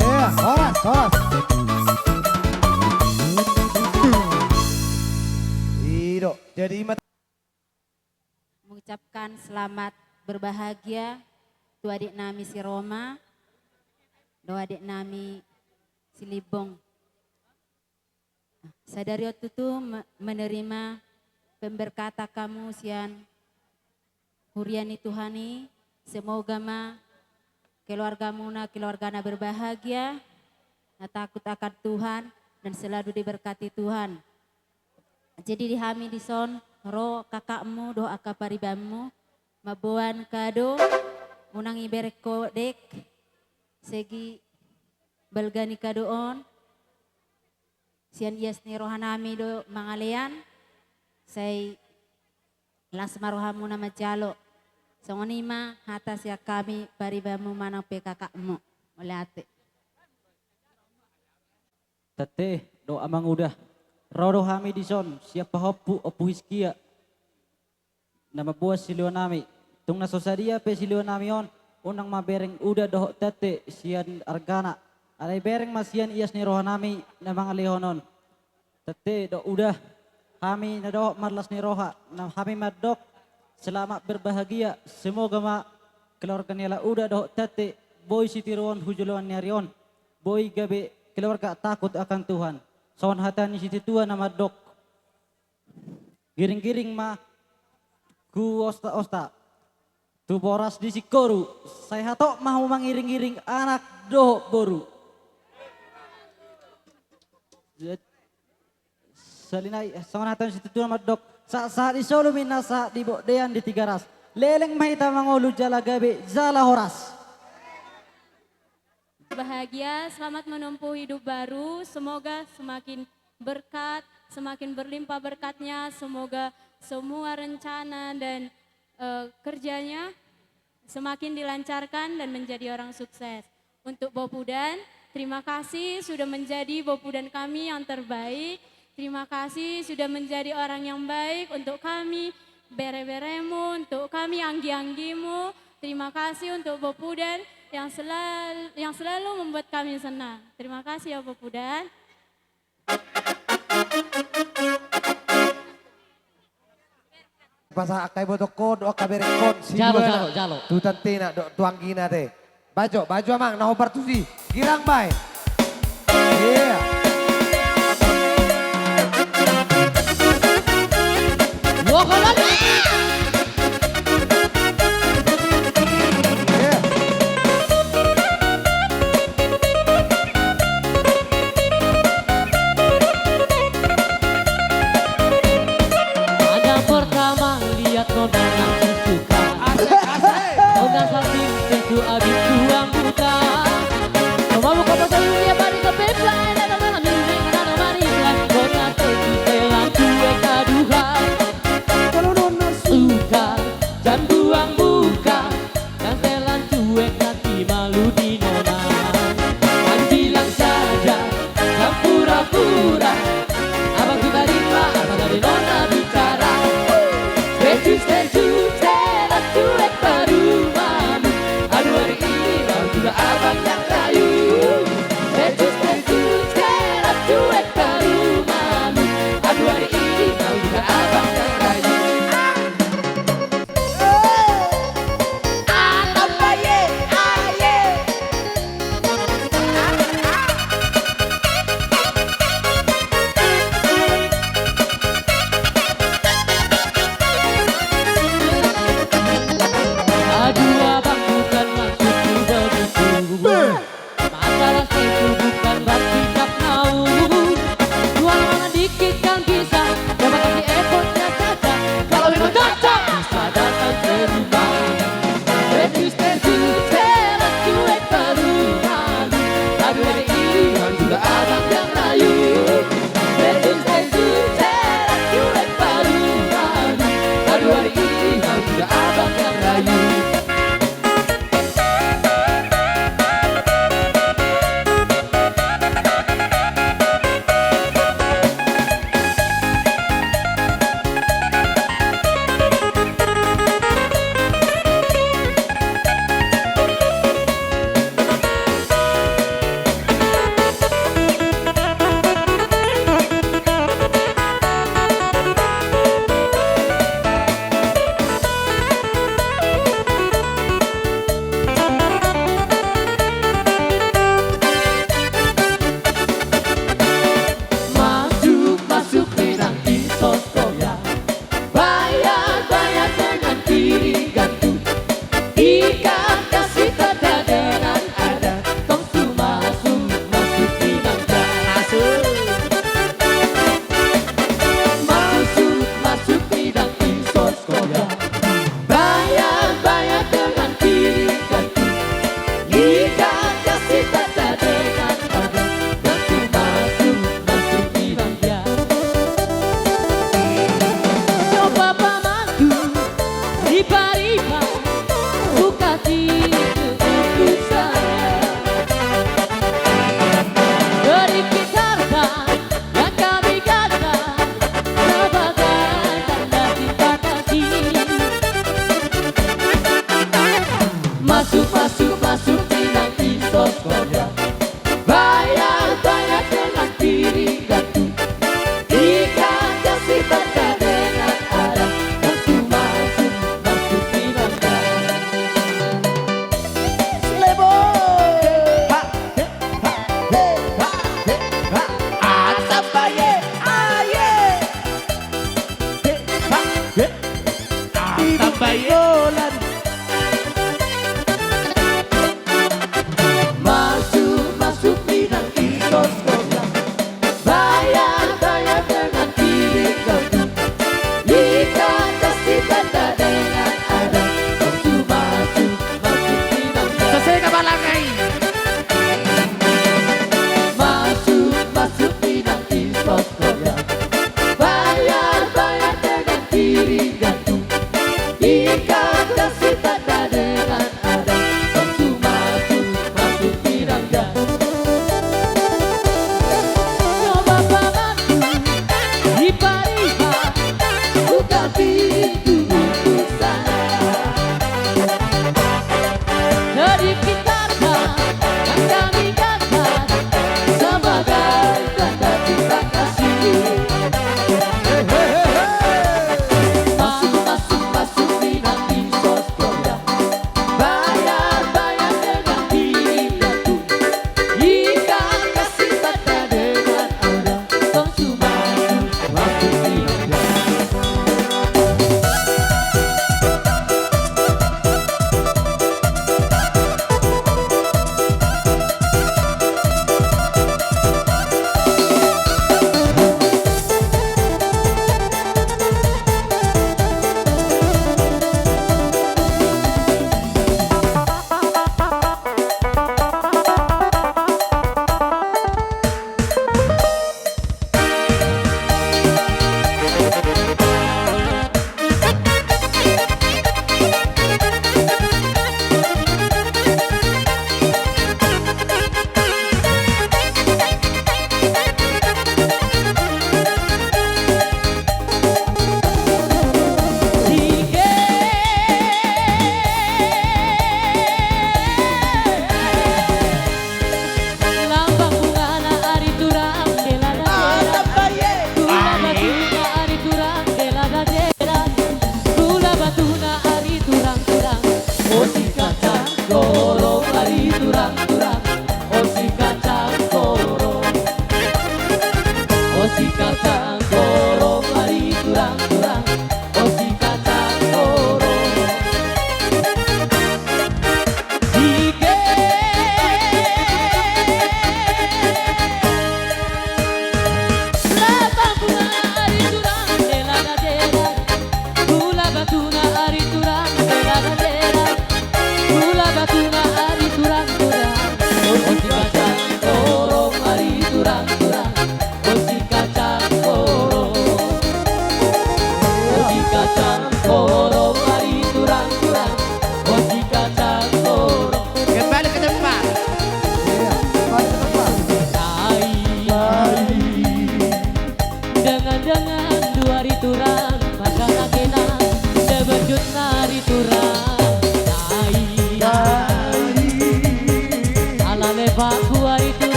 Iya, horas, horas. I do, jadi ima- Mengucapkan selamat berbahagia tu adik nami si Roma. Dohot adek nami Silimbong. Sadari on tutu me-, menerima pemberkatan hamu sian huria ni Tuhan i, semoga ma keluargamuna keluarga na berbahagia, na takut akan Tuhan, dan selalu diberkati Tuhan. Jadi di hami dison ro kakakmu dohot angka paribanmu mamboan kado, unang ibereng ho dek, segi balga ni kado on, sian ias ni rohanami do mangalean, sai las ma rohamuna manjalo. Songon i ma hata sian hami paribanmu manang pe kakakmu. Mauliate. Tante dohot amang uda, ro do hami dison sian pahompu Ompu Hiskia. Na mamboan silua nami. Tung na so sadia pe silua nami on, unang ma bereng uda dohot tante sian argana. Alai bereng ma sian ias ni roha nami na mangalehon on. Tante dohot uda, hami na dohot marlas ni roha, na hami mandok, selamat berbahagia, semoga ma keluarga ni halak uda dohot tante, boi sitiruon tu joloan ni ari on, boi gabe keluarga takut akan Tuhan. Songon hata ni situatua na mandok. Giring-giring ma hu osta-osta. Tu boras ni singkoru, sai hatop ma hu mangiring-iring anak dohot boru. Sahali nai, songon hata ni situatua mandok, sahat-sahat di solu ninna sahat di bontean di Tigaras. Leleng ma hita mangolu jala gabe jala horas. Bahagia, selamat menempuh hidup baru. Semoga semakin berkat, semakin berlimpah berkatnya. Semoga semua rencana dan, eh, kerjanya semakin dilancarkan dan menjadi orang sukses. Untuk Bopudan, terima kasih sudah menjadi Bopudan kami yang terbaik. Terima kasih sudah menjadi orang yang baik untuk kami, bere-beremu, untuk kami, anggi-anggimu. Terima kasih untuk Bopudan yang selal-, yang selalu membuat kami senang. Terima kasih ya, Bopudan. Pasahat angka ibotongkon dohot angka berengkon, jalo, sidua na, jalo, jalo, tu tantena dohot tu anggina te. Bajo, bajo amang, na hombar tusi. Girang bae. Iya. Wah, kalau Pandang pertama lihat nona yang kusuka. Asik, asik. Nona cantik tentu habis tuang buta. Nona buka pasal dunia bari ke pepla, enak nona mirip, enak nona mirip. Nona teki telan cuek kaduha. Kalau nona suka, jangan buang muka. Nang telan cuek nanti malu di nona. Kan bilang saja, jangan pura-pura. Abang suka rima, apa tadi nona bicara. Stay tune, stay tune, telan cuek baru malu. Aduh, hari ini mau juga abang yang rayu.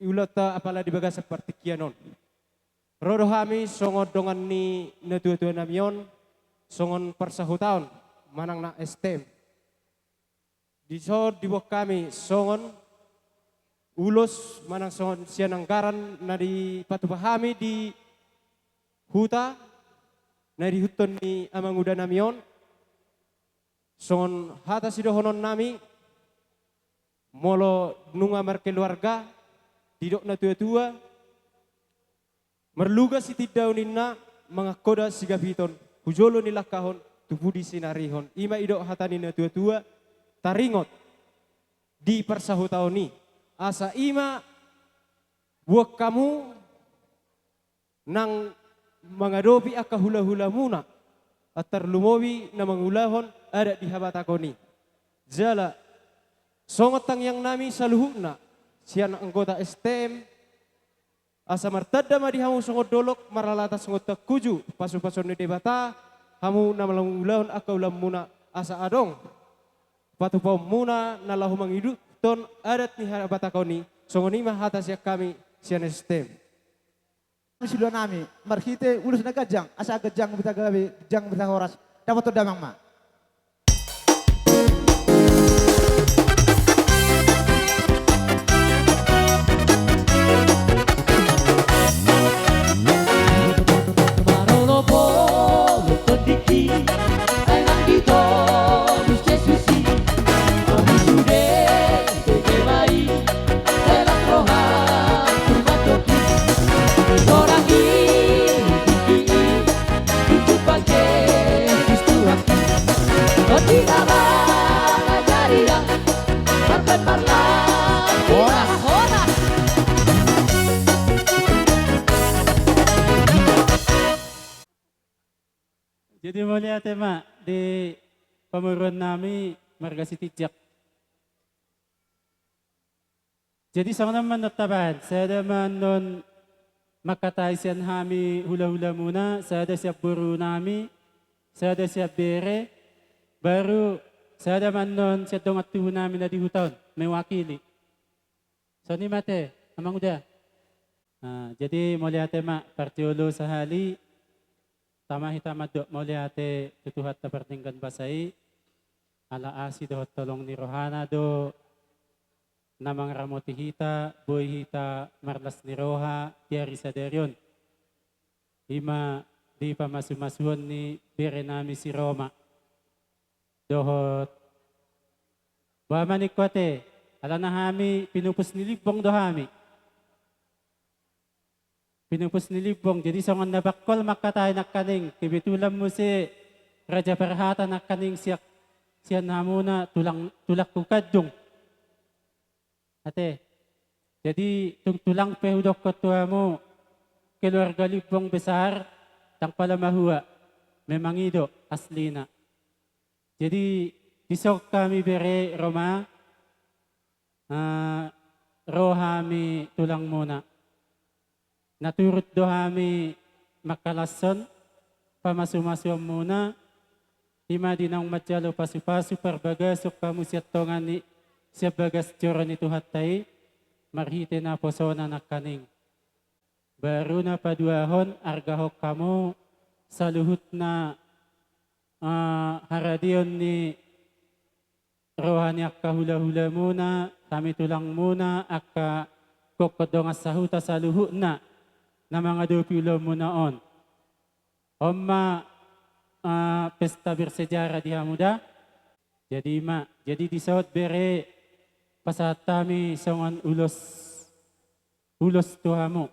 Ulaonta apala di bagasan partingkian on. Ro do hami songon dongan ni natuatua nami on, songon parsahutaon manang na S T M. Dison diboan hami songon ulos manang songon sian anggaran na dipatupa hami di huta na diihuthon ni amanguda nami on. Songon hata sidohonon nami, molo nunga markeluarga, didok natuatua, marluga sitindaon inna, mangangkoda sigapiton, hu jolo nilangkahon, tu pudi sinarihon. I ma didok hata ni natuatua, taringot di parsahutaon i. Asa i ma buat hamu nang mangadopi angka hulahulamuna, antar lumobi na mangulahon adat di habatahon i. Jala songon tangiang nami saluhutna sian anggota S T M, asa martanda ma di hamu songon dolok, maralata songon tangkuju, pasupasuon ni Debata, hamu na mangulahon angka ulaonmuna, asa adong patupaonmuna na laho mangihuthon adat ni habatahon i. Songon i ma hata sian hami sian S T M. Siluanami, marhite ulos na ganjang, asa ganjang beta gabe, ganjang beta horas, dapothon damang ma. Jadi mauliate ma di pamoruon nami marga Sitinjak. Jadi songon on ma annon tabahen, sada ma annon mangkatai sian hami hulahulamuna, sada sian borunami, sada sian bere, baru sada ma annon sian dongan tubunami na di huta on mewakili. Songon i ma ate, amanguda. Nah, jadi mauliate ma, parjolo sahali, tama hita mandok mauliate tu Tuhanta pardenggan basa i, ala asi dohot holong ni rohana do na mangaramoti hita, boi hita marlas ni roha di ari sadari on. I ma di pamasumasuon ni berenami si Roma. Dohot boha ma ningku ate, alana hami pinupus ni limbong do hami. Pinupus ni limbong, jadi songon na bangkol mangkatai nangkaning, kebetulan muse raja parhata nangkaning siak, sian hamuna tulang, tulangku kandung. Ate, jadi tung tulang pe hudokkon tu hamu, keluarga limbong besar, ndang pala mahua, memang i do aslina. Jadi dison hami bere Roma, eh, ro hami tulangmuna. Na turut do hami mangkalashon pamasumasuonmuna, i ma di naung manjalo pasupasu parbagason hamu sian tonga ni, sian bagas joro ni Tuhanta i, marhite naposona nangkaning. Baru na paduahon, argahon hamu saluhutna, eh, haradeon ni roha ni angka hulahulamuna, hami tulangmuna, angka gokhon dongan sahuta saluhutna na mangadopi ulaonmuna on. On ma, eh, pesta bersejarah di hamu da. Jadi ma, jadi dison bere pasahat hami songon ulos, ulos tu hamu.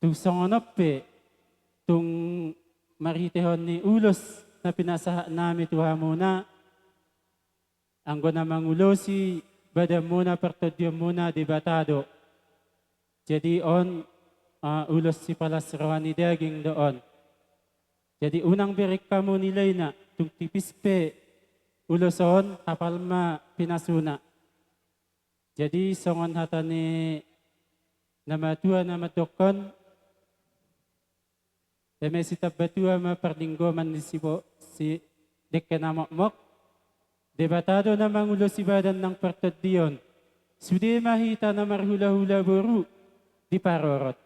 Tung songon on pe, tung marhitehon ni ulos na pinasahat nami tu hamuna, anggo na mangulosi badanmuna partondionmuna Debata do. Jadi on, eh, ulos sipalas roha ni daging do on. Jadi unang bereng hamu nilaina, tung tipis pe ulos on, hapal ma pinasuna. Jadi songon hata ni na matua na mandokkon, eme sitambatua ma parlinggoman ni sibo-, si dengke na mokmok, Debata do na mangulosi badan nang partondion. Sude ma hita na marhulahula boru diparorot.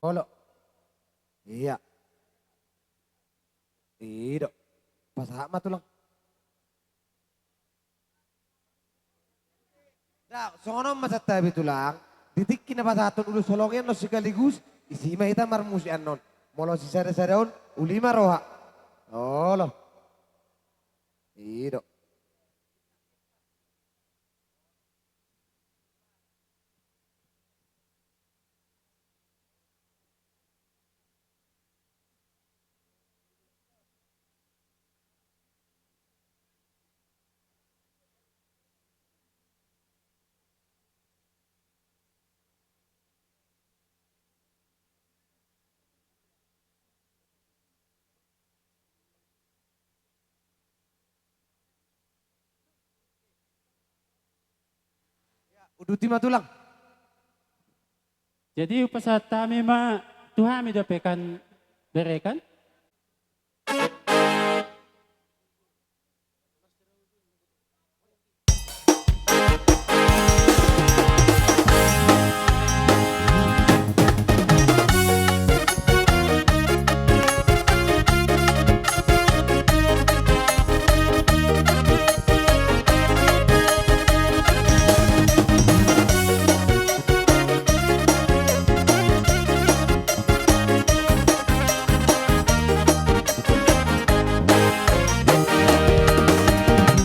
Olo. Ia. I do. Pasahat ma, Tulang. Dao, songon on ma santabi, Tulang. Di tingki na pasahathon ulos holong i annon sekaligus, disi ma hita marmusik annon. Molo sisada-sada on, uli ma roha. Olo. I do. Uduti ma, Tulang. Jadi hupasahat hami ma tu hami dope kan, bere kan?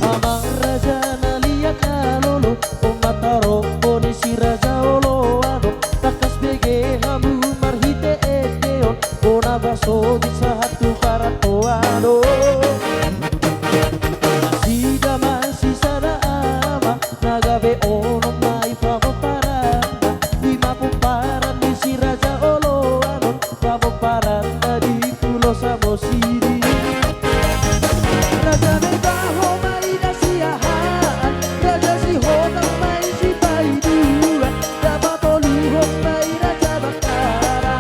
Amang raja na liat na lolo, on ma tarompo ni si raja oloan on. Tangkas bege hamu marhite ende on, bona baso di sahat tu parantoan on. Nasida ma sisada ama, na gabe onom ma i pamomparanna, i ma pomparan ni si raja oloan on, pamomparanna di Pulo Samosir i. Raja Merbaho ma i na siahaan, Raja Sihotang ma i sipaiduan, na patoluhon ma i Raja Batara,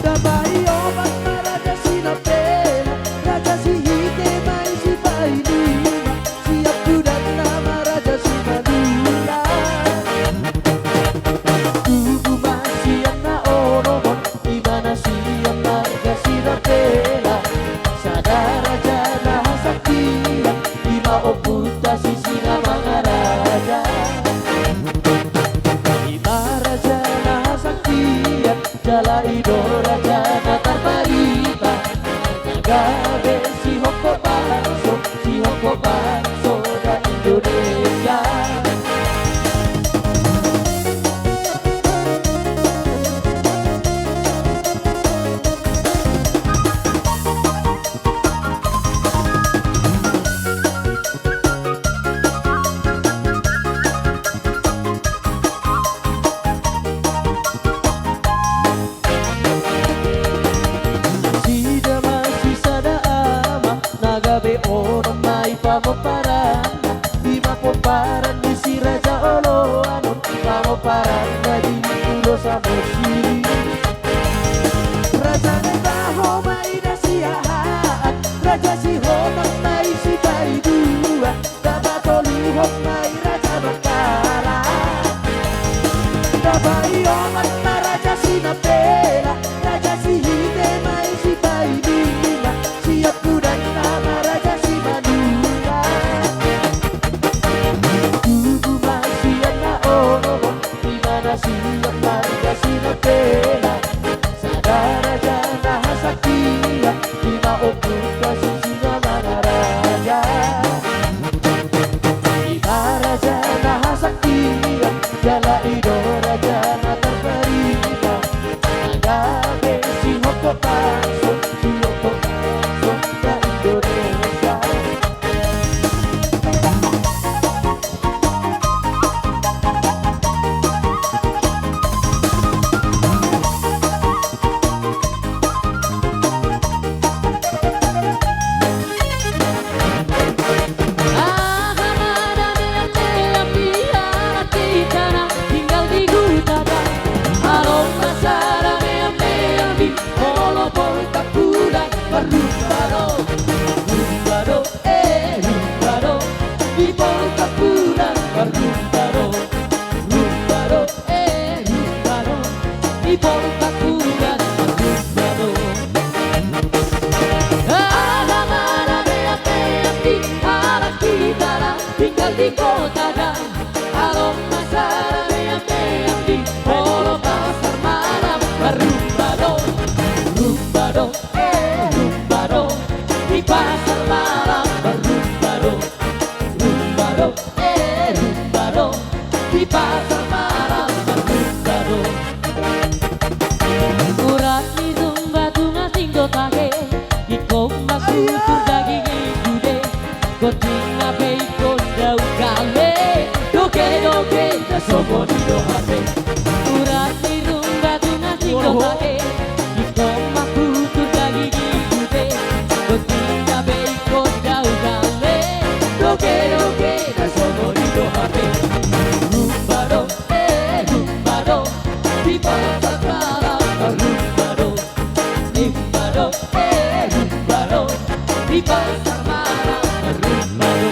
na paopat ma Raja Sinampela, Raja Sihite ma i sipailima, siampudanna ma Raja Simanula. Tubu ma sian na onom on, i ma na sian marga Sinampela, sada raja na hasangkian, i ma ompunta si Singamangaraja. I ma raja na hasangkian, jala i do raja na tarbarita, na gabe sihongkop bangso, sihongkop bangso da Indonesia. Nasida ma sisada ama, na gabe onom ma i pamomparanna, i ma pomparan ni si raja oloan on, pamomparanna di Pulo Samosir i. Raja Merbaho ma i na siahaan, Raja Sihotang ma i sipaiduan, na patoluhon ma i Raja Batara, na paopat ma Raja Sinampela, Raja Sihite ma i sipailima, siampudanna ma Raja Simanula. Tubu ma sian na onom on, i ma na sian marga Sinampela. Pasar malam marlumba do. Urat ni rumba tu asing do tahe. Ingkon ma tutur daging i sude. Gonting na pe ingkon dao gale. Doge doge na songon i do hape. Urat ni rumba tu asing do tahe. Ingkon ma tutur daging i sude. Gonting na pe ingkon dao gale. Doge doge na songon i do hape. Rumba do, eh, rumba do. Di pasar malam rumba do. Rumba do, eh, rumba do. Di pasar malam rumba do.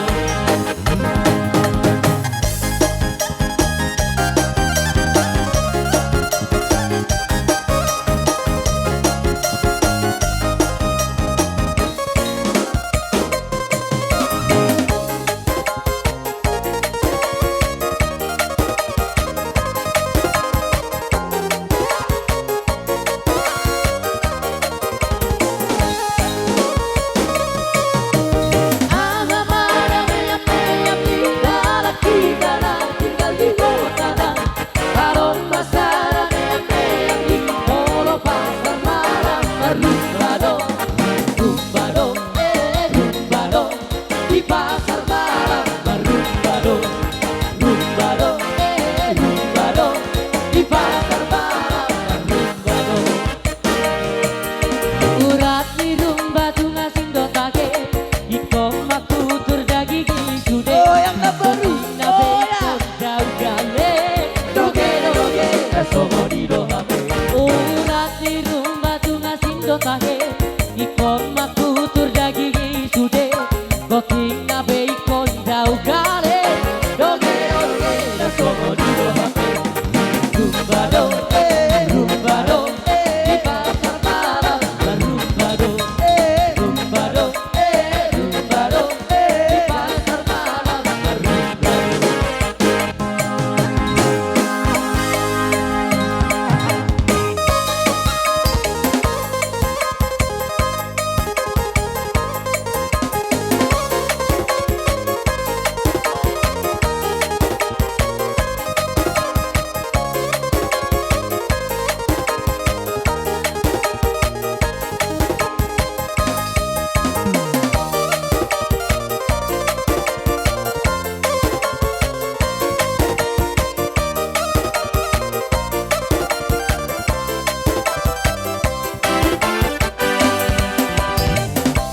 Di pasar malam marlumba do, rumba do, eh, rumba do. Di pasar malam marlumba do. Urat ni rumba tu asing do tahe. Ingkon ma tutur daging i sude. Goyang na baru. Goyang. Dao gale. Doge doge na songon i do hape. Urat ni rumba tu asing do tahe. Ingkon ma tutur daging i sude. Gonting na pe ingkon dao gale. Doge doge na songon i do hape. Rumba do, eh, rumba do. Di pasar malam marlumba do. Eh, rumba do, eh, rumba do. Di pasar malam marlumba do.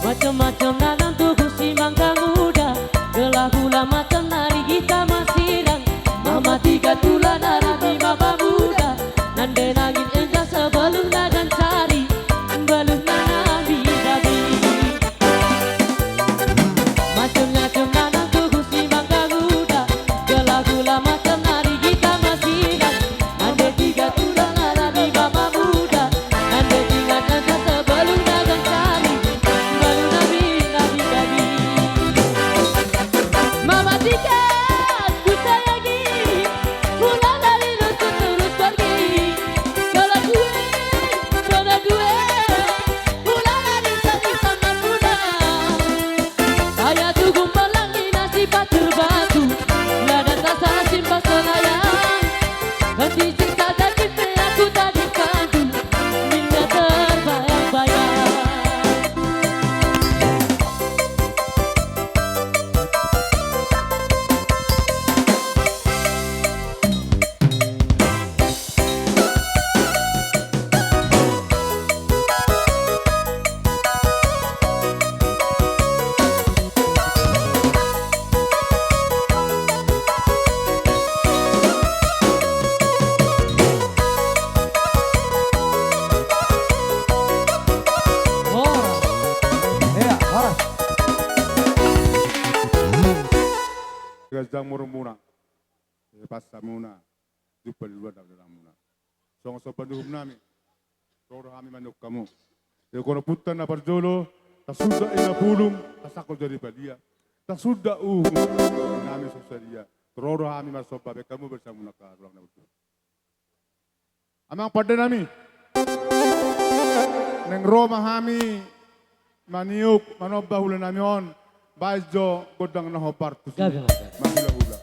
Macam-macam na nang tubu si mangga muda, gelah gula macam nari hita masirang. Mama tiga tulang nari bima pamuda, nande nangin enda sebelum na gancari, belum na nabi-nabi. Macam-macam na nang tubu si mangga muda, gelah gula macam nari hita masirang. Nande tiga tulang nari bima pamuda, nande tinggal enda sebelum na gancari, belum nabi-nabi. Mama tiga, ku sayangi, pulang dari dusun terus pergi. Kalau gue, kalau gue, pulang dari sini sama pulang. Saya tunggu pelangi nasi patur batu. Nada tak salah simpang selayang. Henti cinta dan cinta aku tadi kandung. Minta terbayang-bayang. Horas. Ia, horas. Ganjang umurmuna. Dipasahat hamuna. Jumpa di luar dalam muna. Songon somba ni uhum nami. Ro do hami manungkun hamu. Di gono punta na parjolo, tasuda i na bulung, tasangkol jadi badia. Tasuda uhum nami songon sadia. Ro do hami marsomba, baen hamu bersamuna ka ruang na utuh. Amang pande nami. Naeng ro ma hami maniuk, manomba hula nami on, baen jo gondang na hombar tusi. Gabe, gabe. Mahula-hula.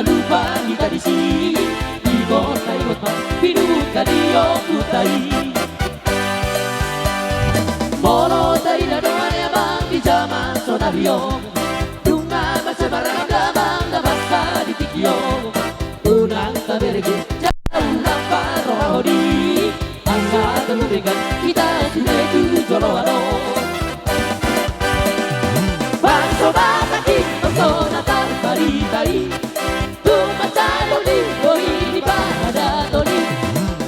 Lupa hita disi, igot ta igot ma pinungka di ompunta i. Molo taida do ale amang di jaman sonari on, nunga mansai maragam damang na masa di tingki on. Unang taberege jala unang parrohahon i, asa tolu denggan hita sude tu joloan on. Bangso Batak i, bangso na tarbarita i, tung mansai lobi do i di paradaton i.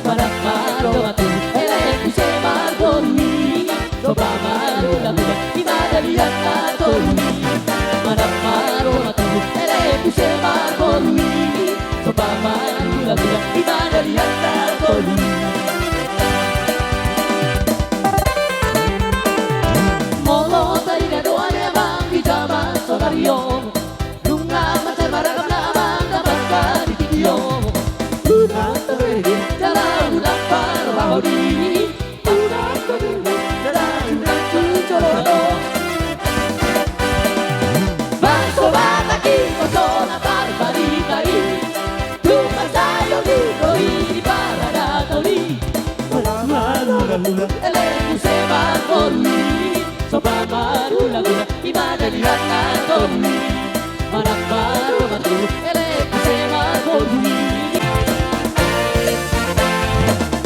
Manat ma dongan tubu elek muse marboru i, somba ma tulang tubu i, madalihan na tolu i. Manat ma dongan tubu elek muse marboru i, somba ma tulang tubu i, madalihan na tolu i. Molo taida do ale amang di jaman sonari on, nunga mansai maragam damang na masa di tingki on. Unang taberege jala unang parrohahon i, unang taberege jala unang tu joloan on. Bangso Batak i, bangso na tarbarita i, tung mansai lobi do i di paradaton i. Manat ma dongan tubu elek muse marboru i, somba ma tulang tubu i, madalihan na tolu i. Manat ma dongan tubu elek muse marboru i.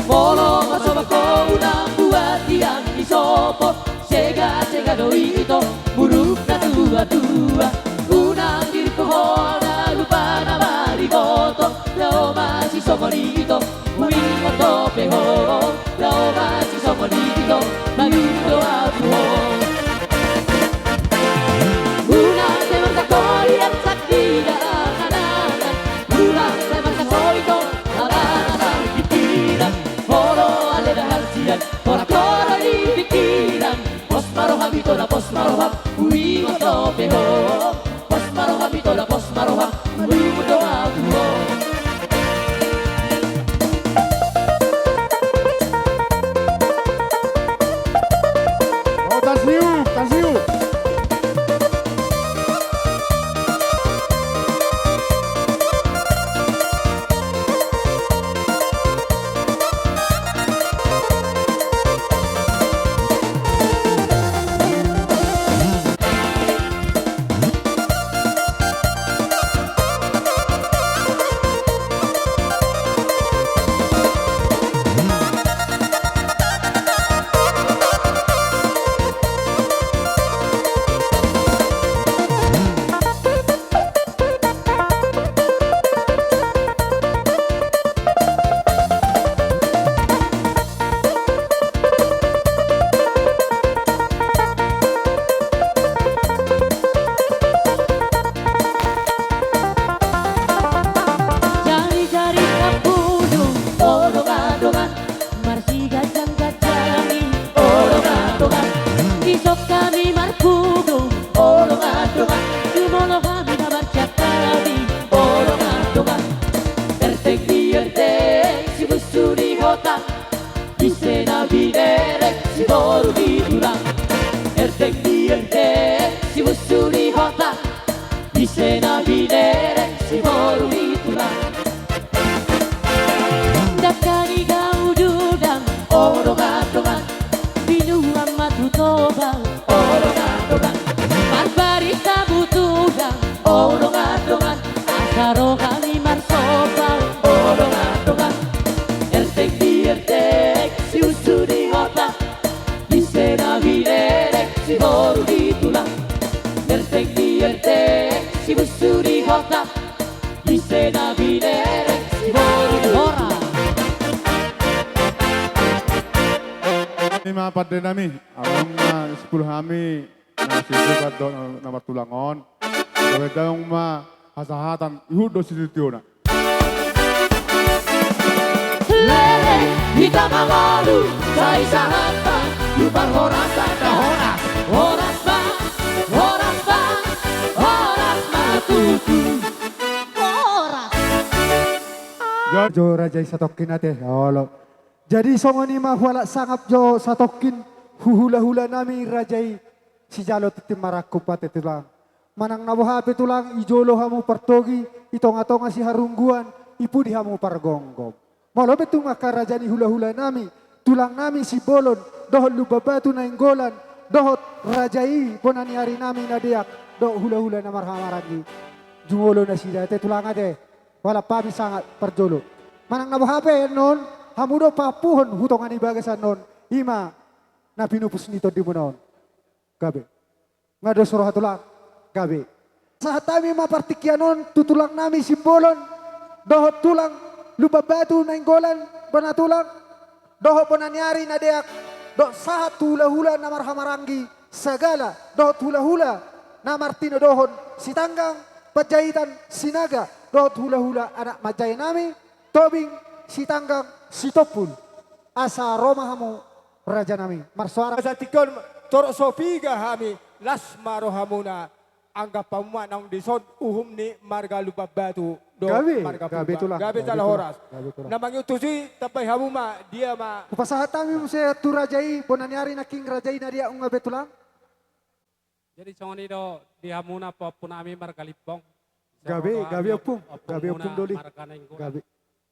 Molo mansomba ho unang buat tiang ni sopo, sega-sega do ito muruk na tua-tua. Unang diringkot ho na lupa na mariboto, laho masisongon ito, huingot dope ho, laho masisongon ito, malu do ahu ho. Unang temerta ho di angsa di dalan-dalan, unang temerta ho ito, ala na marpingkiran, molo ale dalan sian, horas-horas di pingkiran. Pos ma roham ito, na pos ma roham, huingot dope ho. Pos ma roham ito, na pos ma roham, malu do ahu ho. Oh, tasiu, tasiu. Jari-jari na pudung, o dongan-dongan, marsiganjang-ganjangi, o dongan-dongan, dison hami marpudung, o dongan-dongan, jumolo hami na marsiangkangi, o dongan-dongan. Erteng di erteng, sibunsu di hotang, ise na binereng, siboru ni tulang. Erteng di erteng, sibunsu di hotang, ise na binereng, siboru ni tulang. Dangka ni gaududang, o dongan-dongan, binuang ma tu tobang, o dongan-dongan, marbarita ma tu tudang, o dongan-dongan, asa ro hami marsombang, o dongan-dongan. Erteng di erteng, sibunsu di hotang, ise na binereng, siboru ni tulang. Erteng di erteng, sibunsu di hotang, ise na binereng, siboru ni tulang. Ima pande nami, adong ma simpul hami na sisukat dohot na martulang on. Gabe adong ma hasahatan, ihut do sitiotio na. Leleng hita mangolu, sai sahat ma tu parhorasan. Horas, horas ma, horas ma, horas ma tutu. Horas. Jo, jo raja i satongkin ate, olo. Jadi songon i ma huhalak sangap jo satongkin, hu hulahula nami raja i, sijalo tintin marangkup ate tulang. Manang na boha pe tulang, i jolo hamu partogi, i tonga-tonga siharungguan, i pudi hamu pargomgom. Molo pe tung angka raja ni hula-hula nami, tulang nami Simbolon, dohot Lumban Batu Nainggolan, dohot raja i bona ni ari nami na deak, dohot hula-hula na marhahamaranggi. Jumolo nasida ate tulang ate, holan hami sangat parjolo. Manang na boha pe annon, hamu do paampuhon tu tonga ni bagas annon, i ma na pinupus ni tondimuna on. Gabe. Nga dos roha tulang. Gabe. Sahat hami ma partingkian on tu tulang nami Simbolon, dohot tulang Lumban Batu Nainggolan, bona tulang, dohot bona ni ari na deak, dohot sahat tu hula-hula na marhahamaranggi sagala, dohot hula-hula na martinodohon Sitanggang, Panjaitan, Sinaga, dohot hula-hula anak manjae nami, Tobing, Sitanggang, Sitompul. Asa ro ma hamu raja nami. Marsoara. Asa tingkon torop so piga hami, las ma rohamuna, anggap hamu ma naung dison uhum ni marga Lumban Batu dohot marga Purba. Gabe, gabe tulang, gabe tulang. Gabe jala horas. Gabe tulang. Na mangihut tusi, tambai hamu ma, dia ma. Hupasahat hami muse tu raja i, bona ni ari nangkin raja i na deak, nunga be tulang. Jadi songon i do di hamuna pahompu nami marga Limbong. Gabe, gabe ompung. Gabe ompung doli. Marga Nainggolan. Gabe.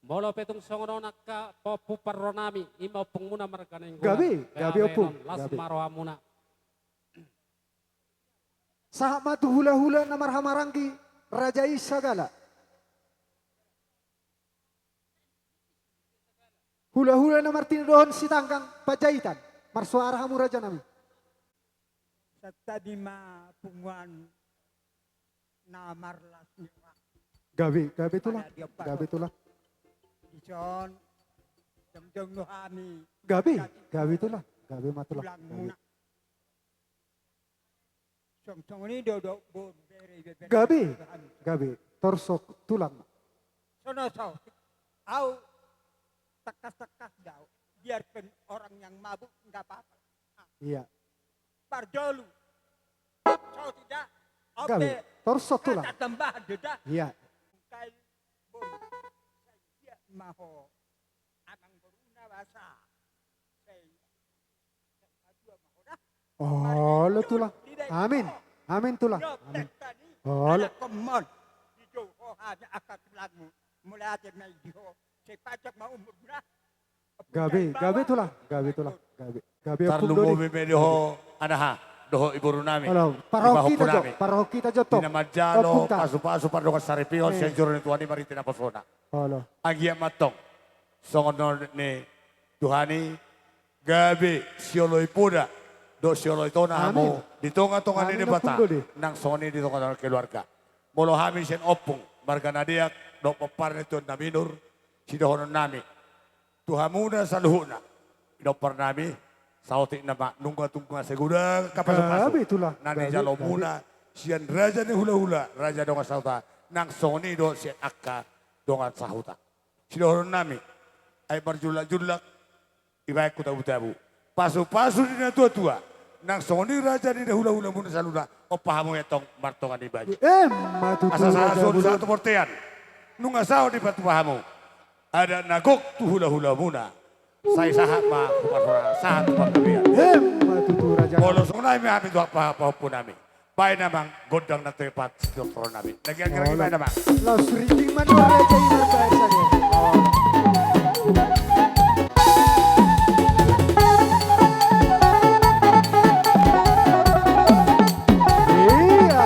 Molo pe tung songon on angka pahompu parro nami, i ma ompungmuna marga Nainggolan. Gabe, gabe ompung. Las ma rohamuna. Sahat ma tu hula-hula na marhahamaranggi, raja i sagala. Hula-hula na martinodohon Sitanggang, Panjaitan. Marsoara hamu raja nami. Santabi ma punguan na marlas ni roha. Gabe, gabe tulang. Gabe tulang. Dison, jongjong do hami. Gabe, gabe tulang. Gabe ma tulang. Gabe. Songon i do do boru bere, bere. Gabe, gabe. Torus tulang. Sono so. Au tangkas-tangkas do au. Biarpun orang yang mabuk nggak apa-apa. Iya. Parjolo. So tidak. Gabe. Torus tulang. Kata tambah do da. Iya. Kai boru. Saya dia maho. Amang boruna basa. Olo tulang. Amin. Amin tulang. Amin. Olo. Gabe, gabe tulang. Gabe tulang. Gabe. Tarlumobi ma di ho anaha dohot iboru nami. Olo. Parrohahon hita jo. Parrohahon hita jo tong. Di na manjalo pasu-pasu pardongan saripeon sian joro ni Tuhan i marhite naposona. Olo. Anggiat ma tong songon nidok ni Tuhan i, gabe sioloi poda dohot sioloi tona hamu di tonga-tonga ni Debata, nang songon i di tonga-tonga keluarga. Molo hami sian ompung marga Nadeak dohot pomparan ni Tuan Naminur, sidohonon nami tu hamuna saluhutna, pinompar nami, saotik nama nunga-nunga sai godang angka pasu-pasu na nijalomuna sian raja ni hula-hula, raja dongan sahuta, nang songon i do sian angka dongan sahuta. Sidohonon nami, ai marjullak-jullak, ibaen tu tabu-tabu. Pasu-pasu ni na tua-tua, nang songon i raja ni na hula-hulamuna saluhutna, ompa hamu antong martonga ni baju. Asa sahat tu bontean, nunga saut dipatupa hamu adat na gok tu hula-hulamuna. Sai sahat ma tu parhorasan, sahat tu panggabean. Molo songon i ma hami tu angka pahompu nami. Baen amang gondang na tepat sidohonon nami. Lagi angka lagi baen amang. Laos ringging ma nuaeng raja i marbaen sadia. Iya, iya.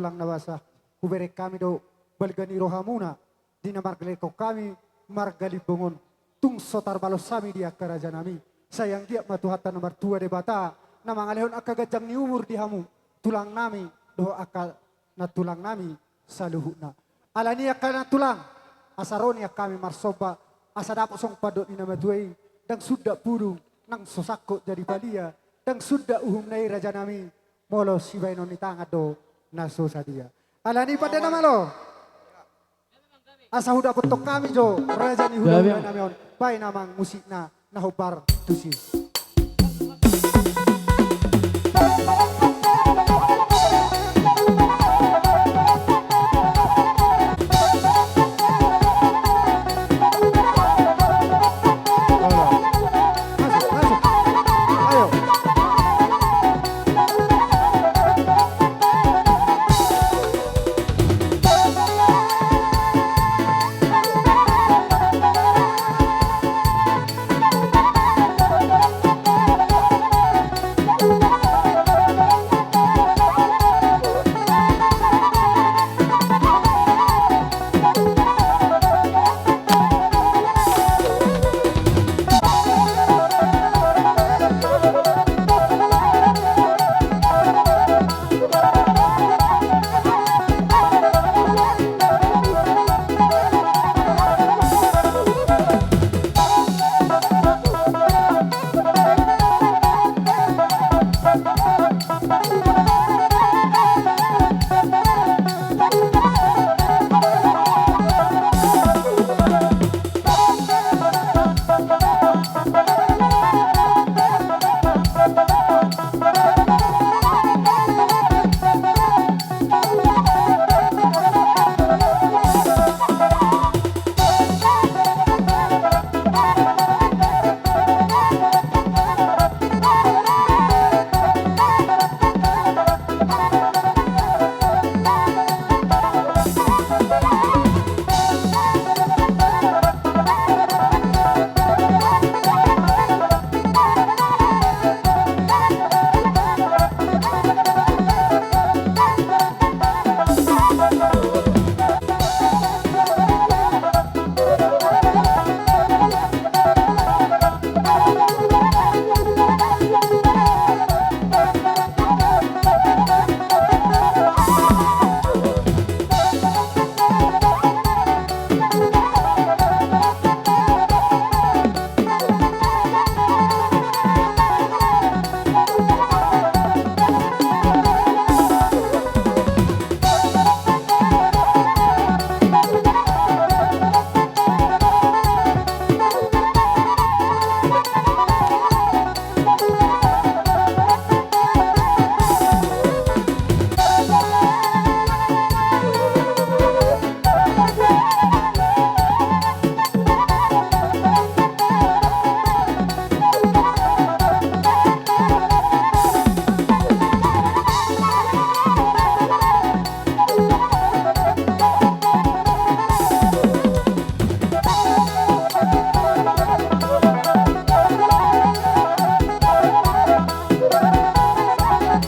tulang na basa, hubereng hami do balga ni rohamuna di na margelengkon hami marga Limbong on. Tung so tarbalos hami di angka rajanami, sai anggiat ma Tuhanta na martua Debata na mangalehon angka ganjang ni umur di hamu tulangnami dohot angka nantulangnami saluhutna. Alani i angka nantulang, asa ro nian hami marsomba, asa dapot songon pandok ni na matua i: Ndang sundat pudung nang so sangkot jadi palia, ndang sundat uhumna i rajanami, molo sibahenon ni tangan do na so sadia. Alani i pande na malo, asa hudapothon hami jo raja ni hulahulanami on, baen amang musikna na hombar tusi.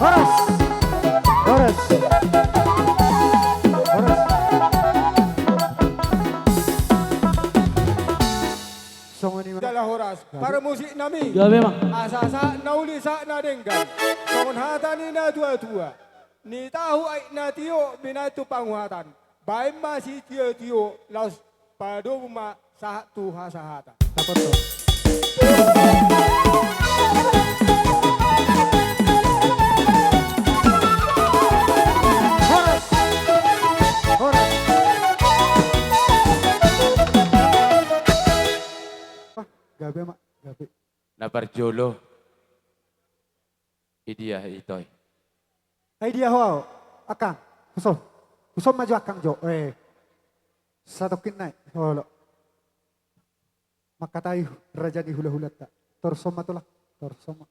Horas. Horas. Horas. Songon i ma. Jala horas. Parmusik nami. Gabe, Mang. Asa sahat na uli sahat na denggan. Songon hata ni na tua-tua: Ni tahu aek na tio binaen tu panguhatan. Baen ma sitio-tio, laos padomu ma sahat tu hasahatan. Dapot do. Horas. Horas. Ah, gabe ma, gabe. Na parjolo. Idia ito i. Ai dia ho, Akang. Huson. Huson ma jo Akang jo. Eh. Satongkin nai. Olo. Mangkatai raja ni hulahulanta. Torus on ma, Tulang. Torus on ma.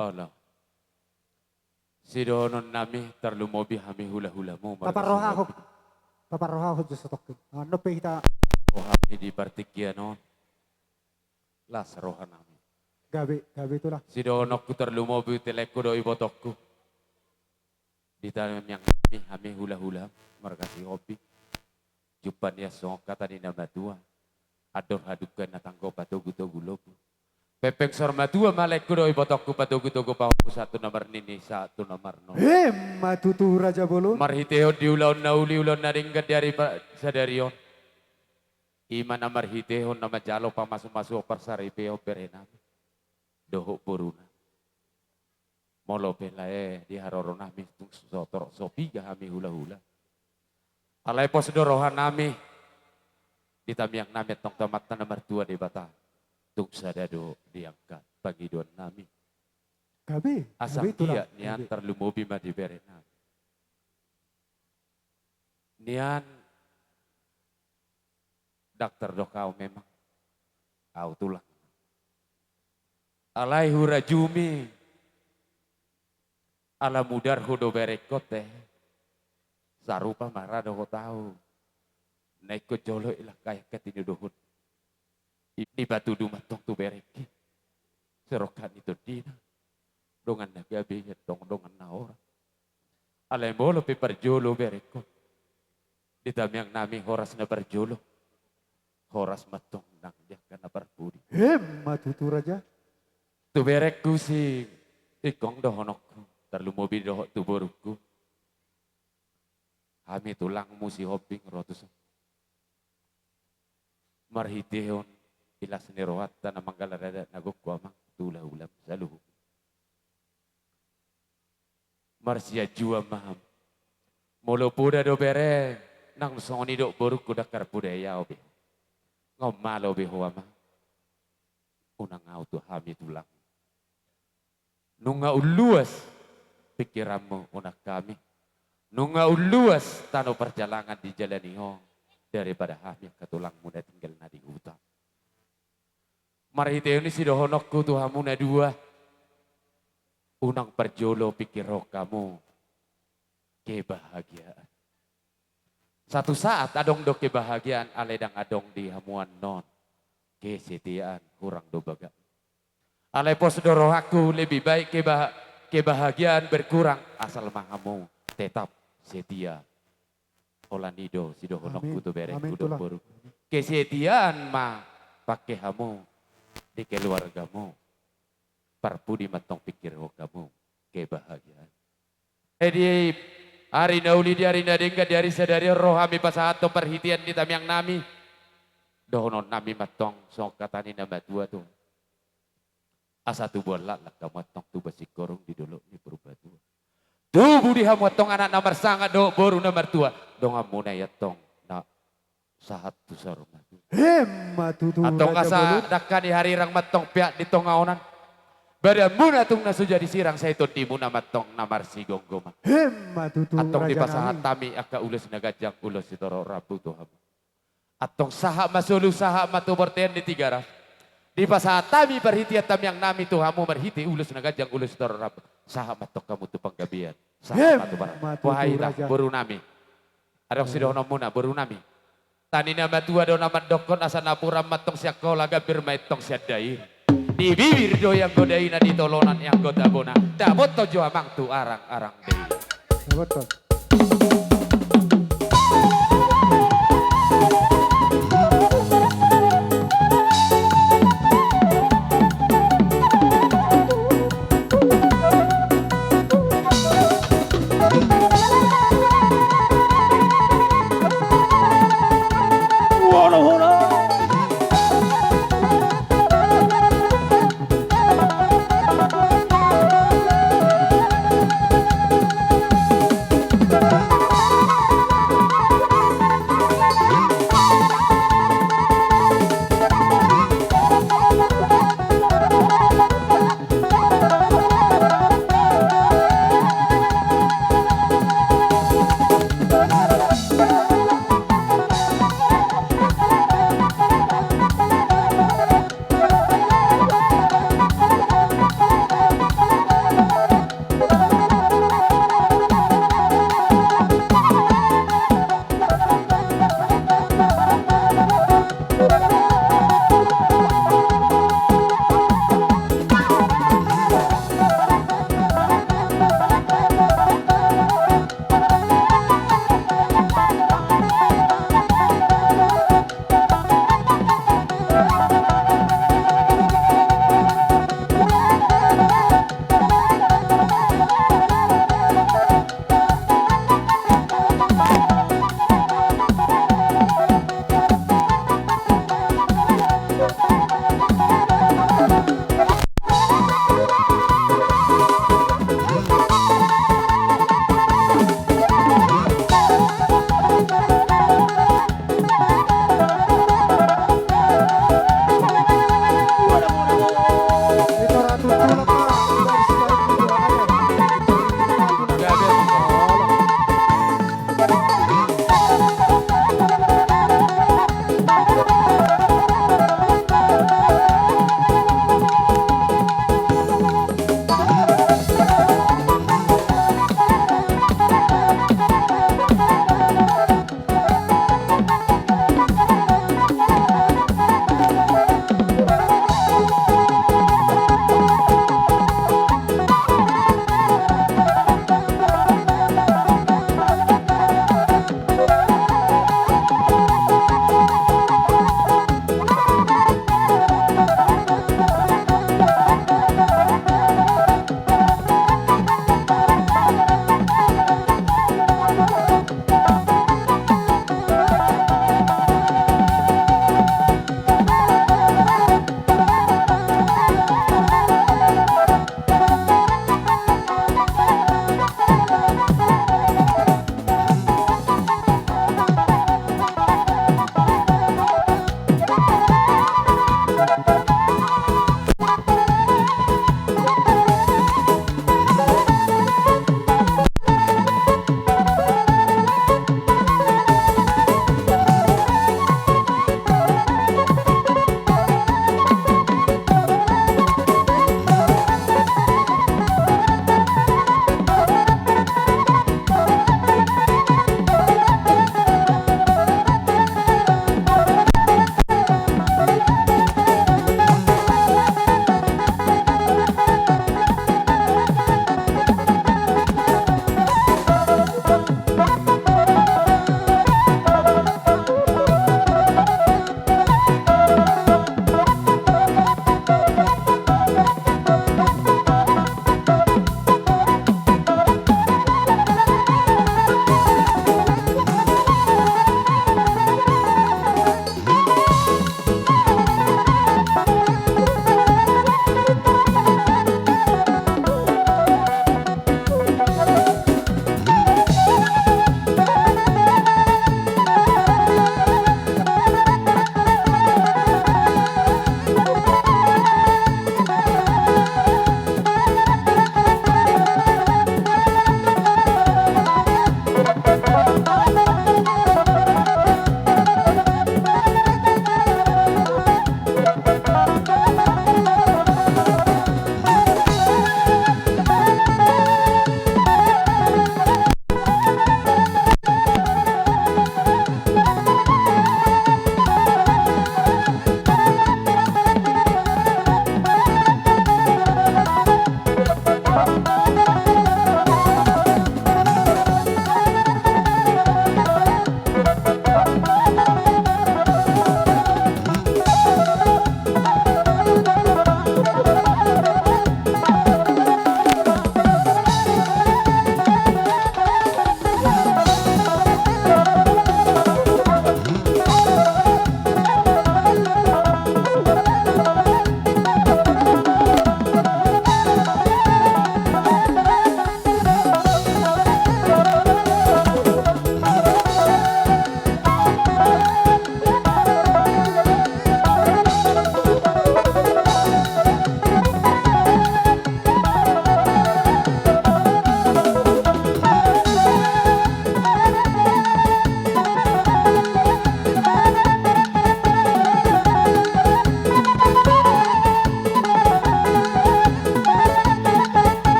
Olo. Sidohonon nami, tarlumobi hami hulahulamu. Paparrohahon. Paparrohahon jo satongkin. Annon pe hita. Rohami di partingkian on. Las rohanami. Gabe, gabe, Tulang. Sidohononku, tarlumobi utelengku dohot ibotongku. Di tamiang nami, hami hula-hula, marga Sihombing. Jumpa nian songon hata ni na matua. Andor hadungka na tanggo patogu-togu lombu. Pempeng saur matua ma laengku dohot ibotongku patogu-togu pahompu sahat tu na marnini sahat tu na marnono. Emma tutu raja bolon. Marhitehon di ulaon na uli ulaon na denggan di ari pa-, sadari on. I ma na marhitehon na manjalo pamasu-masuon parsaripeon bere nami. Dohot boru nami. Molo pe lae di haroro nami tung so torop so piga hami hula-hula. Alai pos do roha nami di tamiang nami antong tu Amanta na martua Debata. Tung sada do diangkat pangidoan nami. Gabe, asa gabe tulang, anggiat nian gabe. Tarlumobi ma di bere nami. Nian ndang tardok au memang. Au tulang. Alai hurajumi. Ala mudarhu do berengkon te. Sarupa ma ra dohot au. Na ingkon jolo i langkai angka tinodohon. I, dipatudu ma antong tu berengki. Sirongkap ni tondina. Dongan na gabe i antong dongan na horas. Alai molo pe parjolo berengkon. Di tamiang nami horas na parjolo. Horas ma antong nang di angka na parpudi. Emma tutu raja. Tu berengku si ingkon dohononku. Tarlumobi dohot tu borungku. Hami tulangmu Sihombing ro tuson. Marhitehon i las ni rohanta na manggalar adat na gogo amang tu hula-hula saluhut. Marsianjuan ma hamu. Molo poda do bere, nang songon i do borungku dangkar poda i au be. Nga umalo be ho amang. Unang au tu hami tulang. Nunga umluas pingkiranmu unang hami. Nunga umluas tano parjalangan dijalani ho daripada hami angka tulangmu na tinggal na di huta. Marhitehon i sidohononku tu hamu na dua. Unang parjolo pingkirhon hamu kebahagiaan. Satu saat adong do kebahagiaan, alai ndang adong di hamu annon. Kesetiaan hurang do bagak. Alai pos do rohangku lebih baik keba-, kebahagiaan berkurang asal ma hamu tetap setia. Holan i do sidohononku tu berengku dohot boru. Amin, tulang. Kesetiaan ma pangke hamu di keluargamu. Parpudi ma antong pingkirhon hamu kebahagiaan. Eh, di ari na uli, di ari na denggan, di ari sadari on ro hami pasahathon parhitean di tamiang nami. Dohonon nami ma antong songon hata ni na matua tu. Asa tubuan laklak hamu antong tubuan singkoru di dolok ni Purbatua. Tubu di hamu antong anak na marsangap dohot boru na martua. Donganmuna i antong na sahat tu saur matua. Emma tutu raja bolon. Antong asa dangka ni harirang ma antong peak di tonga onan. Badanmuna tung na so jadi sirang sai tondimuna ma antong na marsigomgoman. Emma tutu raja nami. Antong dipasahat hami angka ulos na ganjang ulos sitorop rambu tu hamu. Antong sahat ma solu sahat ma tu bortean ni Tigaras. Dipasahat hami parhitean tamiang nami tu hamu marhite ulos na ganjang ulos sitorop rambu. Sahat ma antong hamu tu panggabean. Sahat ma tu parhitean. Emma tutu raja. Boru nami. Adong sidohononmuna boru nami. Hata ni na matua do na mandokkon asa napuran ma antong sian hola gambir ma i antong sian dairi. Di bibir do ianggo daina di tolonan ianggo tabona. Dapothon jo amang tu arang-arang daina. Dapothon.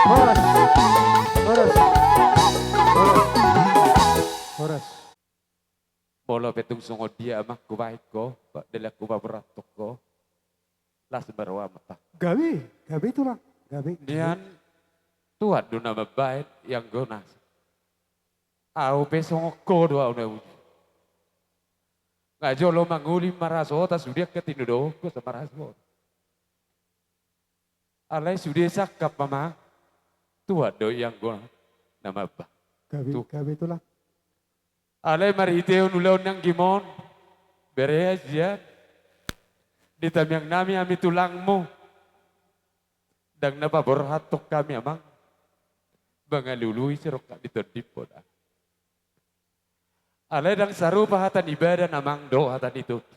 Horas. Horas. Horas. Horas. Molo pe tung songon dia, Amang, hubaen ho, ba, dalan hupaborhathon ho. Las ma roham, Amang. Gabe, gabe, Tulang. Gabe, gabe. Nian Tuhan do na mambaen, ianggo na. Ahu pe songon ho do ahu na uju. Nga jolo mangoli marhasota sude angka tinodohon ho asa marhasota. Alai sude sangkap, Amang, Tuhan do ianggo na mambaen. Gabe, tu, gabe, Tulang. Alai marhitehon ulaon ni anggim on, bere, Ajian, di tamiang nami hami tulangmu. Ndang na paborhathon hami, Amang, mangalului sirongkap ni tondim, poda. Alai ndang sarupa hata ni badan, Amang, dohot hata ni tondi.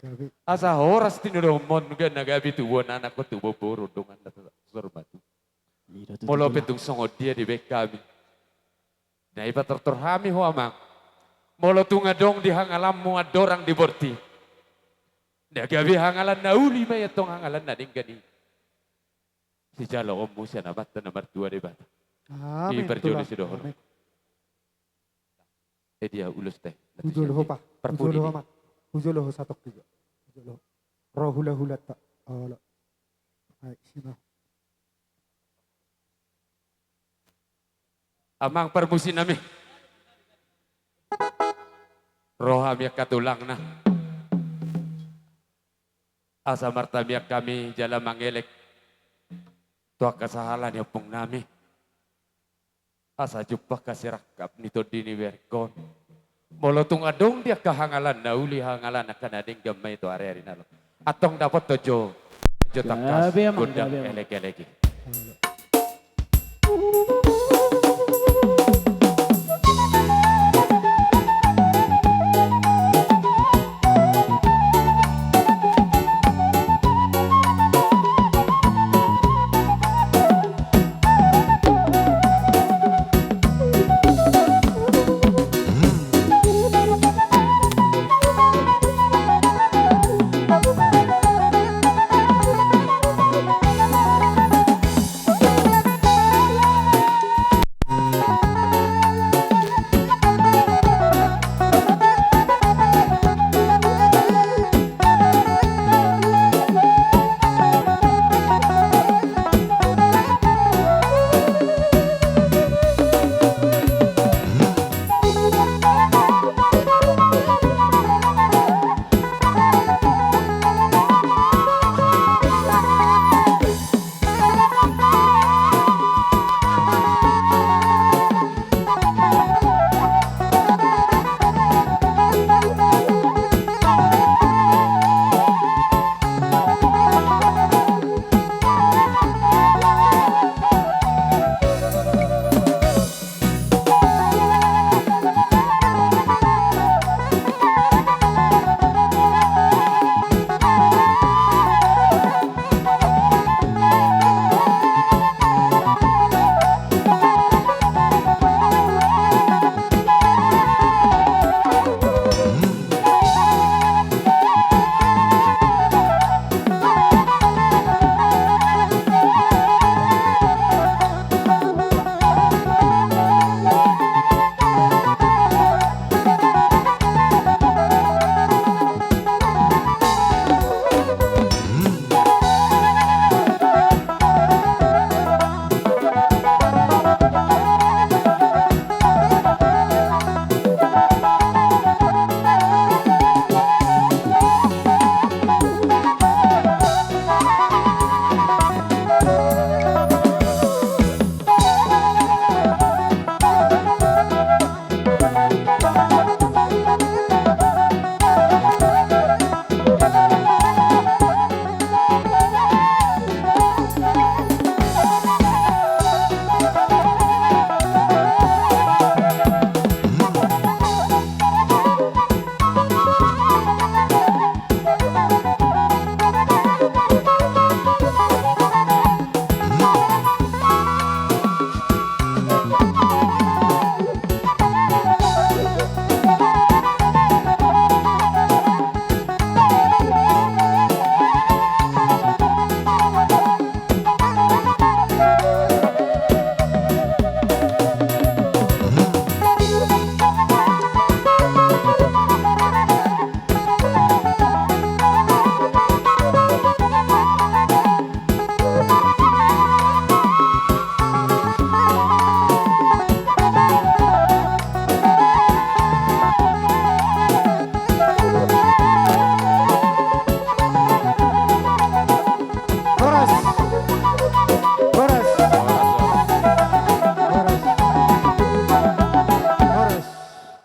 Gabe. Asa horas tinodohonmon, gabe na gabe tubuan anak, tubuan boru, dongan na saur matua. Molo pe tung songon dia dibaen hami, na ipatortor hami ho, Amang. Molo tung adong di hangalanmu andorang di borti, na gabe hangalan na uli ma i, antong hangalan na denggan i. Sijaloonmu sian Amanta na martua Debata. Amin, Tulang. Amin. Eh, dia ulos te. Hujolo ho, Pa. Parpudi. Hujolo ho, Amang. Hujolo ho satongkin. Hujolo ho. Ro hulahulanta. Olo. Ai, sima. Amang parmusi nami. Ro hami angka tulangna. Asa martamiang hami jala mangelek tu angka sahala ni ompung nami. Asa jumpang hasirangkap ni tondi ni berengkon. Molo tung adong di angka hangalan na uli, hangalan angka na denggan ma i tu ari-ari na ro. Antong dapothon jo, jo tangkas, gabe, Amang, gondang, gabe, Amang, elek-elek i.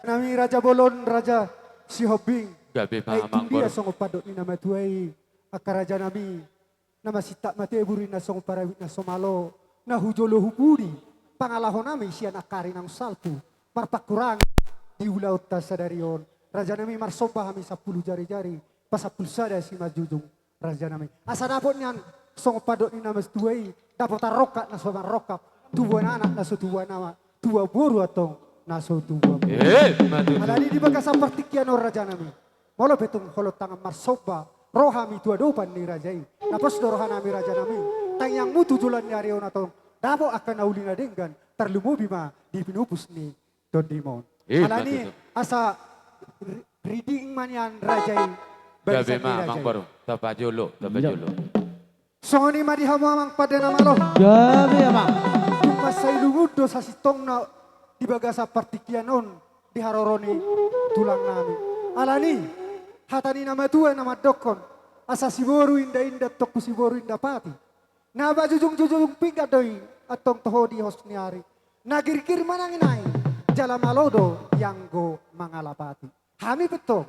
nami, Raja Bolon, Raja Sihombing. Gabe ma, Amang Boru. Ai tung dia songon pandok ni na matua i, angka raja nami, na masintak mate buri na songon parabit na so malo, na hujolo hupudi pangalaho nami sian angka ari naung salpu, marpangkurangan di ulaonta sadari on. Raja nami, marsomba hami sampulu jari-jari, pasampulu sada simanjujung, raja nami. Asa dapot nian songon pandok ni na matua i, dapotan rongkap na so marrongkap, tubuan anak na so tubuan ama, tubuan boru antong na so tubuan boru. Eh, ima tutu. Alani di bagasan partingkian on, raja nami, molo pe tung holong tangan marsomba ro hami tu adopan ni raja i, na pos do roha nami, raja nami, tangiangmu tu joloan ni ari on antong dapot angka na uli na denggan, tarlumobi ma di pinupus ni tondimon. Eh, ima tutu. Alani asa ri-, riding ma nian raja i. Gabe ma, barisan ni raja i, Amang Boru. Tapajolo, tapajolo. Songon i ma di hamu, Amang, pande na malo. Gabe, Amang. Tung mansai lungun do sasintongna di bagasan partingkian on di haroro ni tulang nami. Alani hata ni na matua na mandokkon, asa siboru inda-inda antong tu siboru inda pati, na manjujung-jujung pinggan do i antong toho di hos ni ari. Na girgir manangi-nangi, jala malo do i anggo mangalapati. Hami pe antong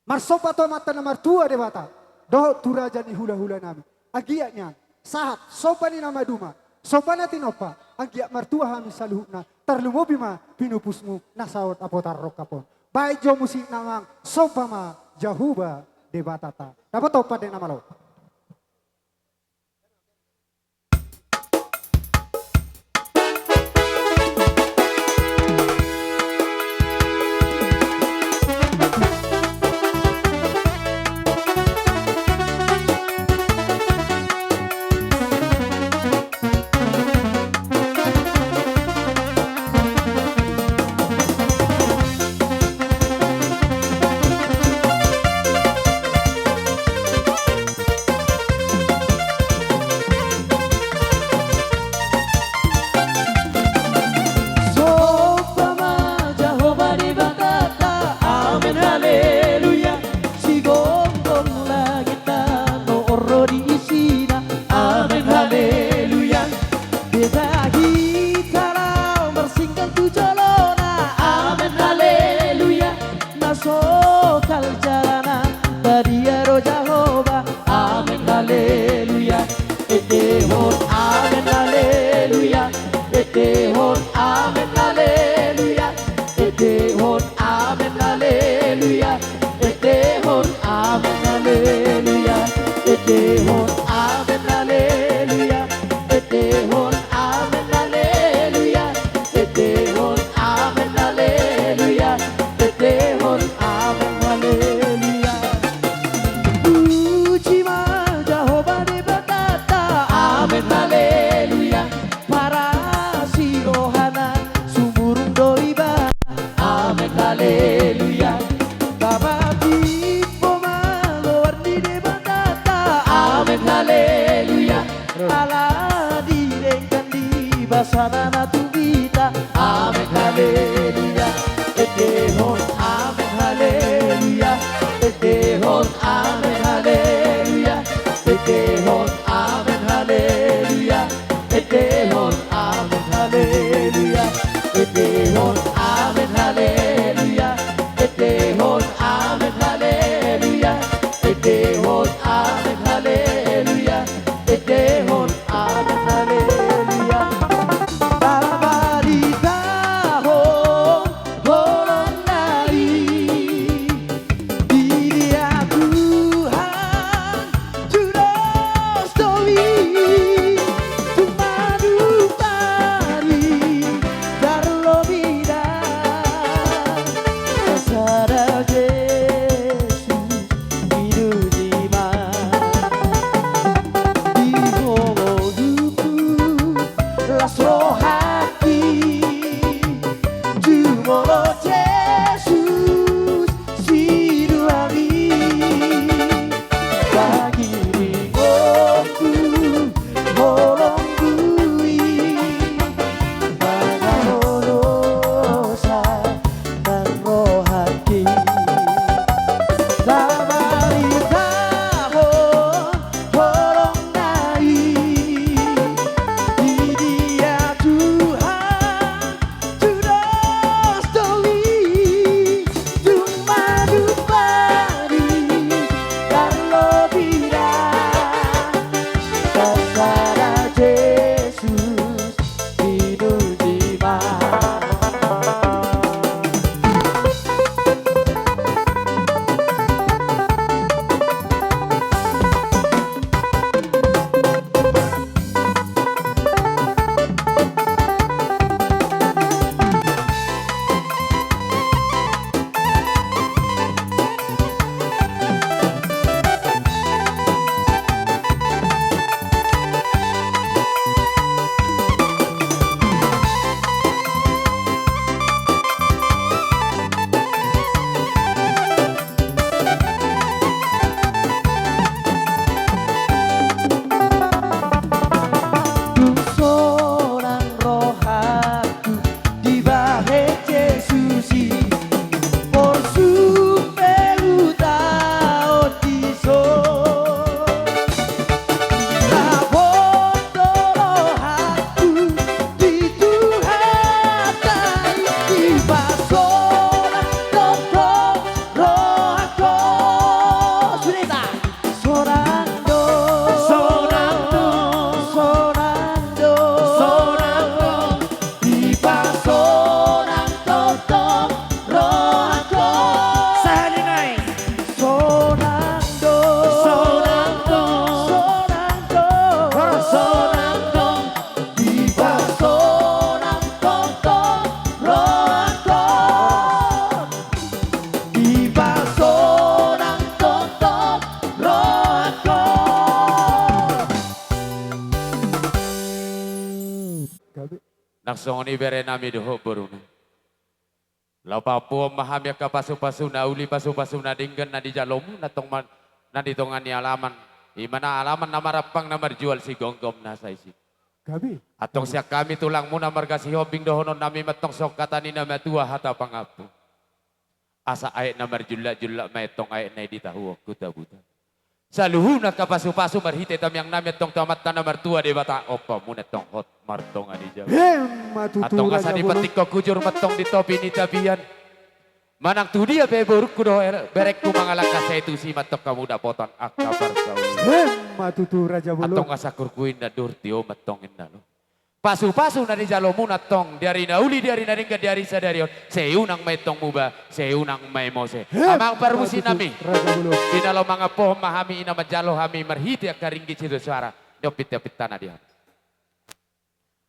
marsomba tu Amanta na martua Debata dohot tu raja ni hula-hula nami. Anggiat nian sahat somba ni na maduma, somba na tinompa, anggiat martua hami saluhutna, tarlumobi ma pinupusmu na saut dapotan rongkap on. Baen jo musikna, Amang, somba ma Jahowa Debatanta. Dapotan pande na malo. Somba ma Jahowa Debatanta, amen haleluya. Sigomgom langit tano on ro di isina, amen haleluya. Beta hita laho marsinggang tu jolona, amen haleluya. Na sogal jalana, badia do Jahowa, amen haleluya. Endehon amen haleluya. Endehon amen haleluya. Endehon amen haleluya. Endehon amen haleluya. Endehon amen haleluya. Endehon amen haleluya. Endehon amen haleluya. Endehon amen haleluya. Puji ma Jahowa Debatanta, amen haleluya. Parasi rohana sumurung do ibana, amen haleluya. Tama timbo ma goar ni Debatanta, amen haleluya. Ala didenggan di basana na tubu hita, amen haleluya. Endehon amen haleluya. Endehon amen haleluya. Endehon amen haleluya. Endehon amen haleluya. Endehon amen haleluya. Endehon amen haleluya. Endehon amen haleluya. Endehon amen haleluya. Tabaritahon holongna i, di dia Tuhan tudos do i, tung manumpari tarlobina. Sasada Jesus Ido jima di ngolungku, las rohangki jumolo Jesus siduami. Pangiringkonku holongku i, mangalolosa nang rohangki. Tabaritahon holongna i, di dia Tuhan tudos do i, Songon i berenami dohot borunami. Laho pampuhon ma hami angka pasupasu na uli, pasupasu na denggan na di jalomu na tong ma-, na di tonga ni alaman. I ma na alaman na marampang na marjual sigomgom na saisi. Gabe. Antong sian hami tulangmuna marga Sihombing dohononnami ma antong songon hata ni na matua hata pangampu. Asa aek na marjullakjullak ma antong aek na i di tahuon huta buta. Saluhutna angka pasupasu marhite tangiangnami antong tu Amanta na martua Debata, ompamuna antong hot martonga ni jabu. Emma tutu. Antong asa raja bolon. Dipatik hujur ma antong di topi ni tapian. Manang tu dia pe borungku dohot berengku mangalangka, sai tusi ma antong hamu dapotan angka parsaulian. Emma tutu raja bolon. Antong asa hurguin na durti on ma antong inna lo. Pasupasu na di jalomu na antong, di ari na uli, di ari na denggan, di ari sadari on, sai unang ma i antong muba, sai unang ma i mose. Hep, amang parmusiknami. Raja Bulu. Di na laho mangampuhon ma hami, i na manjalo hami marhite angka ringgit sitio suara. Nyompit-nyompit tana di hami.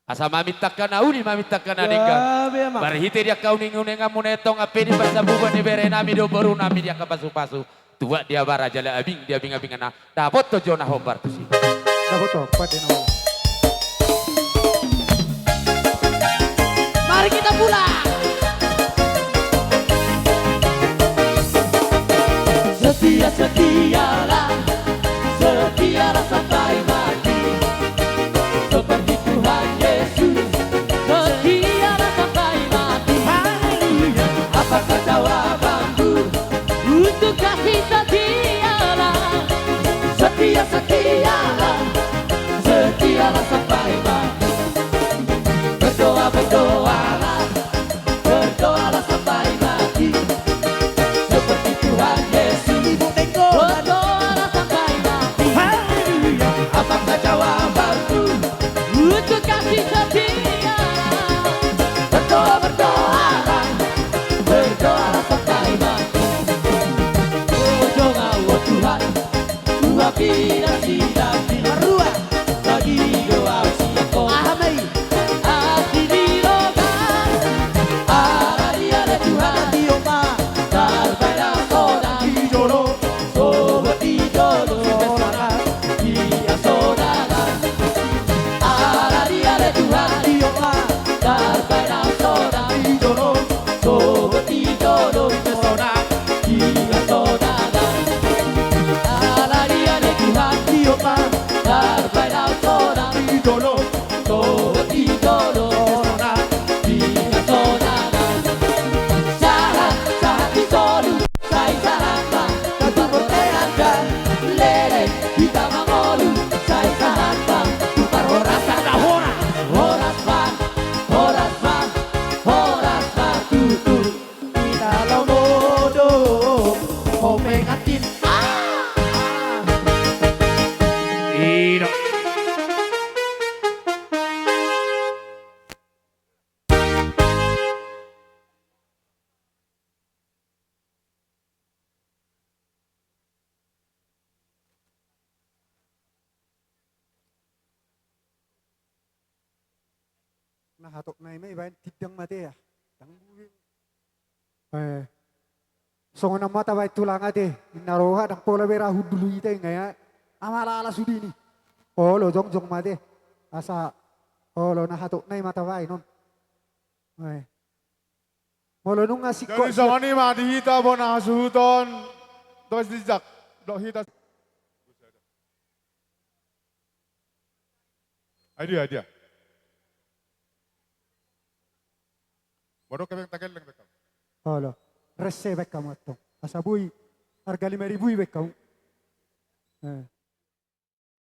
Asa maminta angka na uli, maminta angka na denggan. Gabe, amang. Marhite di angka uning-uninganmuna i antong, ampe di parsambubuan ni berenami dohot borunami di angka pasupasu. Tuat di abara jala abing di abing-abinganna, dapot jo na hombar tusi. Dapot jo, pande na hombar. Mari kita pulang. Setia, setialah, setialah sampai mati. Seperti Tuhan Yesus, setialah sampai mati. Haleluya. Apakah jawabanku untuk kasih setialah? Setia, setialah, setialah sampai mati. Berdoa, berdoalah, berdoalah sampai mati. Seperti Tuhan Yesus, berdoalah sampai mati. Haleluya. Apakah jawabanku untuk kasih setia? Berdoa, berdoalah, berdoalah sampai mati. Ojo ngau, o Tuhan, huhapinna si David. Marrua. Bagi do au sian Ho. Aha ma i? Asi ni roha. Ala ni ale Tuhan. Tio ma. Tarbaen au sonang di jolo. Sogot di jolo. Di hasonangan. Ala ni ale Tuhan. Tio ma. Tarbaen au sonang di jolo. Sogot di jolo. Di hasonangan. Di hasonangan. Ala ni ale Tuhan. Tio ma. Tarbaen au sonang. Di jolo. Sogot di jolo. Di hasonangan. Di hasonangan. Sahat, sahat di solu. Sai sahat ma tu parhorasan. Leleng hita mangolu. Sai sahat ma tu parhorasan. Horas, horas ma, horas ma, horas ma tutu. Hita laho modom, ho pe kantin. Ah! Ida. Na hatop nai ma ibaen tindang mate ya. Dang bui. Eh. Songon na ma tabaen tulang ate. Inna roha dang pola bera hundul hita inga ya. Amala-ala sudini. Olo jongjong mate. Asa. Olo na hatop nai ma tabaen on. Eh. Molo nunga singkop. Jadi songon i ma di hita bona hasuhuton. Terus dijak. Dok hita. Ai dia, ai dia. Bodo kebeng tageleng bekam. Olo. Rese bekam attong. Asa bui. Harga lima ribu i bekam. Eh.